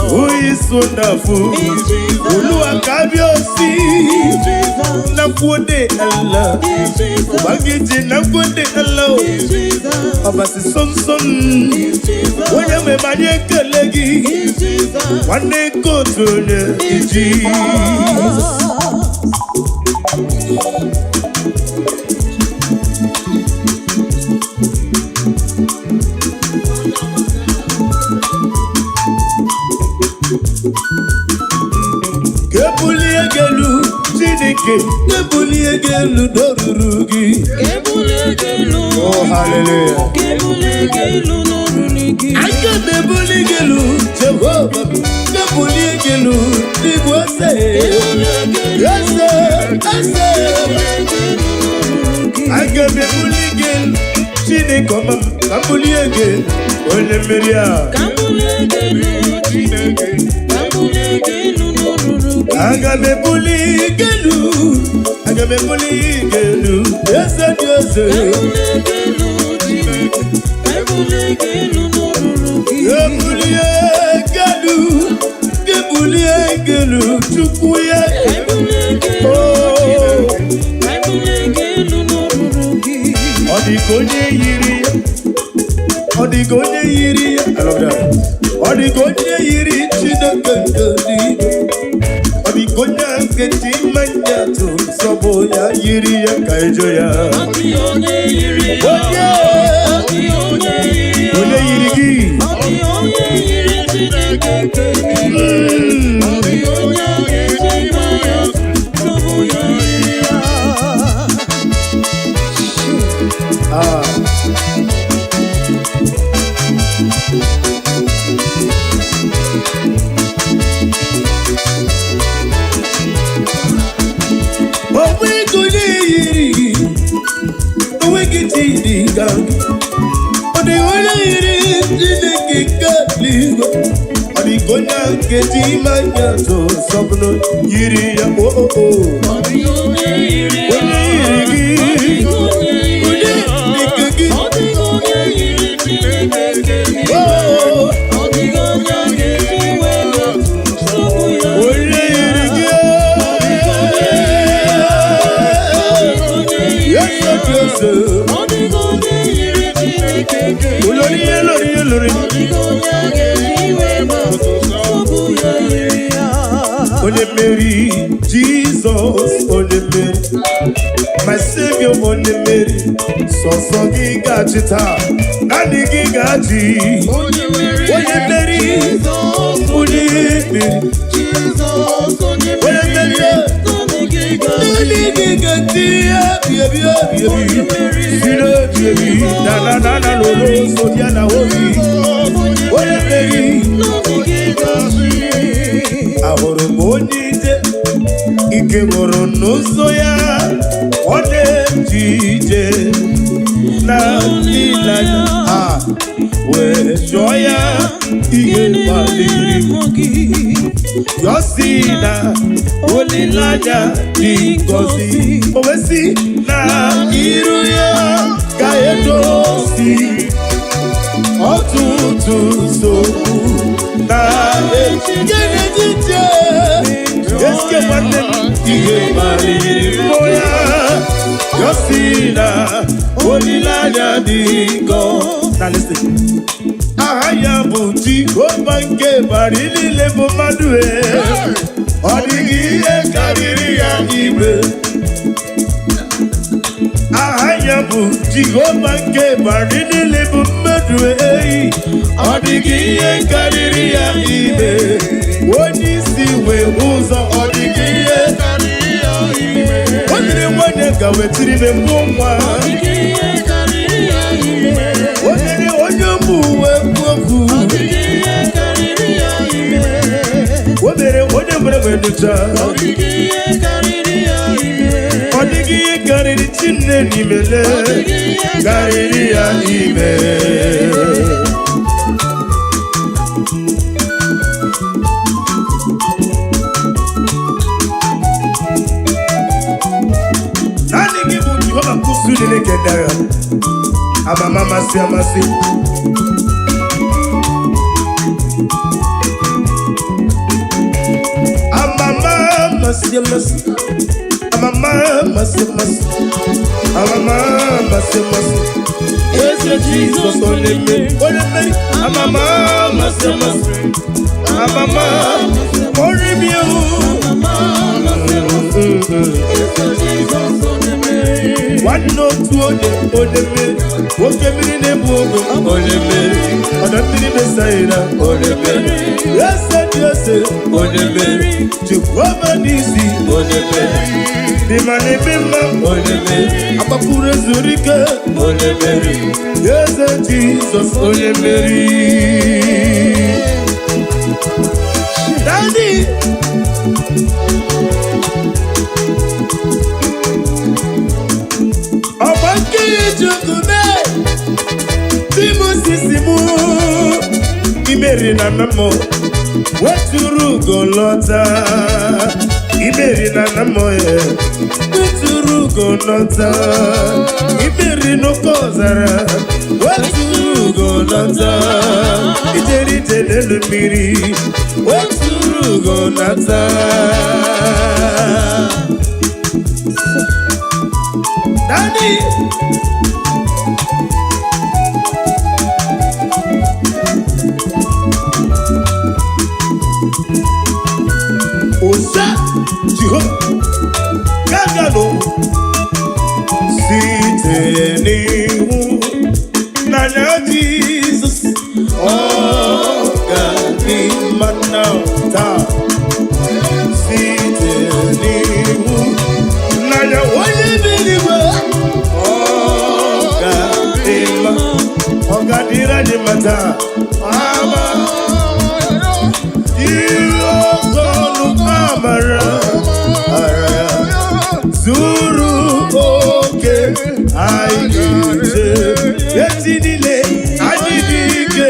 A: Who is wonderful? Olúwa kábíyèsí. Na gode Allah. Ubangiji, na gode Allah. Ọbasi somsom. Onye nwe m, anyị ekele gị. Nwanne nke otu onye iji. Ka ebulie gị elu, Chineke, ka ebulie gị elu n'oruru gị. Oh, hallelujah. Aka m ebuli gị elu, Jehova m, ka ebulie gị elu n'igwe ose. Eze, eze. Aga m ebuli gị elu, Chineke ọma m, ka m bulie gị elu, onye mmeri a.
B: Chineke.
A: Aga m ebuli gị elu, aga m ebuli gị elu, eze dị eze. Ebulie gị elu, gị bulie gị elu, Chukwu ya. Oh. Ọ dị ka onye yiri ya, ọ dị ka onye yiri ya. I love that. Ọ dị ka onye yiri Chineke nke eluigwe. Ọ dị ka onye nkeji mmanya tụ sọbụ ya yiri ya ka ejo ya. Onye onye yiri gị?
C: Onye yiri Chineke nke eluigwe. Ọ dịghị onye a ga-eji maa ya atụ, sọbụ ya yiri ya.
A: Ah. Onweghị onye yiri gị, onweghị chi dị ka gị. Ọ dịghị onye yiri Chineke nke eluigwe. Ọ dịghị onye nkeji mmanya tụ sọbụrụ yiri ya, o o o.
C: Ọ dịghị onye yiri ya.
A: Onye yiri gị?
C: Ọ dịghị onye yiri
A: Onye
C: ya.
A: dịka gị?
C: Ọ dịghị onye yiri Chineke nke eluigwe.
A: Oh,
C: Ọ dịghị onye a ga-eji wee atụ, sọbụ ya
A: onye yiri gị?
C: Ọ dịghị onye yiri
A: Yes,
C: ya.
A: yes, yes.
C: Ọ dịghị onye yiri Chineke nke
A: Olórí,
C: eluigwe.
A: olórí, olórí.
C: Ọ dịghị onye a ga-eji wee atụ, sọbụ ya yiri ya.
A: Onye mmeri, Jizọs, onye mmeri. My Savior, onye mmeri. Sọsọ gị ga-achị taa, naanị gị ga-achị.
B: Onye mmeri.
A: Onye mmeri.
B: Jizọs.
A: Onye mmeri.
B: Jizọs onye
A: Onye mmeri.
C: Naanị gị ga-achị.
A: Naanị gị ga-achị ebi ebi ebi ebi. Siri ebi ebi. Na na na na lolo so ya na obi. Onye mmeri.
C: Naanị gị ga-achị.
A: Ahụrụ m onye ije ike gwụrụ n'ụzọ ya, ọ na-eje ije na ịlanya a wee jụọ ya ihe
C: Gịnị
A: kpaliri
C: mere mụ gị?
A: ya. Ọ sị na olileanya dị ngọzi. O wee sị na iru ya ka edozi ọtụtụ nsogbu na echiche. Eske nwanne m, ihe kpaliri mmụọ ya, ya sị na olileanya dị ngọ na listen. Aha ya bụ Jehova nke bara niile bụ mmadụ e. Ọ dịghị ihe karịrị ya igwe. Aha ya bụ Jehova nke bara niile bụ mmadụ eyi. Ọ dịghị ihe karịrị ya ime. Onye isi wee ụzọ, ọ dịghị ihe. O nyere nwanyị ka wetiri ime mụọ nwa.
C: Ọ dịghị ihe karịrị ya ime.
A: O nyere onye ụmụ uwe okwu.
C: Ọ dịghị ihe karịrị ya ime.
A: O mere onye nwere wee nụcha.
C: Ọ dịghị ihe karịrị ya ime.
A: Ọ dịghị ihe karịrị Chinne n'imele.
C: Ọ dịghị ihe
A: Karịrị ya ime. Naanị gị bụ Jehova kwụsị niile nke ndị agha. Amama amasị amasị. Amama amasị amasị. Amama amasị amasị. Amama amasị amasị. Eze Jizọs onye mmeri, onye mmeri, amama amasị amasị, amama oribia. Nwanne otu onye, onye mmeri, nwoke mmiri na-ebu ogo, onye mmeri, ọdọ mmiri Besaida, onye mmeri, eze dị eze, onye mmeri, Jehova n'isi, onye mmeri, dị ma na-eme mma, onye mmeri, agbapụrụ ezuru ike, onye mmeri, eze Jizọs, onye mmeri. Daddy! Ọgba nkiri chukwu mee tí mo sì sì mú imeri na nna m weturu ugo lọta, imeri na nna m weturu ugo lọta, imeri n'oke ọzara weturu ugo lọta, ijeri ije n'elu mmiri weturu ugo lọta. Daddy! Osa Jehova gagano site n'ihu n'anya Jizọs, ọ ga-adị mma na taa, site n'ihu n'anya onye bi n'igwe, ọ ga-adị mma, ọ ga-adịrị anyị mma taa. Ama ihe oke ọnụ amara ara ya zuru oke, anyị ga-eje eti niile anyị dị ike,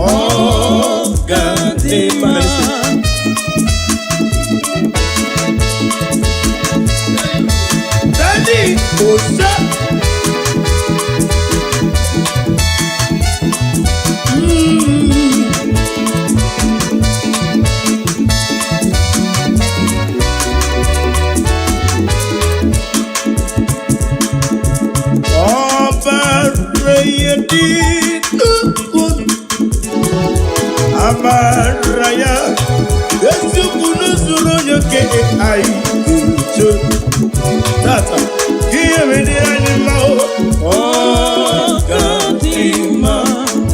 A: ọ ga-adị mma. Daddy, Osa. Ọbara ya dị ukwuu, amara ya eziokwu n'usoro onye okenye anyị ga-eche tata ihe mere anyị mma o, ọ ga-adị mma.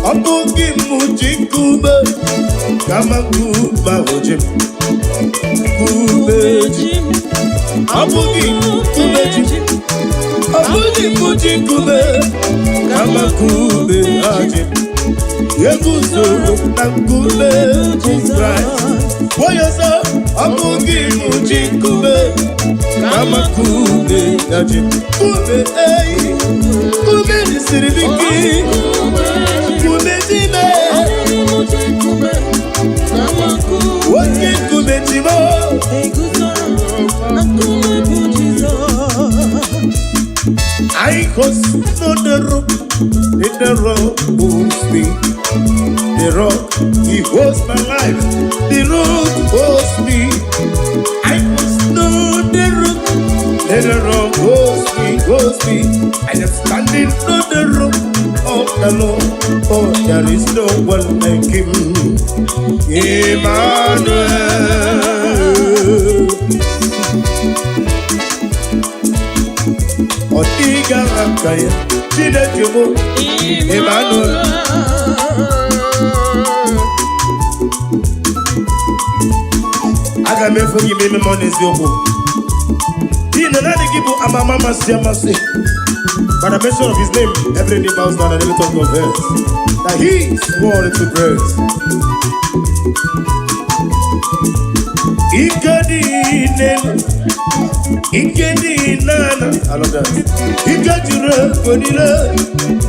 A: Ọ bụghị m ji nkume, kama nkume ahụ ji m, nkume ji m. Ọ bụghị nkume ji m, ọ bụghị m ji nkume, kama nkume ha ji m. Eguzoro na nkume bụ Kraịst. Onye ọzọ, ọ bụghị m ji nkume, kama nkume ya ji m. Nkume eyi, nkume siri m ike, nkume ji m, oke nkume ji m. I was not the rock, in the rock holds me. The rock, he holds my life. The rock holds me. I was not the rock, then the rock holds me, holds me. I am standing on the rock of the Lord, for there is no one like him. Emmanuel. Ọ dịghị aka ya, Chineke bụ Emmanuel. Aga m efe gị ma ime m ọ n'eziokwu. N'ihi na naanị gị bụ amama amasị amasị. By the mention of his name, every knee bows down and every tongue confess that he is worthy to praise. Ike dị n'elu, ike dị n'ala. I love that. Ike juru ebe niile,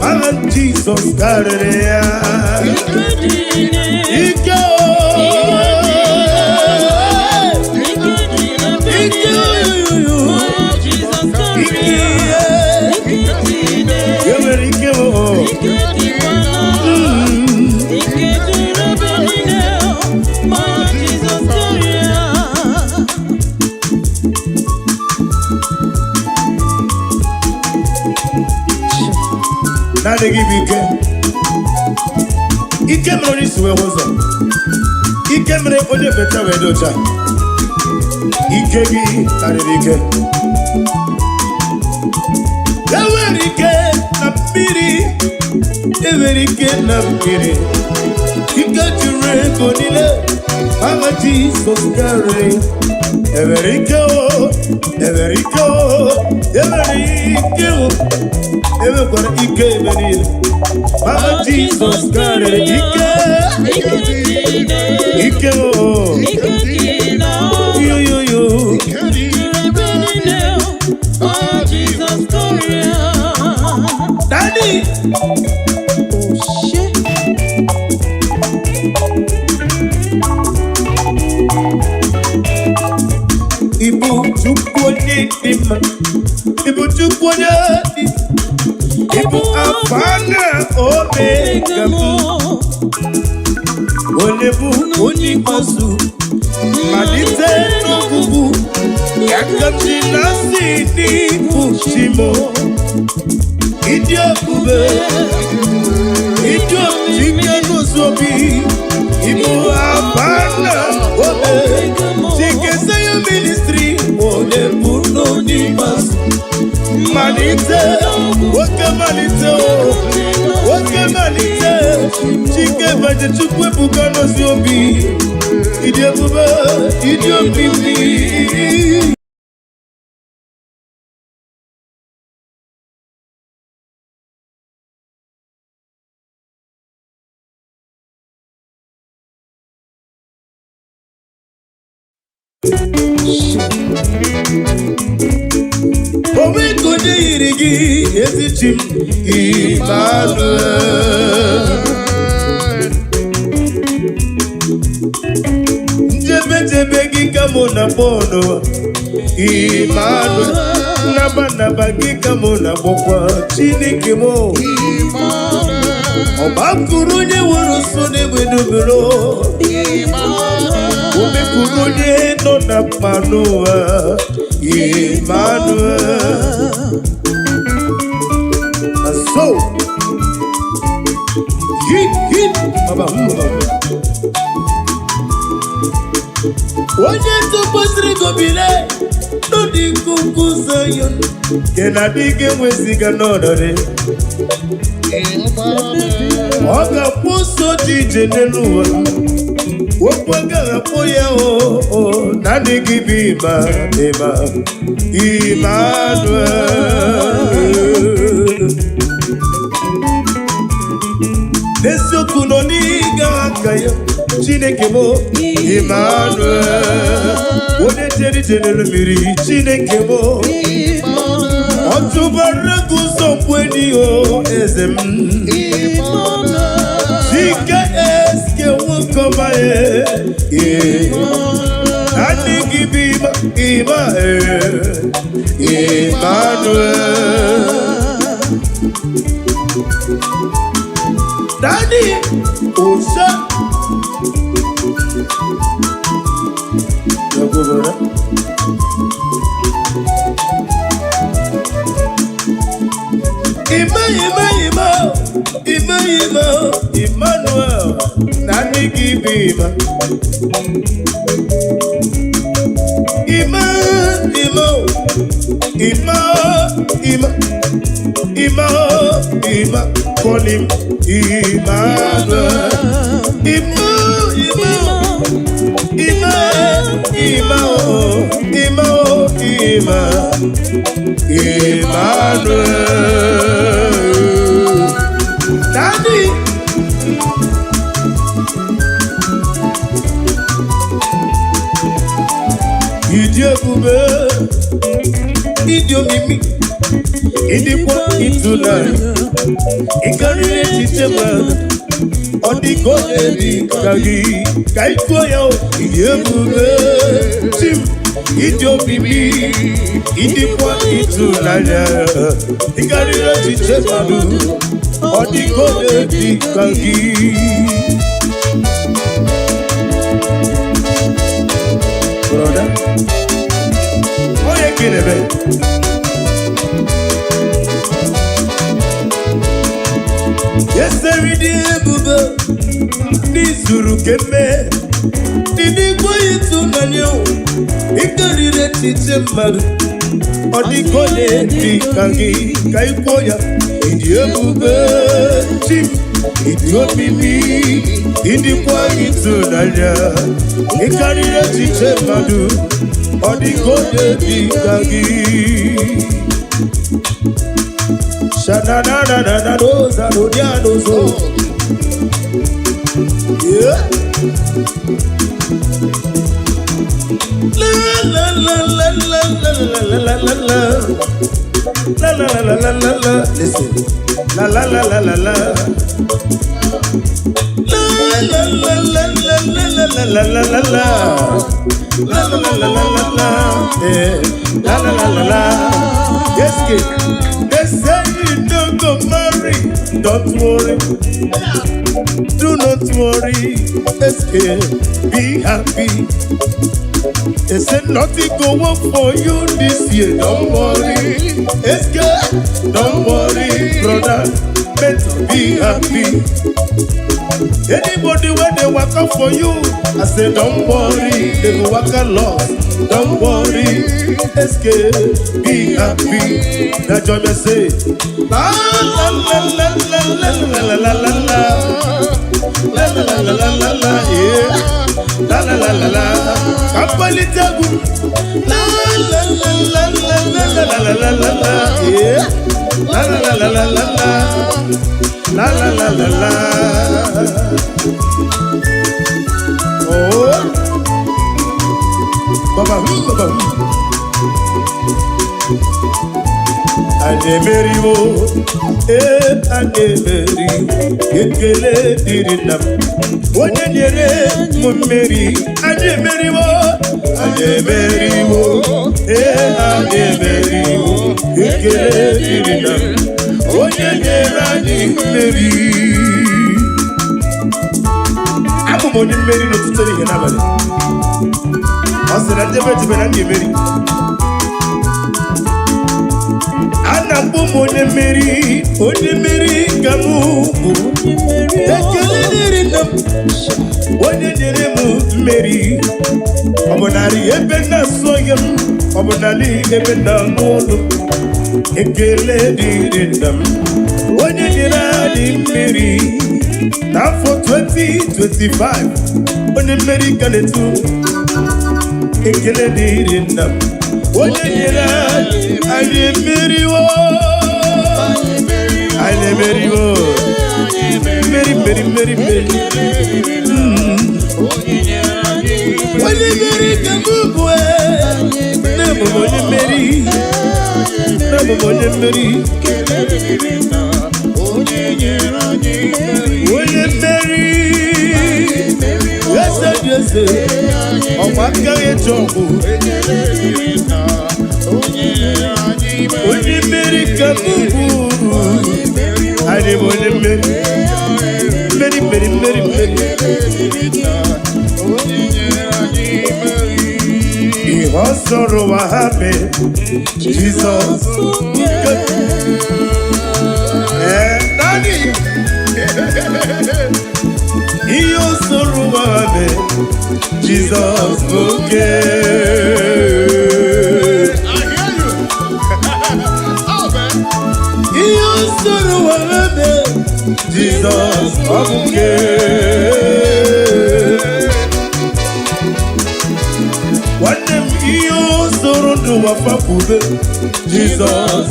A: aha Jizọs karịrị ya. Ike o, ike oyoyo, ike e nwere ike o.
C: Ike juru ebe niile, ma Jizọs karịa ya.
A: Naanị Naanị gị bụ ike. Ike mere onye isi wee hụ ụzọ. Ike mere onye beta wee dị ụcha. Ike gị karịrị ike. Enwere ike na mmiri, enwere ike na mmiri. Ike juru ego niile, ama Jizọs karịrị. Enwere ike o, enwere ike o, enwere ike o, enwekwara ike ebe niile. Ama Jizọs karịrị ike, ike o, yo yo yo. Daddy, Ibu Chukwu onye dị mma, Ibu Chukwu onye dị, Ibu Alfa na Omega m, onye bụ onye ikpeazụ, malite n'ọgwụgwụ, ya ka m ji na-asị n'ịbụ chi m. Ịdị ebube, ịdị ike n'ụzọ obi, Ibu Alfa na Omega, Chike Zion Ministry, onye bụ onye ikpeazụ, malite, oke malite o, oke malite, Chike baje Chukwu ebuka n'ozi obi, ịdị ebube, ịdị omimi. Onwe ka onye yiri gị ezi chi m, Emmanuel. Njebe jebe gị ka mụ na kpọ n'ụwa, Emmanuel. Nnaba nnaba gị ka mụ na kpọkwa Chineke m. Ọgbakụrụ onye nwere nso na-egbe n'obere. Omepụrụ onye nọ na mkpa n'ụwa, Emmanuel. And so, hit, hit, baba, baba. Onye tụkwasịrị gị obi le, n'ụdị nkuku Zion, nke na-adịghị enweziga n'ọnọdụ. Ọ ga-akwụ ụzọ dị ije n'elu ụwa. Okwu agaghị akpọ ya o, o, naanị gị bụ ịma, ịma, Emmanuel. N'eziokwu nọ n'ịga aka ya, Chineke m, Emmanuel. Onye jere ije n'elu mmiri, Chineke m. Ọ tụbara gị ụzọ mgbe o, eze m. Chike eske nwoke ọma e, e. Naanị gị bụ ịma, ịma e, Emmanuel. Daddy, Osa. Go, brother. Ima, Ima, Ima, Ima, Ima, Emmanuel, naanị gị bụ Ima. Ima, Ima, Ima, Ima, Ima, Ima, call him Emmanuel. Ima, Ima, Ima, Ima, oh, Ima, oh, Ima, Emmanuel. Daddy. Ịdị ebube, ịdị omimi, ịdịkwa ịtụnanya, ị karịrị echiche mmadụ, ọ dịka onye dị ka gị, ka ị tụọ ya o, ịdị ebube, chi m, ịdị omimi, ịdịkwa ịtụnanya, ị karịrị echiche mmadụ, ọ dịka onye dị ka gị. Brother, onye ka ị na-eme? Yeseri dị ebube n'izuru keme dị n'igwe ịtụnanya ịkarịrị echiche mmadụ. Ọ dịka onye dị ka gị ka ikwuo ya. Ịdị ebube chi m, ịdị omimi, ịdịkwa ịtụnanya, ịkarịrị echiche mmadụ. Ọ dịka onye dị ka gị. Shanananananozaodianozo. Yeah. La la la la la la la la la la. La la la la la la la. Listen. La la la la la la. La la la la la la la la la la la. La la la la la la la. Eh. La la la la la. Yes, kid. They say you don't go marry. Don't worry. Do not worry. SK, be happy. They said nothing go work for you this year. Don't worry. SK, don't worry, brother. Better be happy. Anybody when they work out for you, I say don't worry, they go work a lot. Don't worry, SK, be happy. That joy me say, la la la la la la la la la la. La la la la la la la, yeah. La la la la la. Kampalitagu. La la la la la la la la la la la, yeah. La la la la la la la. La la la la la. Oh. Baba, baba. Anyị emeriwo, ee, anyị emeri, ekele dịrị nna m. Onye nyere m mmeri, anyị emeriwo, anyị emeriwo, ee, anyị emeriwo, ekele dịrị nna m. Onye nyere anyị mmeri. Abụ m onye mmeri n'ụtụtụ ehihie n'abalị. Ọ sị na ndebe ejebe na m ga-emeri. A na-akpọ m onye mmeri, onye mmeri ka m bụ. Ekele dịrị nna m, onye nyere m mmeri. Ọ bụ narị ebe na-asụ onye m, ọ bụ narị ebe na-anụ ọnụ. Ekele dịrị nna m, onye nyere anyị mmeri. N'afọ 2025, onye mmeri ka na-etu. Ekele dịrị nna m, onye nyere anyị anyị emeriwo. Anyị emeriwo. Mmeri, mmeri, mmeri, mmeri. Onye mmeri ka m bụ nne m bụ onye mmeri. Nne m bụ onye mmeri. Onye mmeri. Eze dị eze. Ọkwa aka eji ọgwụ. Onye mmeri ka m bụ. Anyị bụ onye mmeri. Mmeri, mmeri, mmeri, mmeri. Ihe ọ sọrọ ụwa ha mee, Jizọs nke. Ee, Daddy. Ihe ọ sọrọ ụwa ha mee, Jizọs bụ oke.
B: I hear you. Oh, man.
A: Ihe ọ sọrọ ụwa ha mee, Jizọs ọ bụ nke. Nwanne m, ihe ọ sọrọ ndụ ụwa fapụbe, Jizọs.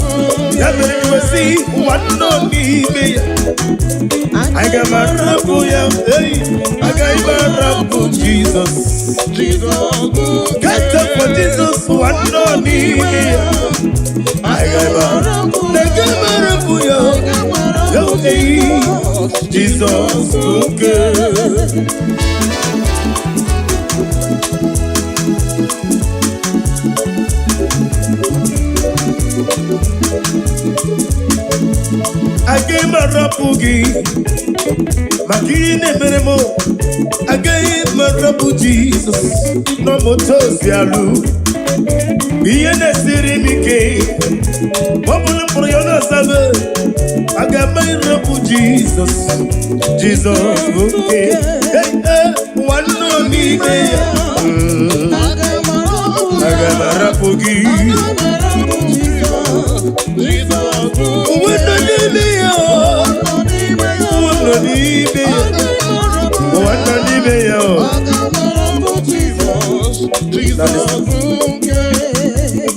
A: Ya mere m wee sị, ụwa nọ n'ime ya. Aga m arapụ ya, ei, agaghị m arapụ Jizọs. Get up for Jesus, ụwa nọ n'ime ya. Aga m arapụ, aga m arapụ ya, ei, Jizọs oke. Agaghị m arapụ gị maka ihe na-emere m. Agaghị m arapụ Jizọs n'ọmụta ozi alụ. Ihe na-esiri m ike, ọ bụrụ mkpụrụ ya na-asabe, aga m ịrapụ Jizọs. Jizọs bụ nke. Hey, hey, nwanne m n'ime ya. Aga m arapụ gị. Ụwa nọ n'ime ya. Ụwa nọ n'ime ya. Ụwa nọ n'ime ya.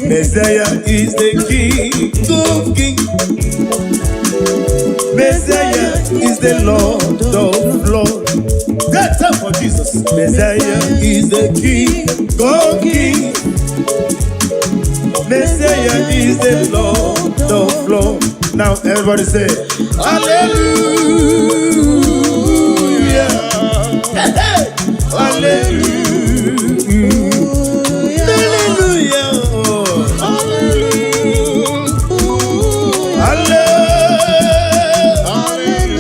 A: Messiah is the King of Kings. Messiah is the Lord of Lords. That's up for Jesus. Messiah is the King of Kings. Messiah is the Lord of Lords. Now everybody say, Hallelujah. Hallelujah. Hallelujah.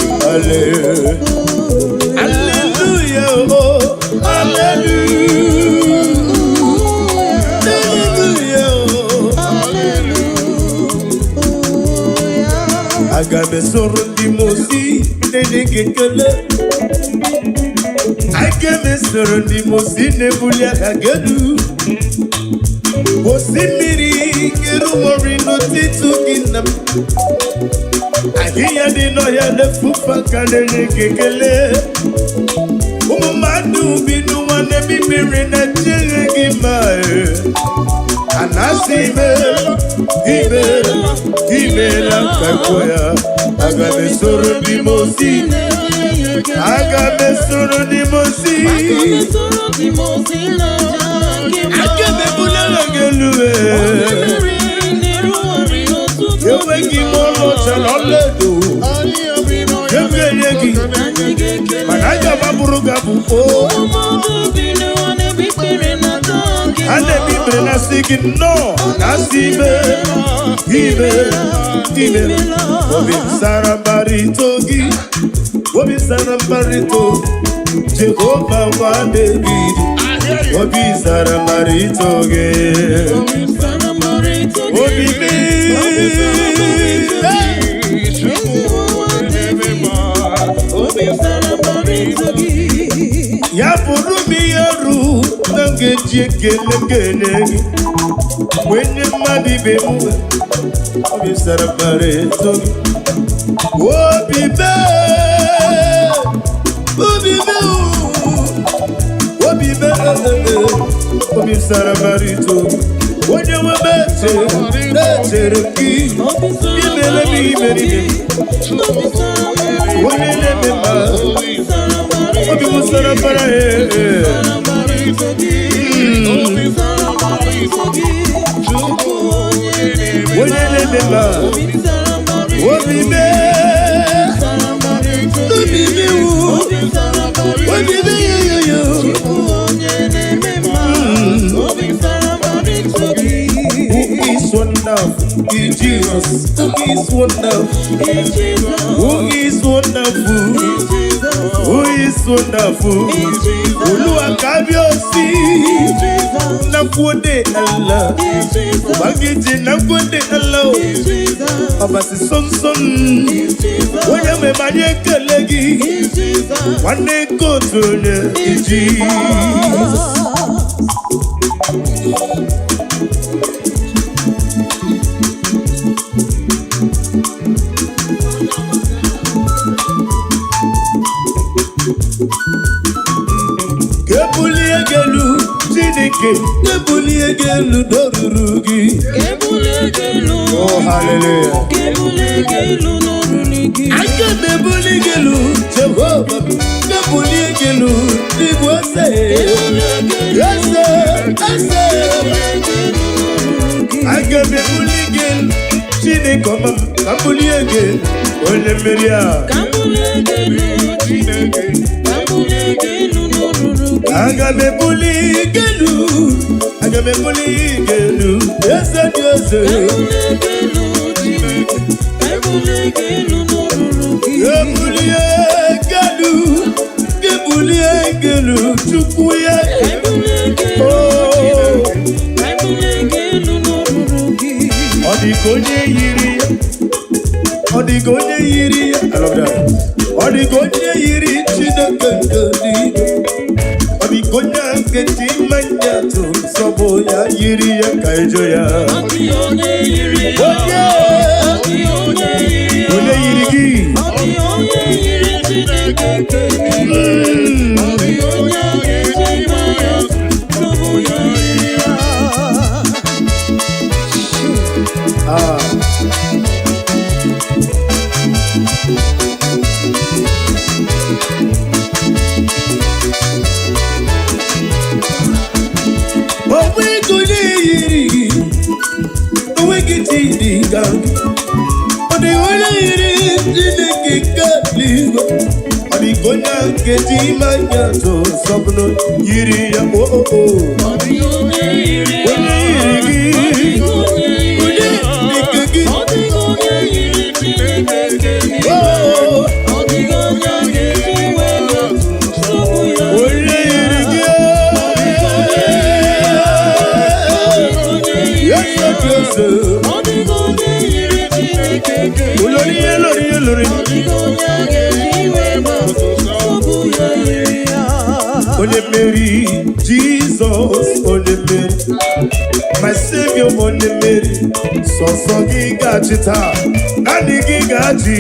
A: Hallelujah. Hallelujah. Oh, hallelujah. Hallelujah. Aga m esoro ndị mmụọ ozi na-enye gị ekele. Aga m esoro ndị mmụọ ozi na-ebuli aha gị elu. Osimiri erumori n'ụtụtụ gị nna m. Ahịhịa dị n'ọhịa na-efufe aka na-enye gị ekele. Ụmụ mmadụ bi n'ụwa na-ebi mmiri na-echere gị mma. A na-asị imela, imela, imela ka kwuo ya. Aga m esoro ndị mmụọ ozi, aga m esoro ndị mmụọ ozi. Aga m ebuli aha gị elu. Enweghị m ọlaọcha na ọlaedo enye gị, mana aga m abụrụ gị abụ o. A na-eme ikpere na-asị gị nnọọ, na-asị ime ime ime. Obi m sara mbara ito gị, obi m sara mbara ito Jehova nwa David, obi sara mbara ito gị, obi m. Hey! Ya bụrụ m ihe ru na m ga-eji ekele m ga-enye gị wee nye mmadụ ibe m, obi sara mbara eto gị, obi mee, obi mee, obi mee, obi sara mbara eto gị. Onye nwe m, echere na-echere m gị imere m imere ime, onye na-eme mma, obi m sara mbara ee. Onye na-eme mma, obi mee, obi mewu, obi meyoyoyo. Who is wonderful? Is Jesus. Who is wonderful? Who is wonderful? Who is wonderful? Olúwa kábíyèsí. Na gode Allah. Ubangiji na gode Allah. Ọbasi sonson. Onye nwe m, anyị ekele gị. Nwanne nke otu onye iji. Ka ebulie gị elu, Chineke, ka ebulie gị elu n'oruru gị. Oh, hallelujah. Aga m ebuli gị elu, Jehova m, ka ebulie gị elu n'igwe ose. Eze, eze. Aga m ebuli gị elu, Chineke ọma m, ka m bulie gị elu, onye mmeri a. Aga m ebuli gị elu, aga m ebuli gị elu, eze dị eze. Ebulie gị elu, ebulie gị elu, Chukwu ya. Oh. Dịghị onye yiri Chineke nke eluigwe. Ọ dịghị onye nkeji mmanya tụ sọbụ ya yiri ya ka ejo ya.
C: Ọ dịghị onye yiri ya.
A: Onye
C: Ọ dịghị onye yiri ya.
A: onye yiri gị?
C: Ọ dịghị onye yiri Chineke nke eluigwe. Ọ dịghị onye a ga-eji maa ya atụ, sọbụ ya yiri ya.
A: Ah. Onweghị onye yiri gị, onweghị chi dị ka gị. Ọ dịghị onye yiri Chineke nke eluigwe. Ọ dịghị onye nkeji mmanya tụ sọbụrụ yiri ya o o o.
C: Ọ dịghị onye yiri ya.
A: Onye yiri gị,
C: Ọ dịghị onye yiri
A: onye
C: ya.
A: dịka gị.
C: Ọ dịghị onye yiri Chineke nke eluigwe.
A: Oh,
C: Ọ dịghị onye a ga-eji wee atụ, sọbụ ya
A: onye yiri gị.
C: Onye yiri
A: Yes,
C: ya.
A: yes, yes.
C: Ọ dịghị onye yiri Chineke nke
A: Olórí olórí olórí.
C: Ọ dịghị onye a ga-eji wee atụ, sọbụ ya yiri ya.
A: Onye mmeri, Jizọs onye mmeri. My Savior onye mmeri. Sọsọ gị ga-achị taa, naanị gị ga-achị.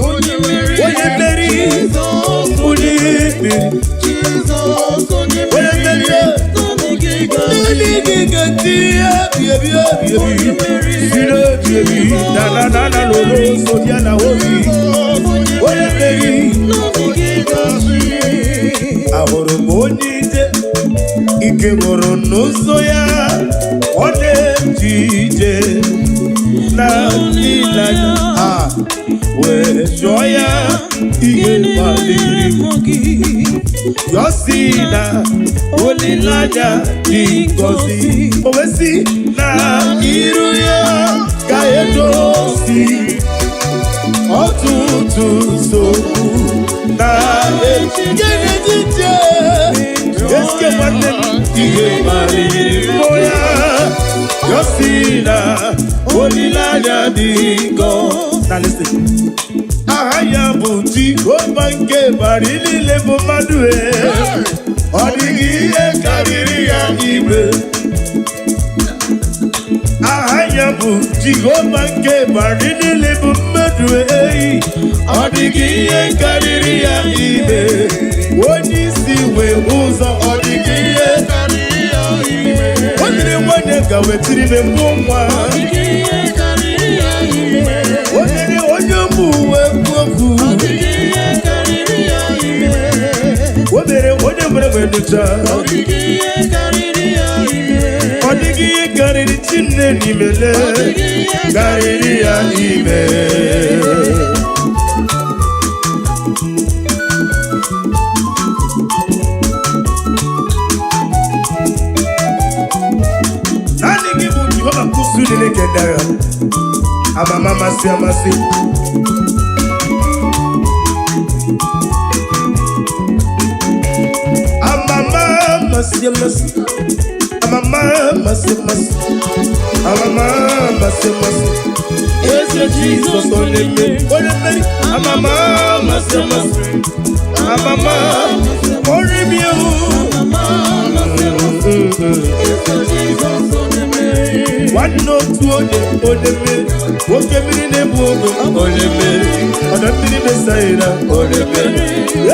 B: Onye mmeri,
A: Onye mmeri,
C: Jizọs,
A: onye mmeri,
B: Jizọs, onye
A: onye mmeri.
C: naanị gị ga-achị.
A: Naanị gị ga-achị ebi ebi ebi ebi. Siri ebi ebi, na na na na lolo so ya na obi. Onye mmeri.
C: Naanị gị ga-achị.
A: Ahụrụ m onye ije ike gwụrụ n'ụzọ ya, ọ na-eji ije na ịlanya a wee jụọ ya ihe
C: Gịnị mere
A: kpaliri m.
C: mụ gị?
A: Ya sị na olileanya dị ngọzi, o wee sị na iru ya ga-edozi ọtụtụ nsogbu na echiche. Eske nwanne m ihe kpaliri mmụọ ya, ya sị na olileanya dị ngọ na listen. Aha ya bụ Jehova nke bari niile bụ mmadụ e. Ọ dịghị ihe karịrị ya igwe. Aha ya bụ Jehova nke bari niile bụ mmadụ eyi. Ọ dịghị ihe karịrị ya ime. Onye isi wee ụzọ, ọ dịghị ihe.
B: karịrị ya ime.
A: O nyere nwanyị ka wetiri ime mụọ nwa.
C: Ọ dịghị ihe karịrị ya ime.
A: O nyere onye mụ uwe kwu okwu.
C: Ọ dịghị ihe karịrị ya ime.
A: O mere onye nwere wee nụcha.
C: Ọ dịghị ihe karịrị ya ime.
A: Ọ dịghị ihe karịrị Chinne n'imele
C: Ọ dịghị ihe
A: karịrị ya ime. Naanị gị bụ Jehova kwụsị niile kedara amama amasị amasị. Amama amasị amasị. Amama amasị amasị. Amama amasị amasị. Eze Jizọs onye mmeri, onye mmeri. Amama amasị amasị. Amama ọrị mi o. Nwanne otu onye, onye mmeri. Nwoke mmiri na-ebu ogwe, onye mmeri. Ọdọ mmiri Mesaịra, onye mmeri.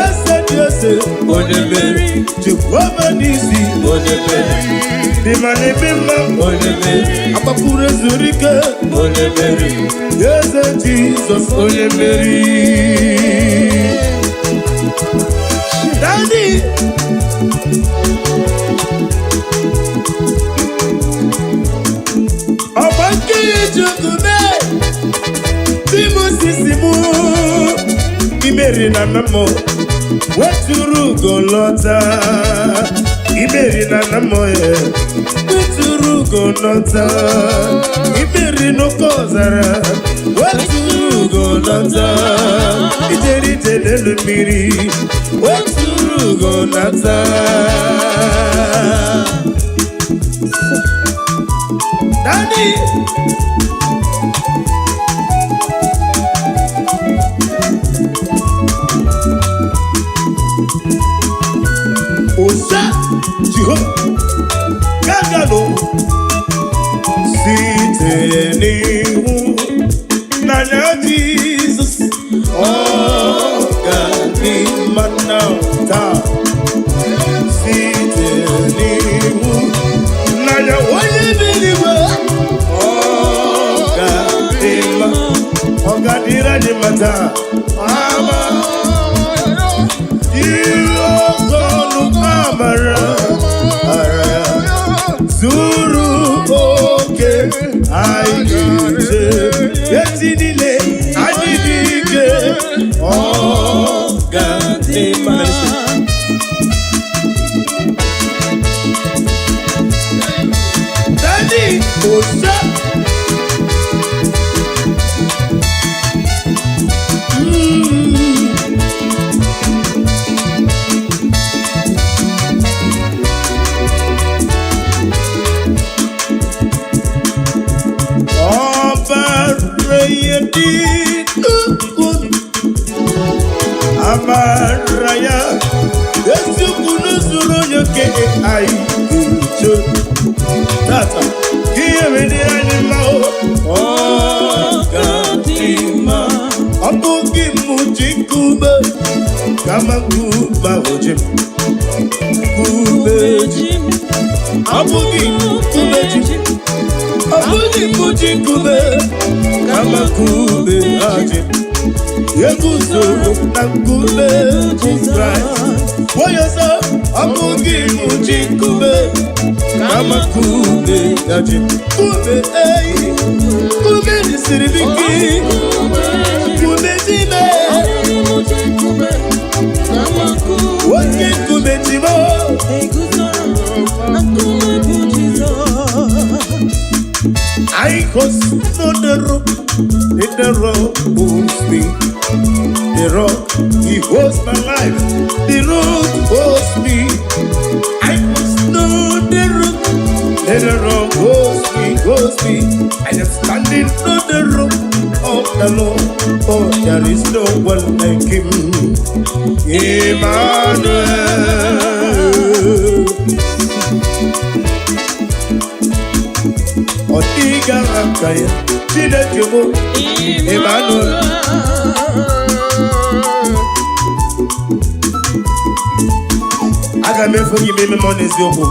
A: Eze dị eze, onye mmeri. Jehova n'isi, onye mmeri. Dị ma na-eme mma, onye mmeri. Agbapụrụ ezuru ike, onye mmeri. Eze Jizọs, onye mmeri. Daddy! Ọgba nkiri chukwu mee timosisi mụ imeri na nna m weturu ugo lọta, imeri na nna m weturu ugo lọta, imeri n'oke ọzara weturu ugo lọta, ijeri ije n'elu mmiri weturu ugo lọta. Daddy! Ose Jehova gaganụ site n'ihu n'anya Jizọs, ọ ga-adị mma na taa. Site n'ihu n'anya onye bi n'igwe, ọ ga-adị mma, ọ ga-adịrị anyị mma taa. Ama ihe oke ọnụ amara ara ya zuru oke, anyị ga-eje echi niile anyị dị ike, ọ ga-adị mma. Daddy, Osa. Ọbara ya dị nnukwu, amara ya eziokwu n'usoro onye okenye anyị ga-eche tata ka ihe mere anyị mma o. Ọ ga-adị mma. Ọ bụghị m ji nkume, kama nkume ahụ ji m, nkume ji m. Ọ bụghị nkume ji m, ọ bụghị m ji nkume, kama nkume ahụ ji m. Eguzoro na nkume bụ Kraịst. Onye ọzọ, ọ bụghị m ji nkume, kama nkume ya ji m. Nkume eyi, nkume siri m ike, nkume ji m, oke nkume ji m. I cause no the rock, in the rock holds me. The rock, he holds my life. The rock holds me. I must know the rock. Let the rock holds me, holds me. I am standing on the rock of the Lord, for there is no one like him. Emmanuel. Ọ dịghị aka ya, Chineke bụ Emmanuel. Aga m efe gị ma eme m ọ n'eziokwu.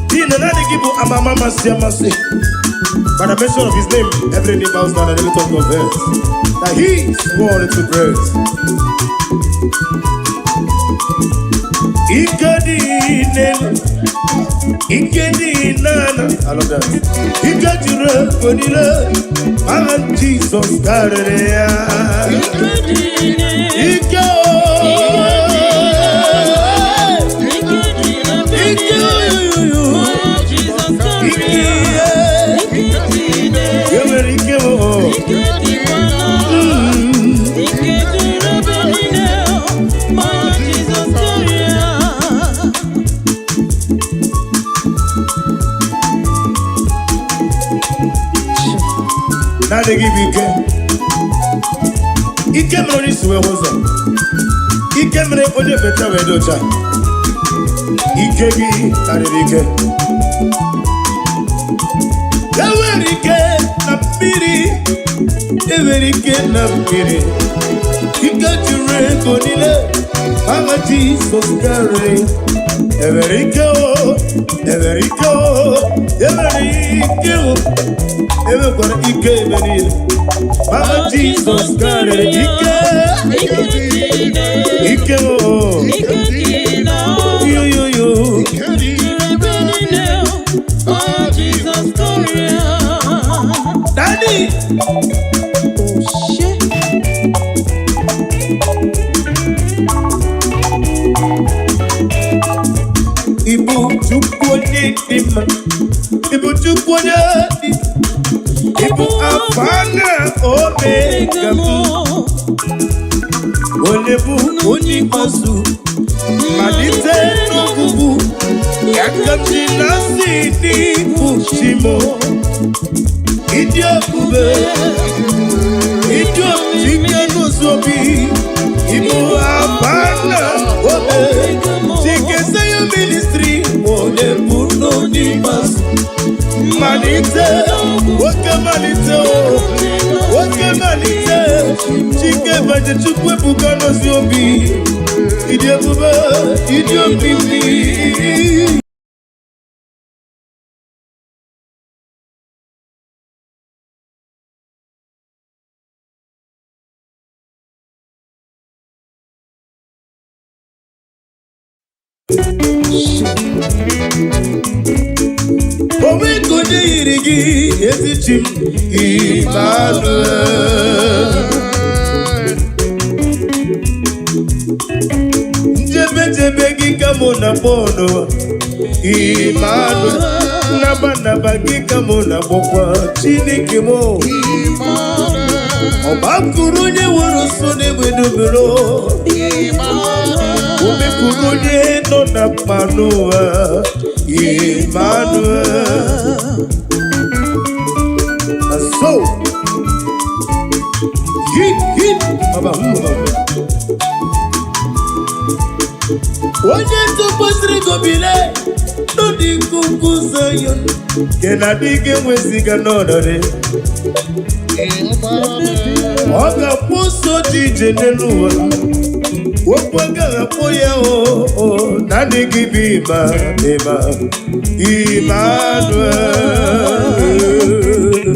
A: N'ihi na naanị gị bụ amama amasị amasị. By the mention of his name, every knee bows down and every tongue confess that he is worthy to praise. Ike dị n'elu, ike dị n'ala. I love that. Ike juru ego niile, aha Jizọs karịrị ya. Ike o, ike oyoyo, ike e nwere ike o.
C: Ike juru ebe niile, ma Jizọs karịa.
A: Naanị gị bụ ike. Ike mere onye isi wee hụ ụzọ. Ike mere onye ekpenta wee dị ọcha. Ike gị karịrị ike. Enwere ike na mmiri, enwere ike na mmiri. Ike juru ego niile, aha Jizọs karịrị. Enwere ike o, enwere ike o, enwere ike o, enwekwara ike ebe niile. Aha Jizọs karịrị ike, ike o, yo yo yo. Daddy, Ibu Chukwu onye dị mma, Ibu Chukwu onye dị, Ibu Alfa na Omega m, onye bụ onye ikpeazụ, malite n'ọgwụgwụ, ya ka m ji na-asị n'ịbụ chi m. Ịdị ebube, ịdị ike n'ụzọ obi, Ibu Alfa na Omega, Chikese Mmalite, oke mmalite o, oke mmalite. Chike baje Chukwu ebuka n'ozi obi. Ịdị ebube, ịdị omimi. Onwe ka onye yiri gị, ezi chi m, Emmanuel. Njebe jebe gị ka mụ na kpọnụ, Emmanuel. Naba naba gị ka mụ na kpọkwa, Chineke m. Ọgbakụrụ onye nwere nso n'egbe dubere. Omepụrụ onye nọ na mkpa n'ụwa, Emmanuel. Na so hit hit baba baba. Onye tụkwasịrị gobile n'ụdị nkuku Zion nke na-adịghị enweziga n'ọnọdụ, ọ ga-akwụ ụsọ dị ije n'elu ụwa, okwu agaghị akpọ ya o naanị gị bụ ịma ịma, Emmanuel.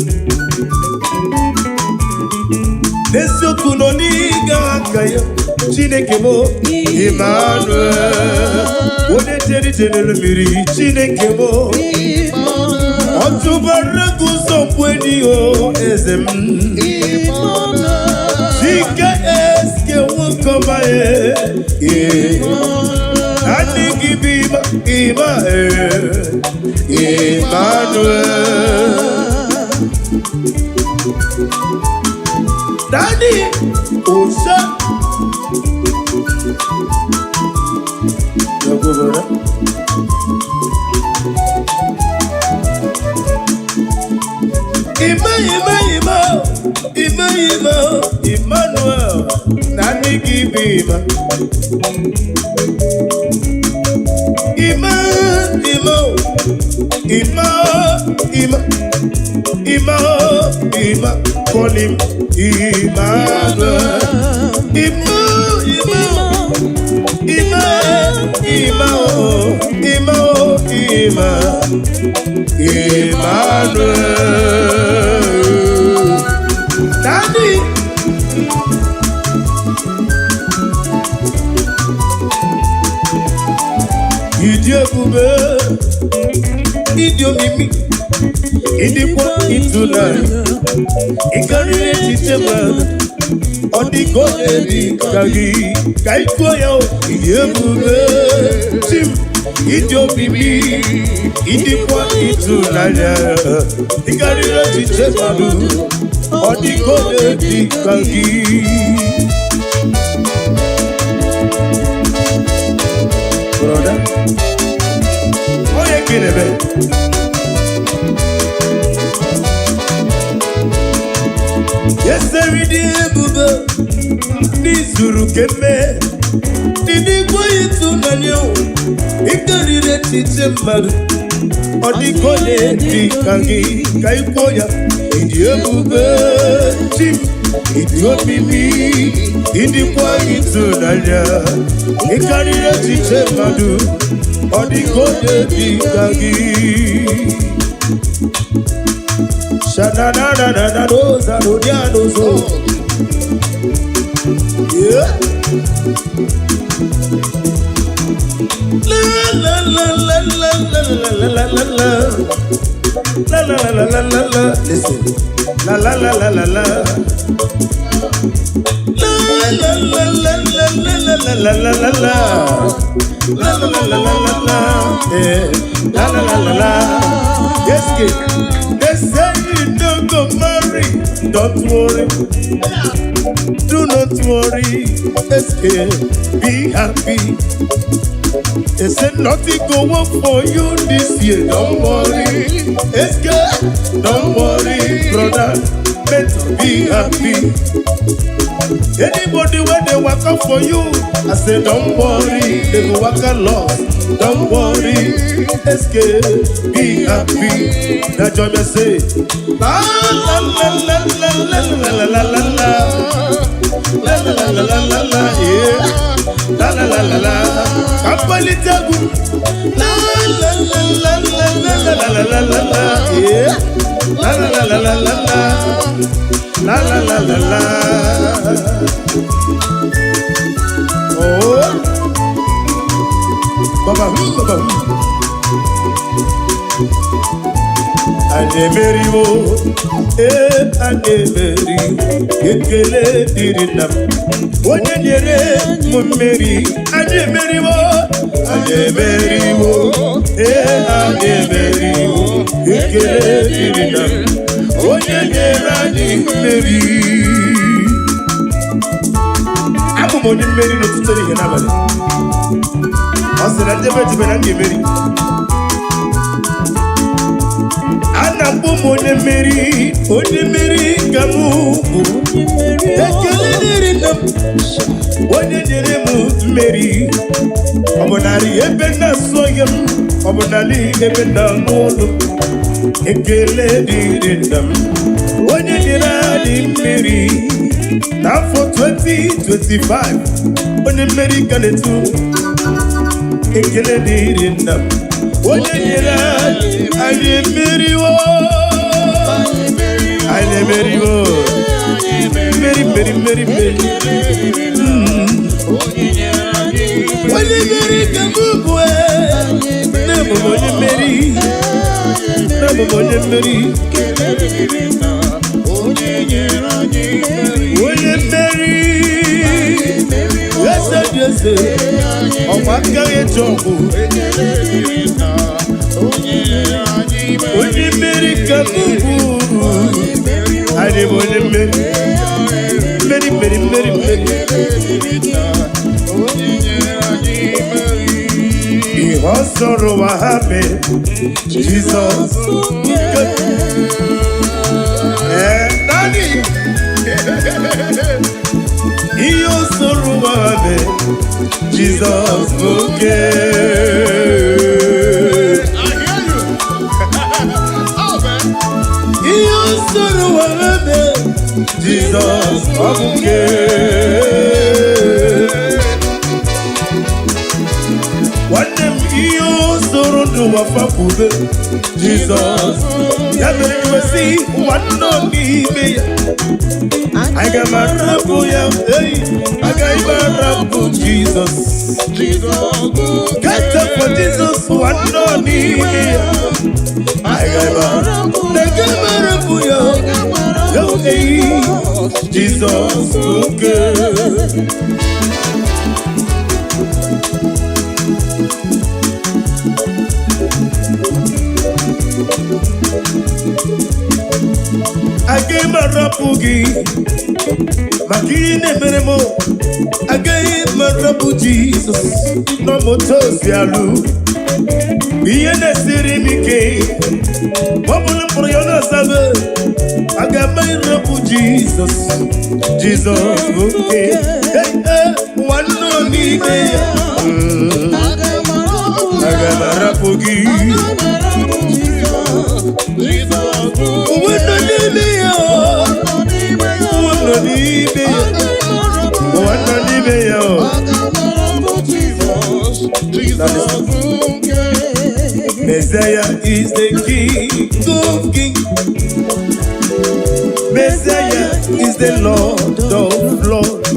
A: N'eziokwu nọ n'ịga aka ya, Chineke m, Emmanuel. Onye jere ije n'elu mmiri, Chineke m, ọ tụbara gị ụzọ mgbe enyi o, eze m. Chike eske nwoke ọma e, naanị gị bụ ịma ịma e, Emmanuel. Daddy Osa. Brother. Ima ima ima ima ima Emmanuel, naanị gị bụ ịma ima ima ima ima ima ima. Call him Emmanuel. Ima ima ima ima oh, ima oh, ima Emmanuel. Daddy. Ịdị ebube, ịdị omimi, ịdịkwa ịtụnanya, ịkarịrị echiche mmadụ, ọ dịka onye dị ka gị ka ịkụọ ya o. Ịdị ebube, chi m, ịdị omimi, ịdịkwa ịtụnanya, ịkarịrị echiche mmadụ, ọ dịka onye dị ka gị. Brother, onye kelebe eseri dị ebube n'izuru keme dị n'igwe ịtụnanya o, ịkarịrị echiche mmadụ, ọ dịka onye dị ka gị ka ịkwuo ya. Ịdị ebube, chi m, ịdị omimi, ịdịkwa ịtụnanya, ịkarịrị echiche mmadụ, ọ dịka onye dị ka gị. Sha-na-na-na-na-na-no-za-no-dia-no-zo. Yeah. La la la la la la la la la la. La la la la la la la. Listen. La la la la la la. La la la la la la la la la la la. La la la la la la la. Yeah. La la la la la. Yes, kid. They say you don't go marry. Don't worry. Do not worry. SK, be happy. They said nothing go work for you this year. Don't worry. SK, don't worry, brother. Better be happy. Anybody wey dey waka for you, I say don't worry, they go waka lost. Don't worry, escape, be happy. That joy me say, la la la la la la la la la la la la la la la la la, yeah, la la la la la. Kampalite egwu, la la la la la la la la la la la, yeah, la la la la la la la la la la la la. Oh, baba, baba. Anyị emeriwo, ee, anyị emeri. Ekele dịrị nna m, onye nyere m mmeri. Anyị emeriwo, anyị emeriwo, ee, anyị emeriwo. Ekele dịrị nna m, onye nyere anyị mmeri. Abụ m onye mmeri n'ụtụtụ, ehihie, n'abalị. Ọ sị na njebe ejebe na m ga-emeri. A na-akpọ m onye mmeri, onye mmeri ka m bụ. Ekele dịrị nna m, onye nyere m mmeri. Ọ bụ narị ebe na-asọ ya m, ọ bụ narị ebe na-anụ ụlọ. Ekele dịrị nna m, onye nyere anyị mmeri n'afọ 2025. Onye mmeri ka na-etu. Ekele dịrị nna m, onye nyere anyị. Anyị emeriwo, anyị emeriwo. Mmeri, mmeri, mmeri, mmeri. Onye mmeri ka m bụ. Nne m bụ onye mmeri, nne m bụ onye mmeri. Onye mmeri, eze dị eze, ọkwa aka eji ọgwụ. Onye mmeri ka m bụ. Anyị bụ onye mmeri, mmeri, mmeri, mmeri, mmeri. Ihe ọ sọrọ ụwa ha mee, Jizọs. Ee, Daddy. Ihe o soro ụwa ha mee, Jizọs bụ oke.
B: I hear you. Oh, man.
A: Ihe o soro ụwa ha mee, Jizọs ọ bụ nke. Nwanne m, ihe o soro ndụ ụwa fakwube, Jizọs. Ya mere kwesị nwanne n'ime ya. Aga m arapụ ya, ei, agaghị m arapụ Jizọs. Get up for Jesus, nwanne n'ime ya. Aga m arapụ, aga m arapụ ya. Ei, Jizọs oke. Agaghị m arapụ gị maka ihe na-emere m. Agaghị m arapụ Jizọs n'ọmụta osi alụ. Ihe na-esiri m ike, ọ bụrụ mkpụrụ ya na-asabe, aga m arapụ Jizọs. Jizọs bụ oke. Hey, hey, nwanne n'ime ya. Aga m arapụ gị. Onwe nọ n'ime ya. Onwe nọ n'ime ya. Ụwa nọ n'ime ya o.
B: Jesus.
A: Messiah is the King of Kings. Messiah is the Lord of Lords.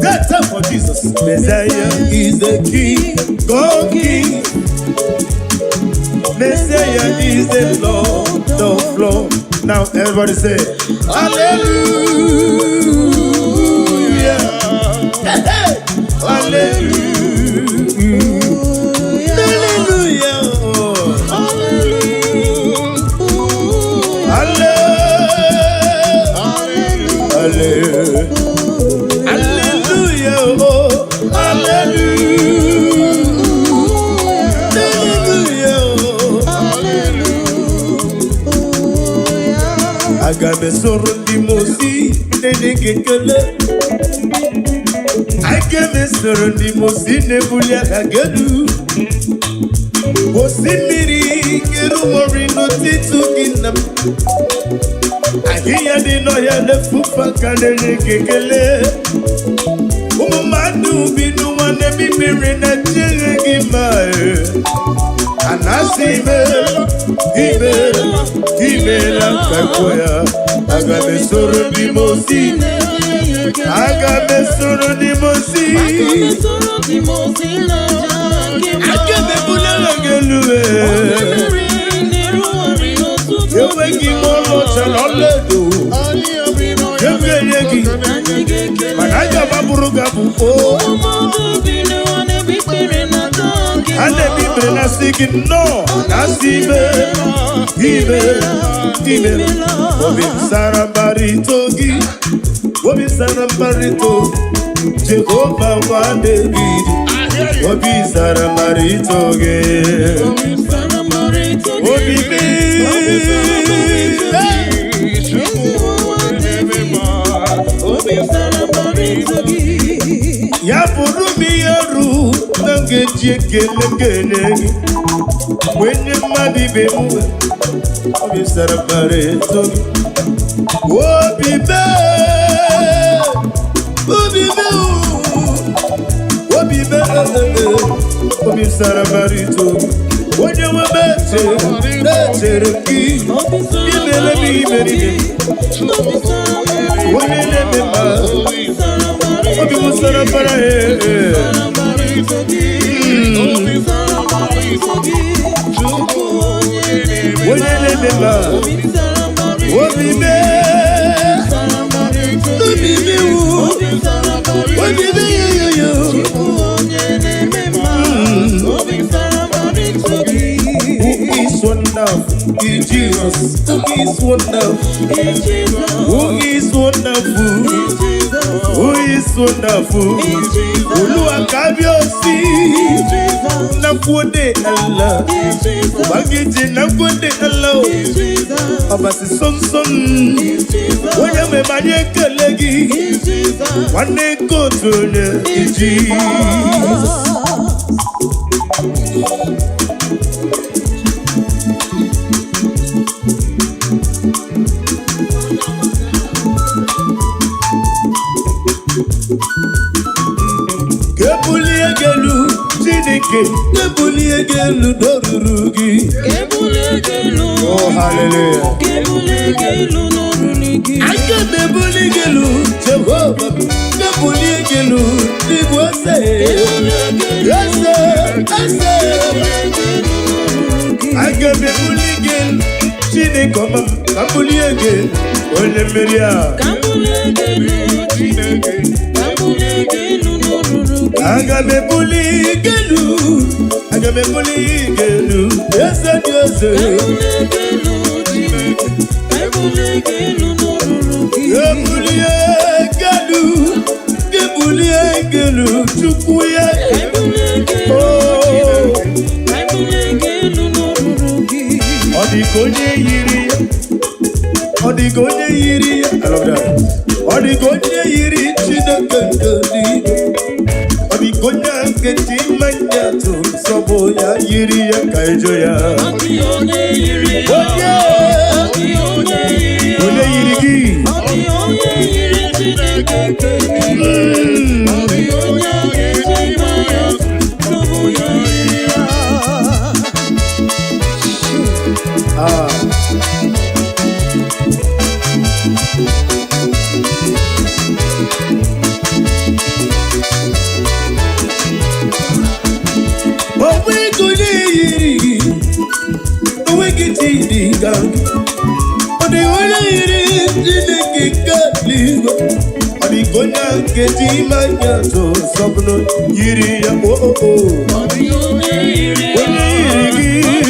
A: That's up for Jesus. Messiah is the King of Kings. Messiah is the Lord of Lords. Now everybody say, Hallelujah. Hallelujah. Hallelujah. Hallelujah. Hallelujah. Hallelujah. Oh, hallelujah. Hallelujah. Aga m esoro ndị mmụọ ozi na-enye gị ekele. Aga m esoro ndị mosi na-ebuli aha gị elu. Osimiri kerumori n'ụtụtụ gị nna m. Ahịhịa dị n'ọhịa na-efufe aka na-enye gị ekele. Ụmụ mmadụ bi n'ụwa na-eme mmiri na-echere gị ma a na-asị imeela, imeela, imeela ka kwuo ya. Aga m esoro ndị mosi, aga m esoro ndị mosi, aga m ebuli aha gị elu ee. Enweghị m ọlaọcha na ọlaedo enye gị, mana aga m abụrụ gị abụ o. A na-eme ikpere na-asị gị nnọọ, na-asị imeela, imeela, imeela. Obi m sara mbara ito gị, obi m sara mbara ito Jehova nwa David, obi sara mbara ito gị. Obi m. Ya bụrụ m ihe ru na m ga-eji ekele m ga-enye gị wee nye mmadụ ibe m, obi sara mbara eto gị. Obi mee, obi mee, obi mee, obi sara mbara eto gị. Onye nwe m echere na-echere gị imere m imere ime, onye na-eme mma, obi m sara mbara ee. Onye na-eme mma, obi mee, obi mewu, obi meyoyoyo. Who is wonderful? Is Jesus. Who is wonderful? Who is wonderful? Who is wonderful? Olúwa kábíyèsí, nagode Allah. Ubangiji nagode Allah. Ọbasi sọmsọm, onye nwe m anyị ekele gị. Nwanne nke otu onye iji. Ka ebulie gị elu, Chineke, ka ebulie gị elu n'oruru gị. Oh, hallelujah. Aga m ebuli gị elu, Jehova, ka ebulie gị elu n'igwe ose. Eze, eze. Aga m ebuli gị elu, Chineke ọma m, ka m bulie gị elu, onye mmeri a. Aga m ebuli gị elu, aga m ebuli gị elu, eze dị eze. Ebulie gị elu, gị bulie gị elu, Chukwu ya. Oh. Ọ dị ka onye yiri ya, ọ dị ka onye yiri ya. I love that. Ọ dị ka onye yiri Chineke nke eluigwe. Ọ dị ka onye nkeji mmanya tụrụ sọbụ ya yiri ya ka ejo ya. Onye onye yiri gị. Ah. Onweghị onye yiri gị, onweghị chi dị ka gị. Ọ dị onye yiri Chineke nke eluigwe. Ọ dị ka onye nkeji mmanya tụ sọbụrụ yiri ya o o o. Onye yiri gị.